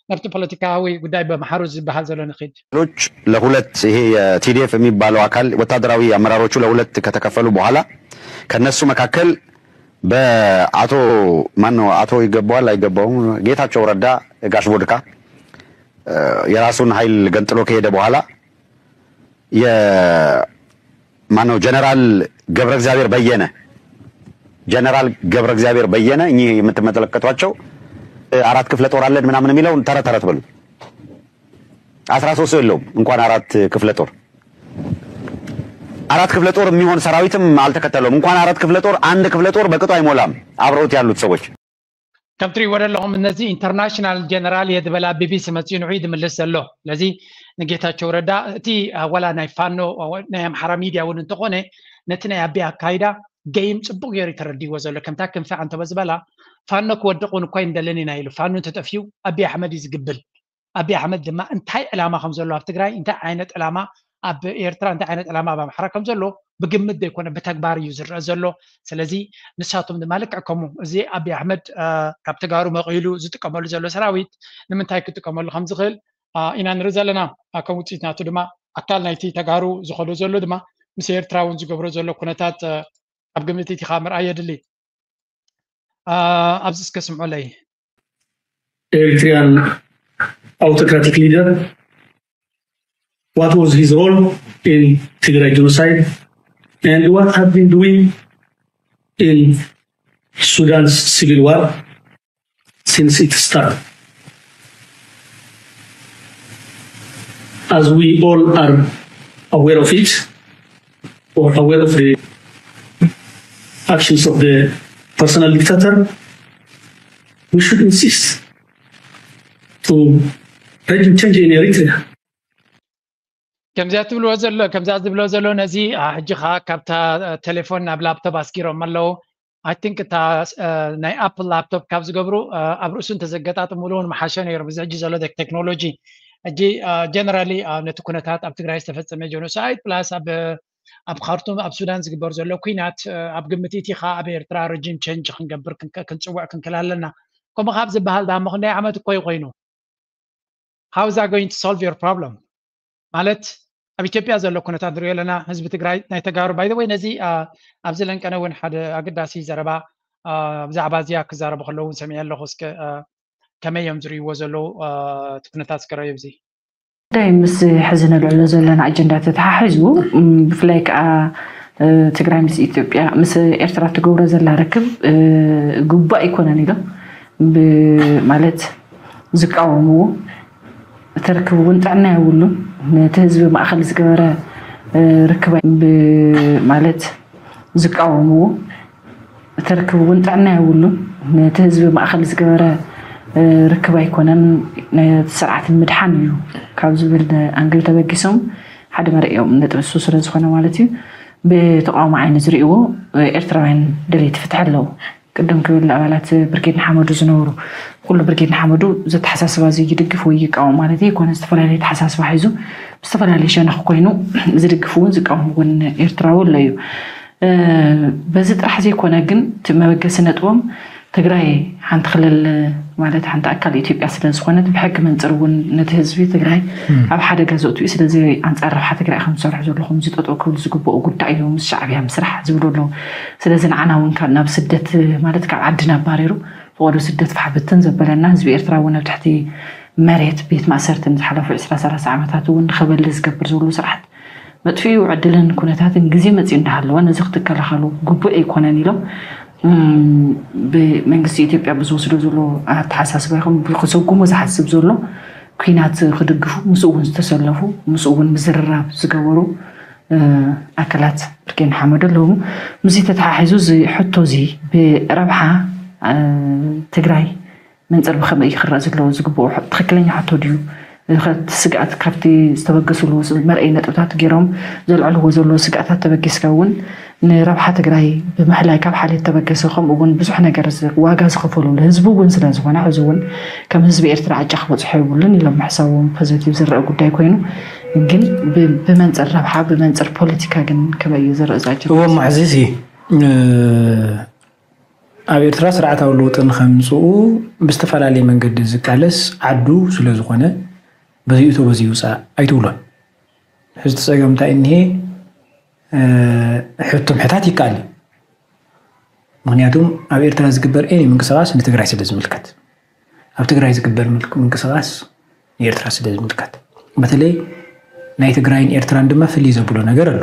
ናብቲ ፖለቲካዊ ጉዳይ በምሓሩ ዝበሃል ዘሎ ንኺድ። ሎች ለሁለት፣ ይሄ የቲዲኤፍ የሚባለው አካል ወታደራዊ አመራሮቹ ለሁለት ከተከፈሉ በኋላ ከነሱ መካከል በአቶ ማን ነው፣ አቶ ይገባዋል አይገባውም፣ ጌታቸው ረዳ፣ ጋሽ vodka፣ እ፣ የራሱን ኃይል ገንጥሎ ከሄደ በኋላ የ-፣ ማን ነው፣ ጀነራል ገብረ እግዚአብሔር በየነ፣ ጀነራል ገብረ እግዚአብሔር በየነ፣ እኚህ የምትመለከቷቸው፣ እ፣ አራት ክፍለ ጦር አለን ምናምን የሚለውን ተረት ተረት በሉ። አስራ ሶስት ሰው የለውም፣ እንኳን አራት ክፍለ ጦር። አራት ክፍለ ጦር የሚሆን ሰራዊትም አልተከተለውም። እንኳን አራት ክፍለ ጦር፣ አንድ ክፍለ ጦር በቅጡ አይሞላም አብረውት ያሉት ሰዎች። ከም ትሪእዎ ዘለኹም፣ ነዚ ኢንተርናሽናል ጀነራል እየ ዝበላ ቢቢሲ መፂኡ ንዑ እዩ ዝምልስ ዘሎ። ስለዚ ንጌታቸው ረዳ እቲ፣ አ፣ ዋላ ናይ ፋኖ፣ ናይ ኣምሓራ ሚድያ እውን እንተኾነ፣ ነቲ ናይ ኣቢ ኣካይዳ ገይም ፅቡቅ ገይሩ እዩ ተረዲእዎ ዘሎ። ከምታ ክንፈ ኣንተበ ዝበላ፣ ፋኖ ክወድቅ እውን እኳ ይንደልን ኢና ኢሉ። ፋኖ እንተጠፊኡ ኣቢ ኣሕመድ እዩ ዝግብል። ኣብይ ኣሕመድ ድማ እንታይ ዕላማ ከም ዘሎ ኣብ ትግራይ፣ እንታይ ዓይነት ዕላማ ኣብ ኤርትራ፣ እንታይ ዓይነት ዕላማ ኣብ ኣምሓራ ከም ዘሎ ብግምት ዘይኮነ ብተግባር እዩ ዝረአ ዘሎ። ስለዚ ንሳቶም ድማ ልክዕ ከምኡ እዚ ኣብይ ኣሕመድ ካብ ተጋሩ መቒሉ ዝጥቀመሉ ዘሎ ሰራዊት ንምንታይ ክጥቀመሉ ከም ዝኽእል ኢና ንርኢ ዘለና። ከም ውፅኢት ናቱ ድማ ኣካል ናይቲ ተጋሩ ዝኸዶ ዘሎ ድማ ምስ ኤርትራ እውን ዝገብሮ ዘሎ ኩነታት ኣብ ግምት እቲኻ ምርኣይ የድሊ። ኣብዚ እስከ ስምዑለይ። Eritrean autocratic leader, what was his role in Tigray genocide, and what have been doing in Sudan's civil war since it started? As we all are aware of it, or aware of the actions of the personal dictator, we should insist to regime change in Eritrea. ከምዚኣ ትብልዎ ዘሎ ከምዚኣ ዝብሎ ዘሎ ነዚ ሕጂ ኸዓ ካብታ ቴሌፎን ናብ ላፕቶፕ ኣስጊሮም ኣለዉ። I think እታ ናይ ኣፕል ላፕቶፕ ካብ ዝገብሩ ኣብ ርእሱ እንተዘገጣጥምሉ እውን መሓሸ ነይሩ። እዚ ሕጂ ዘሎ ቴክኖሎጂ ሕጂ generally ነቲ ኩነታት ኣብ ትግራይ ዝተፈፀመ genocide plus ኣብ ኣብ ካርቱም ኣብ ሱዳን ዝግበር ዘሎ ኩናት ኣብ ግምት እቲኻ ኣብ ኤርትራ regime change ክንገብር ክንፅውዕ ክንክል ኣለና። ከምኡ ካብ ዝበሃል ዳሞ ክንደይ ዓመት እኮ እዩ ኮይኑ? How is that going to solve your problem? ማለት ኣብ ኢትዮጵያ ዘሎ ኩነታት ንሪኦ ኣለና። ህዝቢ ትግራይ ናይ ተጋሩ by the way ነዚ ኣብዚ ለንቀነ እውን ሓደ ኣገዳሲ ዘረባ ብዛዕባ እዚኣ ክዛረቡ ከለዉ እውን ሰሚዐ ኣለኹ። እስከ ከመይ እዮም ዝርእይዎ ዘለዉ እቲ ኩነታት እስከ ረኣዩ ኣብዚ ጉዳይ ምስ ሕዚ ነልዕሎ ዘለና ኣጀንዳ ተተሓሒዙ ብፍላይ ከዓ ትግራይ ምስ ኢትዮጵያ ምስ ኤርትራ ትገብሮ ዘላ ርክብ ግቡእ ኣይኮነን ኢሎም ማለት ዝቃወምዎ እቲ ርክብ እውን ጥዕና የብሉን። ነቲ ህዝቢ ማእኸል ዝገበረ ርክብ ማለት ዝቃወምዎ እቲ ርክብ እውን ጥዕና የብሉን። ነቲ ህዝቢ ማእኸል ዝገበረ ርክብ ኣይኮነን፣ ነቲ ስርዓት ንምድሓን እዩ ካብ ዝብል ኣንግል ተበጊሶም ሓደ መርኢኦም ነጥቢ እሱ ስለ ዝኾነ ማለት እዩ። ብተቃውሞ ዓይኒ ዝርእይዎ ኤርትራውያን ደለይቲ ፍትሒ ኣለዉ። ቅድም ክብል ኣባላት ብርጌድ ንሓመዱ ዝነበሩ ኩሉ ብርጌድ ንሓመዱ ዘተሓሳስባ እዚ ይድግፍ ወይ ይቃወም ማለት ኣይኮነ። ዝተፈላለየ ተሓሳስባ ሒዙ ብዝተፈላለየ ሸነኽ ኮይኑ ዝድግፍ እውን ዝቃወም እውን ኤርትራዊ ኣሎ እዩ። በዚ ጥራሕ ዘይኮነ ግን እቲ መበገሲ ነጥቦም ትግራይ ሓንቲ ክልል ማለት ሓንቲ ኣካል ኢትዮጵያ ስለ ዝኾነት ብሕጊ መንፅር እውን ነቲ ህዝቢ ትግራይ ኣብ ሓደጋ ዘእቱ እዩ። ስለዚ ኣንፃር ረብሓ ትግራይ ከም ዝሰርሑ ዘለኹም እዚ ጠጠው ክብል ዝግብኦ ጉዳይ እዩ ምስ ሻዕብያ ምስራሕ ዝብሉ ኣለዉ። ስለዚ ንዓና እውን ካብ ናብ ስደት ማለት ካብ ዓድና ኣባሪሩ ፈቐዶ ስደት ፋሕ ብትን ዘበለና ህዝቢ ኤርትራ እውን ኣብ ትሕቲ መሬት ቤት ማእሰርቲ ንዝሓለፉ ዕስራ ሰላሳ ዓመታት እውን ንኸበሊ ዝገብር ዘሎ ስርዓት መጥፍኡ ዕድልን ኩነታትን ግዜ መፂኡ እንዳሃለወ ነዚ ክትከላኸሉ ግቡእ ኣይኮነን ኢሎም ብመንግስቲ ኢትዮጵያ ብዝወስዶ ዘሎ ኣተሓሳስባ ይኹን ብክሰጉሞ ዝሓስብ ዘሎ ኩናት ክድግፉ ምስኡ እውን ዝተሰለፉ ምስኡ እውን ምዝርራብ ዝገበሩ ኣካላት ብርጌድ ንሓመዱ ኣለዉ። ምስዚ ተተሓሒዙ እዚ ሕቶ እዚ ብረብሓ ትግራይ መንፅር ብኸመይ እዩ ክረእ ዘለዎ ዝግብኦ ትኽክለኛ ሕቶ ድዩ? ስግኣት ካብቲ ዝተበገስሉ መርኣይ ነጥብታት ገይሮም ዘልዕልዎ ዘለዉ ስግኣታት ተበጊስካ እውን ንረብሓ ትግራይ ብምሕላይ ካብ ሓልዮት ተበገሰ ከምኡ እውን ብዙሕ ነገር ዋጋ ዝኸፈሉሉ ህዝቢ እውን ስለ ዝኾነ ሕዚ እውን ከም ህዝቢ ኤርትራ ዕጫ ክበፅሖ የብሉን ኢሎም ምሕሳቦም ፖዘቲቭ ዝረአ ጉዳይ ኮይኑ ግን ብመንፅር ረብሓ ብመንፅር ፖለቲካ ግን ከመይ እዩ ዝረእ ዛጅ እዎም ማሕዚዚ ኣብ ኤርትራ ስርዓታዊ ለውጢ ንኸምፅኡ ብዝተፈላለየ መንገዲ ዝቃለስ ዓዱ ስለ ዝኾነ በዚኡ እቶ በዚ ይውፃእ ኣይትብሎን። ሕዚ እቲ ፀገም እንታይ እኒሄ? ሕቶ ምሕታት ይከኣል እዩ። ምክንያቱም ኣብ ኤርትራ ዝግበር ኤኒ ምንቅስቃስ ንትግራይ ስለ ዝምልከት ኣብ ትግራይ ዝግበር ምንቅስቃስ ንኤርትራ ስለ ዝምልከት በተለይ ናይ ትግራይን ኤርትራን ድማ ፍልይ ዘብሎ ነገር ኣሎ።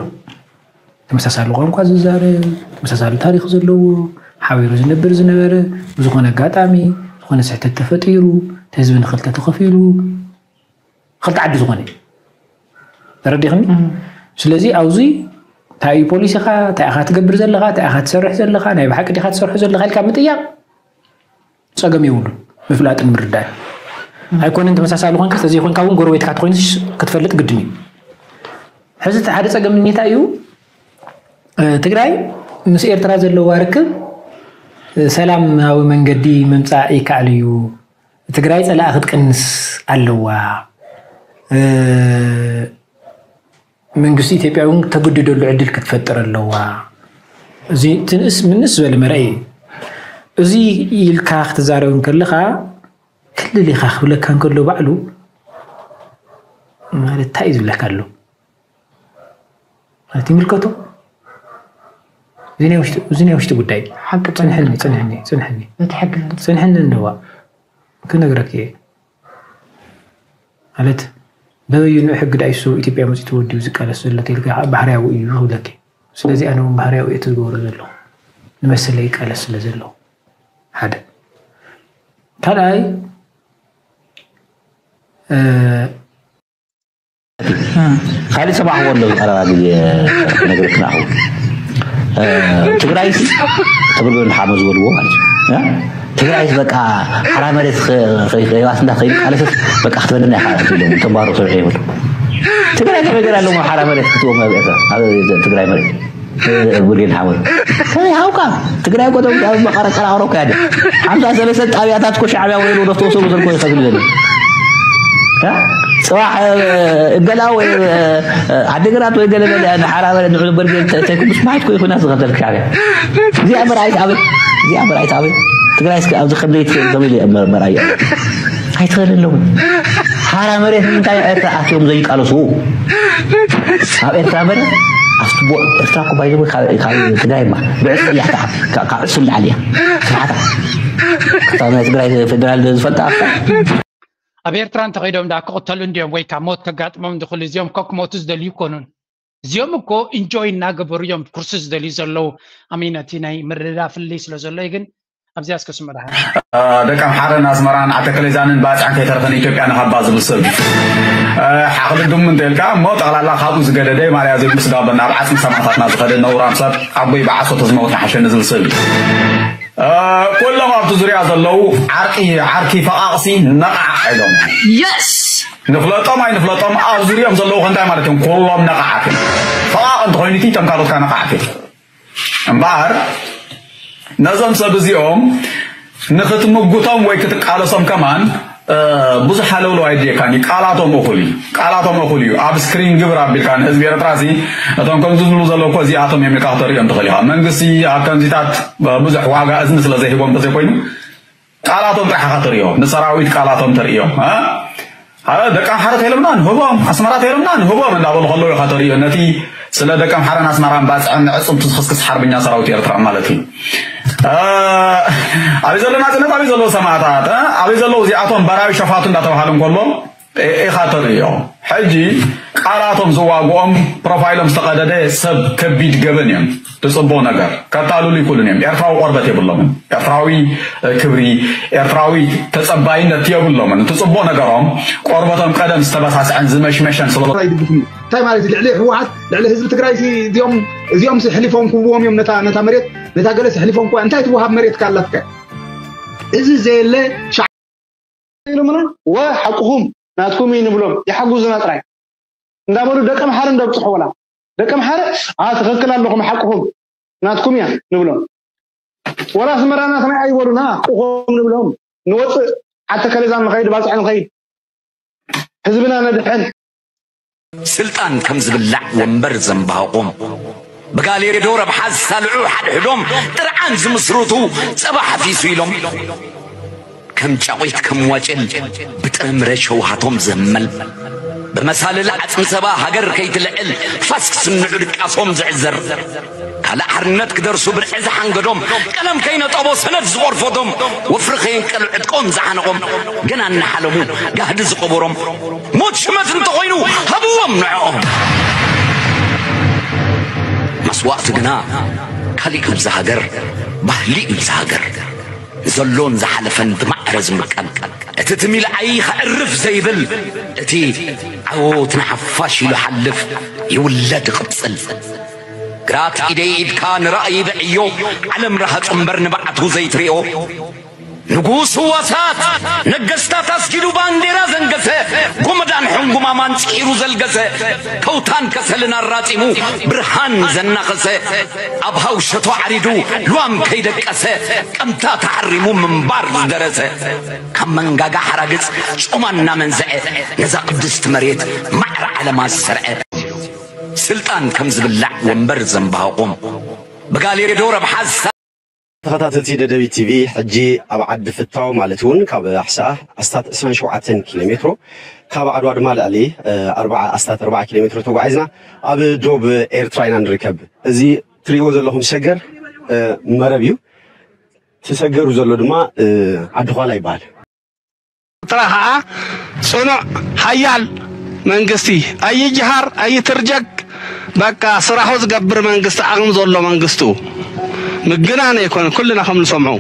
ተመሳሳሊ ቋንቋ ዝዛረብ፣ ተመሳሳሊ ታሪኽ ዘለዎ፣ ሓቢሩ ዝነብር ዝነበረ፣ ብዝኾነ ኣጋጣሚ ዝኾነ ስሕተት ተፈጢሩ፣ እቲ ህዝቢ ንኽልተ ተኸፊሉ፣ ክልተ ዓዲ ዝኾነ እዩ። ተረዲኽኒ? ስለዚ ኣብዚ እንታይ እዩ ፖሊሲኻ፣ እንታይ ኢኻ ትገብር ዘለኻ፣ እንታይ ኢኻ ትሰርሕ ዘለኻ፣ ናይ ብሓቂ ዲኻ ትሰርሖ ዘለኻ ኢልካ ምጥያቕ ፀገም የብሉን። ምፍላጥን ምርዳእ ኣይኮነን ተመሳሳሊ ኮንካ ተዘይኮንካ እውን ጎረቤትካ ተኮይኑስ ክትፈልጥ ግድን እዩ። ሕዚ እቲ ሓደ ፀገም እንታይ እዩ? ትግራይ ምስ ኤርትራ ዘለዋ ርክብ ሰላማዊ መንገዲ ምምፃእ ይከኣል እዩ። ትግራይ ጸላእ ክትቅንስ ኣለዋ። መንግስቲ ኢትዮጵያ እውን ተግድደሉ ዕድል ክትፈጥር ኣለዋ። እዚ ትንእስ ምንስ ዝበለ መርኣይ እዩ። እዚ ኢልካ ክትዛረብ እንከለኻ ክልል ኢኻ ክብለካ እንከሎ ባዕሉ ማለት እንታይ እዩ ዝብለካ ኣሎ? ማለት ይምልከቶ። እዚ ናይ ውሽጢ ጉዳይ። ሓቂ ጽንሕኒ ጽንሕኒ ጽንሕኒ። ጽንሕኒ እንደዋ ክነግረክ እየ። ማለት በበይኑ ሕጊ ዳይሱ ኢትዮጵያ መፂ ተወዲቡ ዝቃለስ ዘሎ ተልካ ባህርያዊ እዩ ክብለክ። ስለዚ ኣነ እውን ባህርያዊ እየ ትዝገብሮ ዘለኹ ንመሰለ ይቃለስ ስለ ዘለኹ ሓደ። ካልኣይ ካልእ ሰማዕዎ ኣሎ ቀረባ ግዜ ክነግረክ ናኹ። ትግራይ ትብል ሓመ ዝበልዎ ማለት እዩ። ትግራይ በቃ ሓራ መሬት ከይባስ እንዳ ከይቃለሰት በቃ ክትበልና ኢኻ ኢሎም ተምባሮ ሰብዒ ይብሉ። ትግራይ ከመይ ገይራ ኣለዎም ሓራ መሬት ክትዎም ኣብ ኤርትራ ኣብ ትግራይ መሬት ብሌን ሓወይ ከመይ ሃውካ ትግራይ እኮ ቶም ኣብ መቐረቀራቅሮ እኮ ያደ ሓምሳ ሰለስተ ጣብያታት እኮ ሻዕብያ ወይሉ ዶ ተወሰኑ ዘልኮ ይኸፍል ዘሎ። ጽባሕ እገላ ወይ ዓዲግራት ወይ ገለ ገለ ንሓራ በለ ንዕሉ በርጌ ተይኩምስ ማይት ኮ ይኹና ዝኸተል ሻዕብያ። እዚኣ መርኣይት ኣበይ እዚኣ መርኣይት ኣበይ ትግራይ እስከ ኣብዚ ከምዘይ ትኽእል ከመይ ኢለ መርኣያ ኣይትኽእል ኣለዉ። ሓራ መሬት ንምንታይ ኤርትራ ኣትዮም ዘይቃለሱ? ኣብ ኤርትራ መሬት ኣብቲ ቦ ኤርትራ እኮ ባይዘ ካብ ትግራይ ማ ብዕስር እያ ካብ ዕስር ላዕሊ እያ ስርዓታ። ክታብ ናይ ትግራይ ፌደራል ዝፈልጣ ኣብታ ኣብ ኤርትራ እንተኸይዶም ደኣ ክቕተሉ እንድዮም ወይ ካብ ሞት ከጋጥሞም እንዲ ኩሉ እዚኦም ኮ ክሞቱ ዝደልዩ ይኮኑን። እዚኦም እኮ ኢንጆይ እናገበሩ እዮም ኩርሲ ዝደልዩ ዘለዉ። ኣሚን እቲ ናይ ምርድዳ ፍልይ ስለ ዘሎ እዩ ግን ኣብዚኣ እስከ ስምዑ ደሓን። ደቂ ኣምሓረን ኣስመራን ዓዲ ኣከለዛንን ባፅዕን ከይተረፈ ንኢትዮጵያ ንሃባ ዝብል ሰብ እዩ። ሓቕሊ ድሙ እንተልካ እሞ ጠቕላላ ካብኡ ዝገደደ ማርያ ዘይምስጋበና ኣብ ዓፅሚ ሰማእታትና ዝኸደ ነውራም ሰብ ኣቦይ ብዓሶ ተዝመውት ንሓሸኒ ዝብል ሰብ እዩ። ኩሎም ኣብቲ ዙርያ ዘለዉ ዓርቂ ዓርኪ ፈቓቕሲ ነቓዕ ኢሎም ንፍለጦም ኣይንፍለጦም ኣብ ዙርዮም ዘለዉ ከንታይ ማለት እዮም ኩሎም ነቓዓት እዮም። ፈቓቕ እንተኾይኑ እቲ እቶም ካልኦት ከዓ ነቓዓት እዮም። እምበኣር ነዞም ሰብ እዚኦም ንኽትምጉቶም ወይ ክትቃለሶም ከማን ብዙሕ ሃለውለው ኣየድልየካን እዩ። ቃላቶም እኹል እዩ። ቃላቶም እኹል እዩ። ኣብ ስክሪን ግብር ኣቢልካ ንህዝቢ ኤርትራ ሲ እቶም ከምዚ ዝብሉ ዘለዉ እኮ እዚኣቶም እዮም ኢልካ ክተርእዮም ትኽእል ኢኻ። መንግስቲ ኣብ ከምዚታት ብዙሕ ዋጋ እዝኒ ስለ ዘይህቦም እንተዘይኮይኑ ቃላቶም ጥራሕ ኢኻ ተርእዮ። ንሰራዊት ቃላቶም ተርእዮ። እ? ኣረ ደቂ ኣምሓራ ተይሎምና ንህቦም፣ ኣስመራ ተይሎምና ንህቦም እንዳበሉ ከለዉ ኢኻ ተርእዮ። ነቲ ስለ ደቂ ኣምሓራን ኣስመራን ባፅዕን ዕፅምቱ ዝኽስክስ ሓርበኛ ሰራዊት ኤርትራ ማለት እዩ። ኣበይ ዘሎ ናፅነት ኣበይ ዘለዉ ሰማእታት ኣበይ ዘለዉ እዚኣቶም በራዊ ሸፋቱ እንዳተባሃሉ እንከሎ ኢኻ ተርእዮ። ሕጂ ቃላቶም ዝዋግኦም ፕሮፋይሎም ዝተቐደደ ሰብ ከቢድ ገበን እዮም። ትፅቦ ነገር ከታልሉ ይክእሉን እዮም። ኤርትራዊ ቆርበት የብሎምን። ኤርትራዊ ክብሪ፣ ኤርትራዊ ተፀባይነት የብሎምን። ትፅቦ ነገሮም ቆርበቶም ቀደም ዝተበሳስዐን ዝመሽመሸን ስለ እንታይ ማለት ልዕሊ ህወሓት ልዕሊ ህዝቢ ትግራይ እዚኦም እዚኦም ሕሊፎም ክህብዎም እዮም ነታ ነታ መሬት ነታ ገለስ ሕሊፎም ክዋ እንታይ ትወሃብ መሬት ካላትካ እዚ ዘየለ ኢሎምና ወ ሓቅኹም ናትኩም እዩ ንብሎም ይሓጉዙና ጥራይ እንዳበሉ ደቂ ኣምሓረ እንደብፅሑ ወላ ደቂ ኣምሓረ ኣ ትኽክል ኣለኹም ሓቅኹም ናትኩም እያ ንብሎም ወላ ኣስመራ ናትና ኣይበሉና ሓቅኹም ንብሎም ንወፅእ ዓተ ከለዛን ንኸይድ ባፅሒ ንኸይድ ህዝብና ነድሕን ስልጣን ከም ዝብላዕ ወንበር ዘምባህቖም ብጋሌዶ ረብሓ ዝሳልዑ ሓድሕዶም ጥርዓን ዝምስርቱ ጸባ ሓፊሱ ኢሎም ከም ጫቑት ከም ዋጭል ብጥረምረ ሸውሃቶም ዝህመል ብመሳልል ዓጽሚ ሰባ ሃገር ከይትልዕል ፋስ ክስንዑ ድቃሶም ዝዕዘር ካልእ ሓርነት ክደርሱ ብርዒ ዝሓንገዶም ቀለም ከይነጠቦ ሰነድ ዝቆርፈዶም ወፍሪ ከየንቀሉ ዕጥቆም ዝዓነቖም ገና እናሓለሙ ጋህዲ ዝቐበሮም ሞት ሽመት እንተኾይኑ ሃብዎም ንዕኦም መስዋእቲ ግና ካሊእ ካብዚ ሃገር ባህሊ እዩ እዚ ሃገር ንዘሎን ዝሓለፈን ብማዕረ ዝምቀል እቲ ትሚልዓይ ከዕርፍ ዘይብል እቲ ዓወት ንሓፋሽ ኢሉ ሓልፍ ይውለድ ይቕጽል ግራት ኢደይ ኢድካ ንራእይ ብዕዮ ዓለም ረሃጹ እምበር ንባዕቱ ዘይትሪኦ ንጉስ ህዋሳት ነገስታት ኣስጊዱ ባንዴራ ዘንገ ጎመዳን ሕንጉማማን ጺሩ ዘልገሰ፣ ከውታን ከሰልን ኣራጺሙ ብርሃን ዘናኸሰ፣ ኣብ ሃውሸቶ ዓሪዱ ልዋም ከይደቀሰ፣ ቀምታ ተዓሪሙ ምንባር ዝደረሰ፣ ካብ መንጋጋ ሓራግጽ ጮማ እናመንዝዐ፣ ነዛ ቅድስቲ መሬት ማዕረ ዓለማ ዝሰርዐ፣ ስልጣን ከም ዝብላዕ ወንበር ዘንባህቖም፣ ብጋሌዶ ረብሓ ዝሳ- ተኸታተልቲ ደደቢት ቲቪ፣ ሕጂ ኣብ ዓዲ ፍታው ማለት እውን ካብ ኣሕሳኣ ኣስታት ዕስራን ሸውዓተን ኪሎ ሜትሮ፣ ካብ ዓድዋ ድማ ልዕሊ ኣርባዓ ኣስታት ኣርባዓ ኪሎ ሜትሮ ተጓዒዝና ኣብ ዶብ ኤርትራ ኢና ንርከብ። እዚ ትሪእዎ ዘለኹም ሸገር መረብ እዩ። እቲ ሸገሩ ዘሎ ድማ ዓዲ ኳላ ይበሃል። ኤርትራ ኸዓ ጽኑዕ ሓያል መንግስቲ ኣይጅሃር ኣይትርጀግ፣ በቃ ስራሑ ዝገብር መንግስቲ፣ ዓቕሚ ዘሎ መንግስቱ ምግናን ኣይኮነ። ኩልና ከም ንሰምዑ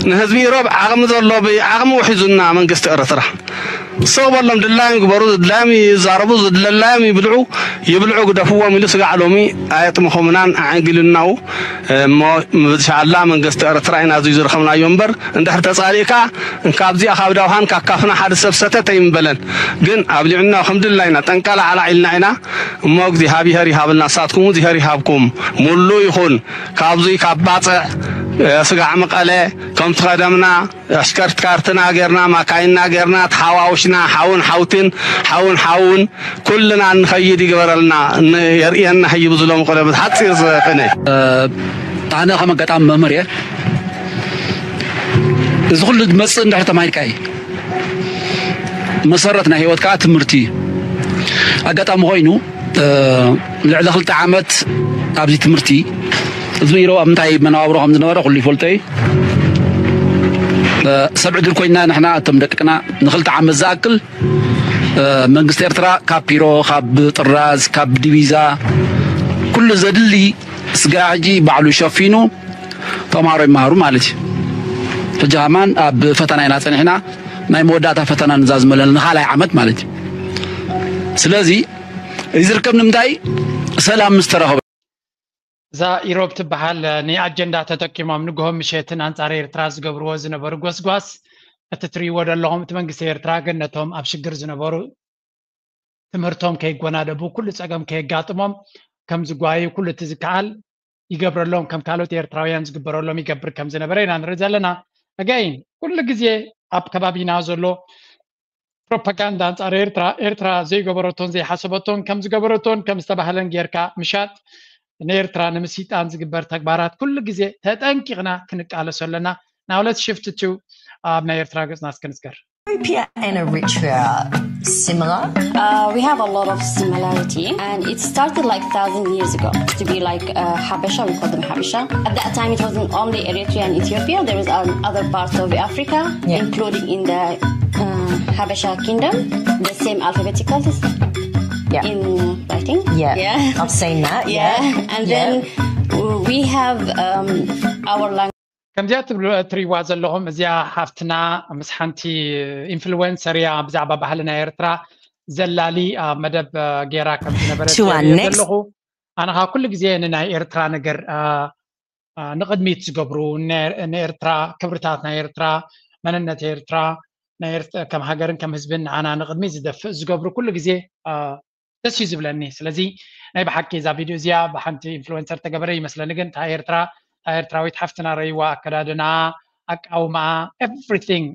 ንህዝቢ ኢሮብ ዓቕሚ ዘሎ ብዓቕሚ ውሒዙና መንግስቲ ኤርትራ። ሰው በሎም ድላዮም ግበሩ፣ ድላዮም ይዛረቡ፣ ዝድለላዮም ይብልዑ፣ ይብልዑ ግደፍዎም ኢሉ ስጋዕ ሎሚ ኣየጥመኾምናን ኣዕንጊሉናው። እሞ ብሻላ መንግስቲ ኤርትራ ኢና ኣዝዩ ዝረኸብናዮ እምበር፣ እንድሕር ተጻሊእካ እንካብዚኣ ካብ ዳውሃን ካብ ካፍና ሓደ ሰብ ሰተት ኣይምበለን። ግን ኣብሊዑና ከም ድላይና ጠንቃላ ዓላዕ ኢልና ኢና። እሞ እግዚኣብሄር ይሃብና፣ ንሳትኩም እግዚኣብሄር ይሃብኩም። ሙሉ ይኹን ካብዙይ ካብ ባጽዕ ስጋዕ መቐለ ከምቲ ቀደምና ኣሽከርትካርትና ጌርና ማካይንና ጌርና ተሓዋውሽና ሓውን ሓውትን ሓውን ሓውን ኩልና እንኸይድ ይግበረልና። የርእየና ህይቡ ዝሎም ቆለ ብሓፂር ዘቅነ ኣነ ከም ኣጋጣሚ መምህር እየ። እዚ ኩሉ ዝመፅእ እንድሕር ተማሂርካ እዩ። መሰረት ናይ ህይወት ከዓ ትምህርቲ እዩ። ኣጋጣሚ ኮይኑ ልዕሊ ክልተ ዓመት ኣብዚ ትምህርቲ ህዝቢ ኢሮብ ኣብ ምንታይ መነባብሮ ከም ዝነበረ ኩሉ ይፈልጦ እዩ። ሰብ ዕድል ኮይና ንሕና እቶም ደቅና ንክልተ ዓመት ዝኣክል መንግስቲ ኤርትራ ካብ ፒሮ፣ ካብ ጥራዝ፣ ካብ ዲቪዛ ኩሉ ዘድሊ ስጋ ሕጂ ባዕሉ ሸፊኑ ተምሃሮ ይመሃሩ ማለት እዩ። ሕጂ ከማን ኣብ ፈተና ኢና ጸኒሕና፣ ናይ መወዳእታ ፈተና ንዛዝመለና ንኻልኣይ ዓመት ማለት እዩ። ስለዚ እዚ ዝርከብ ንምንታይ ሰላም ምስ ተረኸበ። እዛ ኢሮብ ትበሃል ንኣጀንዳ ተጠቂሞም ንግሆን ምሸትን ኣንጻር ኤርትራ ዝገብርዎ ዝነበሩ ጎስጓስ እቲ ትርእይዎ ዘለኹም እቲ መንግስቲ ኤርትራ ግን ነቶም ኣብ ሽግር ዝነበሩ ትምህርቶም ከይጎናደቡ ኩሉ ጸገም ከየጋጥሞም ከም ዝጓዩ ኩሉ እቲ ዝከኣል ይገብረሎም ከም ካልኦት ኤርትራውያን ዝግበረሎም ይገብር ከም ዝነበረ ኢና ንርኢ ዘለና። ኣጋይን ኩሉ ግዜ ኣብ ከባቢና ዘሎ ፕሮፓጋንዳ ኣንጻር ኤርትራ ኤርትራ ዘይገበረቶን ዘይሓሰበቶን ከም ዝገበረቶን ከም ዝተባህለን ጌርካ ምሻጥ ንኤርትራ ንምስይጣን ዝግበር ተግባራት ኩሉ ግዜ ተጠንቂቕና ክንቃለሶ ኣለና። Now let's shift to ኣብ ናይ ኤርትራ ገጽና እስከ ንዝከር። Ethiopia and Eritrea similar? Uh, we have a lot of similarity, and it started like thousand years ago to be like uh, Habesha. We call them Habesha. At that time, it wasn't only Eritrea and Ethiopia. There was um, other parts of Africa, yeah, including in the uh, Habesha kingdom. The same alphabetical, yeah, in writing. Yeah, yeah. I've seen that. Yeah, yeah. And yeah, then we have um, our language. ከምዚኣ ትብሉ እትሪዋ ዘለኹም እዚኣ ሓፍትና ምስ ሓንቲ ኢንፍሉዌንሰር እያ ብዛዕባ ባህሊ ናይ ኤርትራ ዘላሊ ኣብ መደብ ጌራ ከም ዝነበረ ዘለኹ። ኣነ ከዓ ኩሉ ግዜ ንናይ ኤርትራ ነገር ንቕድሚት ዝገብሩ ንኤርትራ ክብርታት ናይ ኤርትራ መንነት ኤርትራ ከም ሃገርን ከም ህዝብን ንዓና ንቕድሚት ዝደፍእ ዝገብሩ ኩሉ ግዜ ደስ እዩ ዝብለኒ። ስለዚ ናይ ብሓቂ እዛ ቪድዮ እዚኣ ብሓንቲ ኢንፍሉዌንሰር ተገበረ ይመስለኒ፣ ግን እታ ኤርትራ እታ ኤርትራዊት ሓፍትና ረይዋ ኣከዳድና ኣቃውማ everything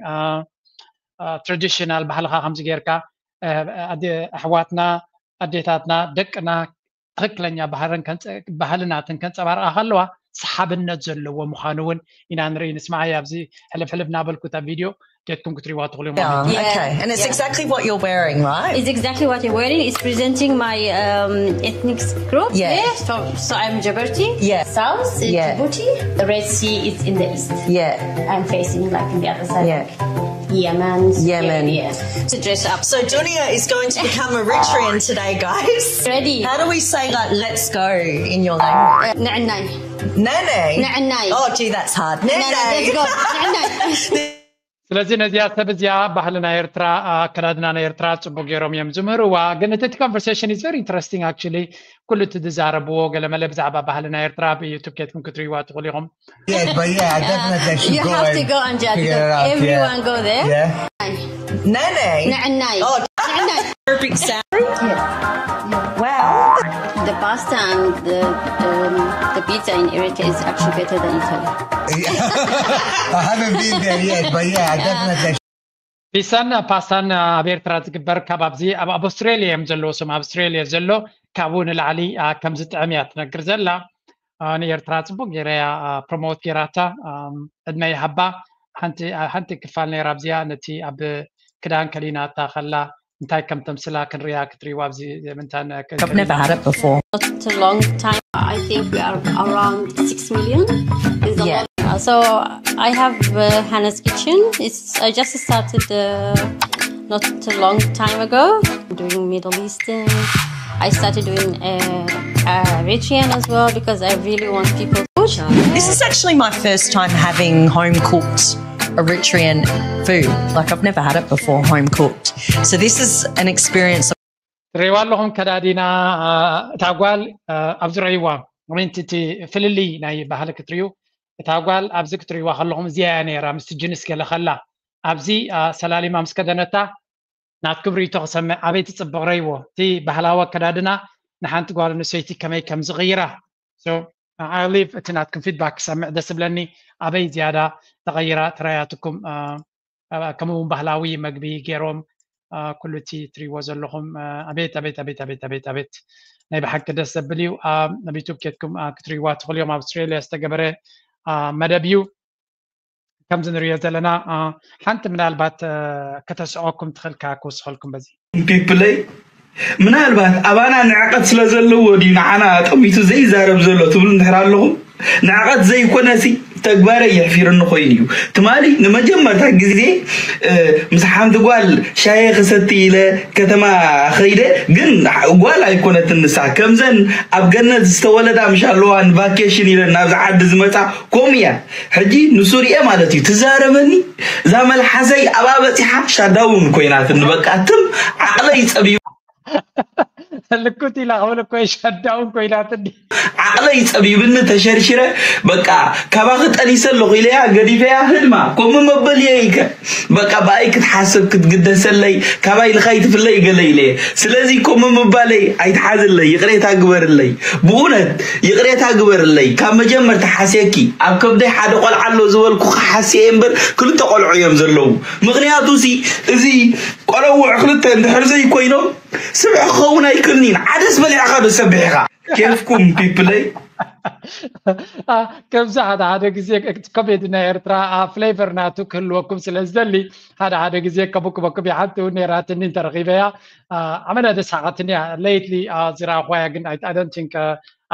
traditional ባህልኻ ከምዚ ጌርካ ኣሕዋትና ኣዴታትና ደቅና ትኽክለኛ ባህልናትን ከንፀባርቃ ከለዋ ሰሓብነት ዘለዎ ምዃኑ እውን ኢና ንርኢ። ንስማዓያ ኣብዚ ሕልፍ ሕልፍ እናበልኩ እታ ቪድዮ ጌትኩም ክትሪዋ ትኽእሉ እዮም ማለት እዩ። Yeah. Okay, and it's exactly what you're wearing, right? It's exactly what you're wearing. It's presenting my um, ethnic group. Yeah. Yeah, so, so I'm Jabarti. Yeah. South is Yeah. Djibouti. The Red Sea is in the east. Yeah. I'm facing like in the other side. Yeah. Yemen. Yemen. Yeah. To dress up. So Dunia is going to become Eritrean today, guys. Ready. How do we say like "let's go" in your language? ንዕናይ Nene. ንዕናይ Oh, gee, that's hard. No, no, let's Nene. Go. ንዕናይ ስለዚ ነዚኣ ሰብ እዚኣ ባህሊ ናይ ኤርትራ ኣከዳድና ናይ ኤርትራ ጽቡቅ ገይሮም እዮም ዝምህርዋ። ግን እቲ conversation is very interesting actually። ኩሉ እቲ ዝዛረብዎ ገለመለ ብዛዕባ ባህሊ ናይ ኤርትራ ኣብ ዩቱብ ኬድኩም ክትሪዋ ትኽእሉ ኢኹም። Yeah, but yeah, I definitely should You go have to and go and judge. figure it out. Everyone Yeah. Go there. Yeah. Hi. Nene. ንዕናይ Oh, ንዕናይ perfect sound. Well, The pasta and the, um, the pizza in Eritrea is actually better than Italy. I haven't been there yet, but yeah, definitely. ፒሳን ፓስታን ኣብ ኤርትራ ዝግበር ካብ ኣብዚ ኣብ ኣብ ኣውስትሬልያ እዮም ዘለዉ። ስም ኣብ ኣውስትሬልያ ዘሎ ካብኡ ንላዕሊ ከም ዝጥዕም እያ ትነግር ዘላ። ንኤርትራ ፅቡቅ ገይራ እያ ፕሮሞት ገይራታ። ዕድመ ይሃባ። ሓንቲ ሓንቲ ክፋል ነይራ ኣብዚኣ ነቲ ኣብ ክዳን ከዲናታ ከላ እንታይ ከም ተምስላ ክንሪያ ክትሪዋ ኣብዚ ምንታን I've never had it before. Not a long time. I think we are around six million. Is a Yeah. lot. So I have uh, Hannah's Kitchen. It's I just started uh, not a long time ago. Doing Middle Eastern. I started doing uh, uh, Eritrean as well because I really want people to. This is actually my first time having home cooked Eritrean food. Like, I've never had it before, home cooked. So this is an experience. ትሪእዋ ኣለኹም ከዳዲና እታ ጓል ኣብ ዝረእይዋ ምንቲ እቲ ፍልልይ ናይ ባህሊ ክትሪዩ እታ ጓል ኣብዚ ክትሪእዋ ከለኹም እዚኣ እያ ነይራ ምስቲ ጅንስ ገለ ከላ ኣብዚ ሰላሊማ ምስ ከደነታ ናትኩም ርእይቶ ክሰምዕ ኣበይ ትፅብቕ ረይዎ እቲ ባህላዊ ኣከዳድና ንሓንቲ ጓል ኣንስተይቲ ከመይ ከም ዝቕይራ ሊቭ እቲ ናትኩም ፊድባክ ክሰምዕ ደስ ብለኒ ኣበይ ዝያዳ ተቐይራ ተራያትኩም ከምኡ እውን ባህላዊ መግቢ ገይሮም ኩሉ እቲ ትሪዎ ዘለኹም ኣቤት ኣቤት ኣቤት ኣቤት ኣቤት ኣቤት ናይ ብሓቂ ደስ ዘብል እዩ ኣብ ዩቱብ ኬድኩም ክትሪዋ ትኽእሉ እዮም ኣብ ኣውስትራልያ ዝተገበረ መደብ እዩ ከምዚ ንሪኦ ዘለና ሓንቲ ምናልባት ከተስዖኩም ትኽእልካ ክውስኸልኩም በዚ ፒፕለይ ምናልባት ኣባና ንዕቐት ስለ ዘለዎ ድዩ ንዓና ጠሚቱ ዘይዛረብ ዘሎ ትብሉ እንድሕር ኣለኹም ንዕቐት ዘይኮነሲ ተግባረ የሕፊርኒ ኮይኑ እዩ ትማሊ ንመጀመርታ ግዜ ምስ ሓንቲ ጓል ሻየ ክሰቲ ኢለ ከተማ ኸይደ ግን ጓል ኣይኮነትን ንሳ ከምዘን ኣብ ገነት ዝተወለዳ ምሽ ኣለዋ ንቫኬሽን ኢለን ናብዚ ዓዲ ዝመፃ ከምኡ እያ ሕጂ ንሱ ርኤ ማለት እዩ ትዛረበኒ እዛ መልሓሰይ ኣብኣ በፂሓ ሻዳውን ኮይናትኒ በቃ ትም ዓቕለይ ፀቢቡ ልኩት ኢላ ክብል እኮ ሸዳውን ኮይናትኒ ዓቕለይ ፀቢብኒ ተሸርሽረ በቃ ካባኺ ጠኒሰ ኣለኹ ኢለያ ገዲፈያ ህድማ ከምኡ መበል እየ ኢከ በቃ ብኣይ ክትሓስብ ክትግደሰለይ ካባይ ንኻይ ትፍለይ ገለ ኢለ ስለዚ ከምኡ ምባለይ ኣይትሓዝለይ ይቕሬታ ግበርለይ ብእውነት ይቕሬታ ግበርለይ ካብ መጀመርታ ሓስየኪ ኣብ ከብደይ ሓደ ቆልዓ ኣሎ ዝበልኩ ሓስየ እምበር ክልተ ቆልዑ እዮም ዘለዉ ምኽንያቱ ሲ እዚ ቆለውዕ ክልተ እንድሕር ዘይኮይኖም ስብሒ ክኸውን ኣይክእልን ኢና ዓደስ በሊዕኻ ዶ ሰቢሕኻ ኬፍኩም ፒፕለይ ከምዚ ሓደ ሓደ ግዜ ኮሜዲ ናይ ኤርትራ ፍሌቨር ናቱ ክህልወኩም ስለ ዝደሊ ሓደ ሓደ ግዜ ከብክበኩም ሓንቲ እውን ነራትኒ እንተረኺበያ ኣመና ደሳዓትኒ እያ ሌትሊ ዝረኣኹያ ግን ኣይጣደንቲንከ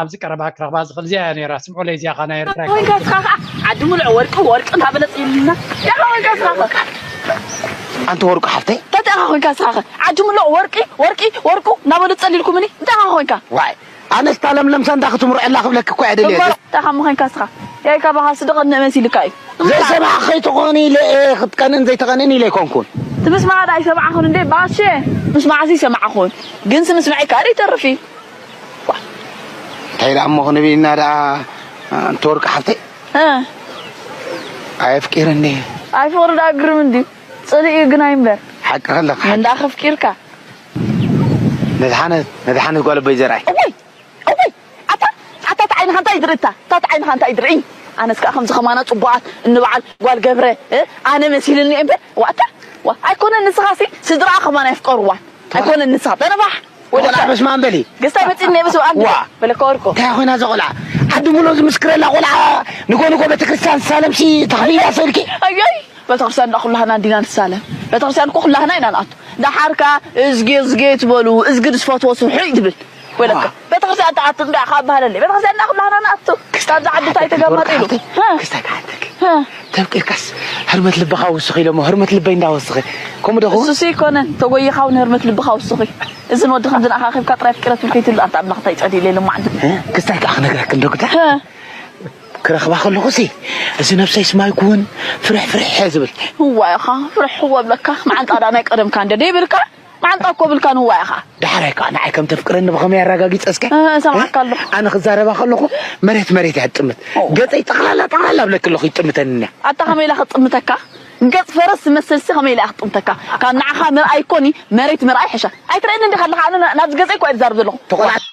ኣብዚ ቀረባ ክረኽባ ዝኽእል እዚኣ እያ ነራ ስምዑለይ እዚኣ ኻ ናይ ኤርትራ ኮይንካ እስኻ ከዓ ዓዲ ሙሉዕ ወርቂ ወርቂ እንዳበለ ፅልና ደኻ ኮይንካ እስኻ ኣንቲ ወርቁ ሓፍተይ ተተኻ ኮይንካ እስኻ ዓዲ ሙሉዕ ወርቂ ወርቂ ወርቁ እንዳበለ ፀሊልኩምኒ እንታይ ኻ ኮይንካ ዋይ ኣነስ እታ ለምለም ሰንዳ ክትምርዐላ ክብለክ እኮ እየ ደልየ እንታይ ኻ ምዃንካ እስኻ ያይ ካባኻ ስደቐ መሲልካ እዩ ዘይሰማዕ ከይትኾኒ ኢለ ክትቀንን ዘይትቐንን ኢለ ኣይኮንኩን ትምስማዕ ዳ ኣይሰማዕኹን እንደ ባሼ ምስማዕሲ ይሰማዕኹን ግን ስምስምዐይ ከዓ ይተርፍ እዩ እንታይ ደኣ እሞ ክንብል ኢና ደኣ ኣንቲ ወርቂ ሓፍተይ ኣየፍቂርኒ ኣይፍቕሪ ደኣ ግርም እንድዩ ፅልእ እዩ ግን ኣይምበር ሓቂ ከለካ እንዳ ከፍቂርካ ነድሓነት ነድሓነት ጓል ኣቦይ ዘርኣይ እወይ እወይ ኣታ ኣታ ዓይንኻ እንታይ ድርእታ ኣታ ዓይንኻ እንታይ ድርኢ ኣነስ ከዓ ከምዚ ከማና ፅቡቃት እንበዓል ጓል ገብረ ኣነ መሲልኒ እምበር ዋታ ኣይኮነ ንስኻሲ ስድራ ከማና የፍቀርዋ ኣይኮነ ንስኻ ተነባሕ ቆልዓ በስመ ኣብ በሊ ገስታ መፂኒ የብስ ኣንድ በለካ ወርቆ እንታይ ኮይና እዛ ቆልዓ ዓዲ ሙሉ ዝምስክረላ ቆልዓ ንጎ ንጎ ቤተክርስትያን ዝሳለምሲ ተኽሊላ ሰልኪ ኣዮይ ቤተክርስትያን እንዳ ኩላህና እንዲና ንሳለም ቤተክርስትያን እኮ ኩላህና ኢና ንኣቱ ደሓርካ እዝጌ እዝጌ ትበሉ እዝጊ ዝፈትዎ ስምሑ እዩ ትብል ወለካ ቤተክርስትያን ተኣቱ እንዳ ካብ ባህለለ ቤተክርስትያን እንዳ ኩላህና ንኣቱ ክስታብ ዝዓዲ እንታይ ተገመጥ ኢሉ ክስታይ ክሓተኪ ተብቂርካስ ህርመት ልብኻ ውስኺ ኢሎሞ ህርመት ልበይ እንዳወስኺ ከምኡ ደኹ እሱሲ ይኮነን ተጎይኻ እውን ህርመት ልብኻ ውስኺ እዝን ወዲ ከምዚ ንኣኻ ከብካ ጥራይ ፍቅረት ትብል ከይትልእ ኣንታ ኣምላኽ እንታይ ጸዲ ኢለ ኢለ ማዕድ ክስታይ ከዓ ክነግረክ እንዶ ግዳ ክረኽባ ከለኹ ሲ እዚ ነብሰይ ስማይ ክውን ፍርሕ ፍርሕ እየ ዝብል እዋ ኢኻ ፍርሕ እዋ ብለካ መዓንጣ ዳ ናይ ቀደምካ እንደ ደይብልካ መዓንጣ እኮ ብልካ ንዋ ኢኻ ዳሕራይ ከዓ ንዓይ ከም ተፍቅረኒ ብኸመይ ኣረጋጊፀ እስከ ሰማዕካ ኣለኹ ኣነ ክዛረባ ከለኹ መሬት መሬት እያ ትጥምት ገፀይ ጠቕላላ ጠቕላላ ብለክ ኣለኹ ይጥምተኒ እያ ኣታ ከመይ ኢላ ክጥምተካ ገጽ ፈረስ ዝመስል ሲ ከመይ ኢለ እያ ክጥምተካ? ካብ ንዓኻ ምርኣይ ኮኒ መሬት ምርኣይ ሕሻ። ኣይትርእየኒ እንዲኻ ኣለኻ? ኣነ ና- ናብዚ ገጸይ እኮ እየ ዝዛረብ ዘለኹ። ተቆጣ-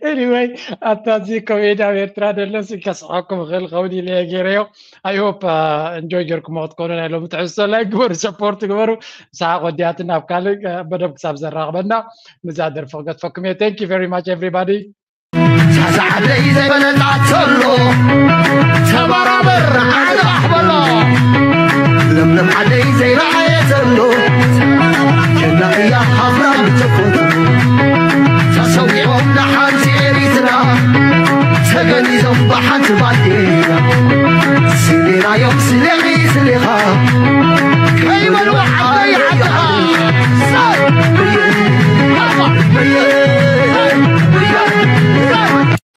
Anyway፣ ኣታ እዚ ኮሜዲ ኣብ ኤርትራ ደሎ ሲ ከስሓኩም ይኽእል ኸውን ኢለ እየ ገይረዮ። I hope እንጆይ ጌርኩሞ ክትኮኑ ናይ ሎሚ ትሕዝቶ ላይክ ግበሩ፣ ሰፖርት ግበሩ። ሰሓቅ ወዲያትና ኣብ ካልእ መደብ ክሳብ ዘራኽበና ምስዛ ደርፊ ክገድፈኩም እየ። Thank you very much everybody። ሳሳዓደይ ዘይበለጣ ተሎ ተባራበር ዓድራሕ በሎ። ለምለም ዓደይ ዘይረኣየ ዘሎ ጀና እያ ሃፍራ ብትኹን ተሰዊኦም ንሓንቲ ኤሪትራ ተገኒዞም ብሓንቲ ባንዴራ ስሌናዮም ስሌኺ ስሌኻ ከይበሉ ዓደይ ዓድኻ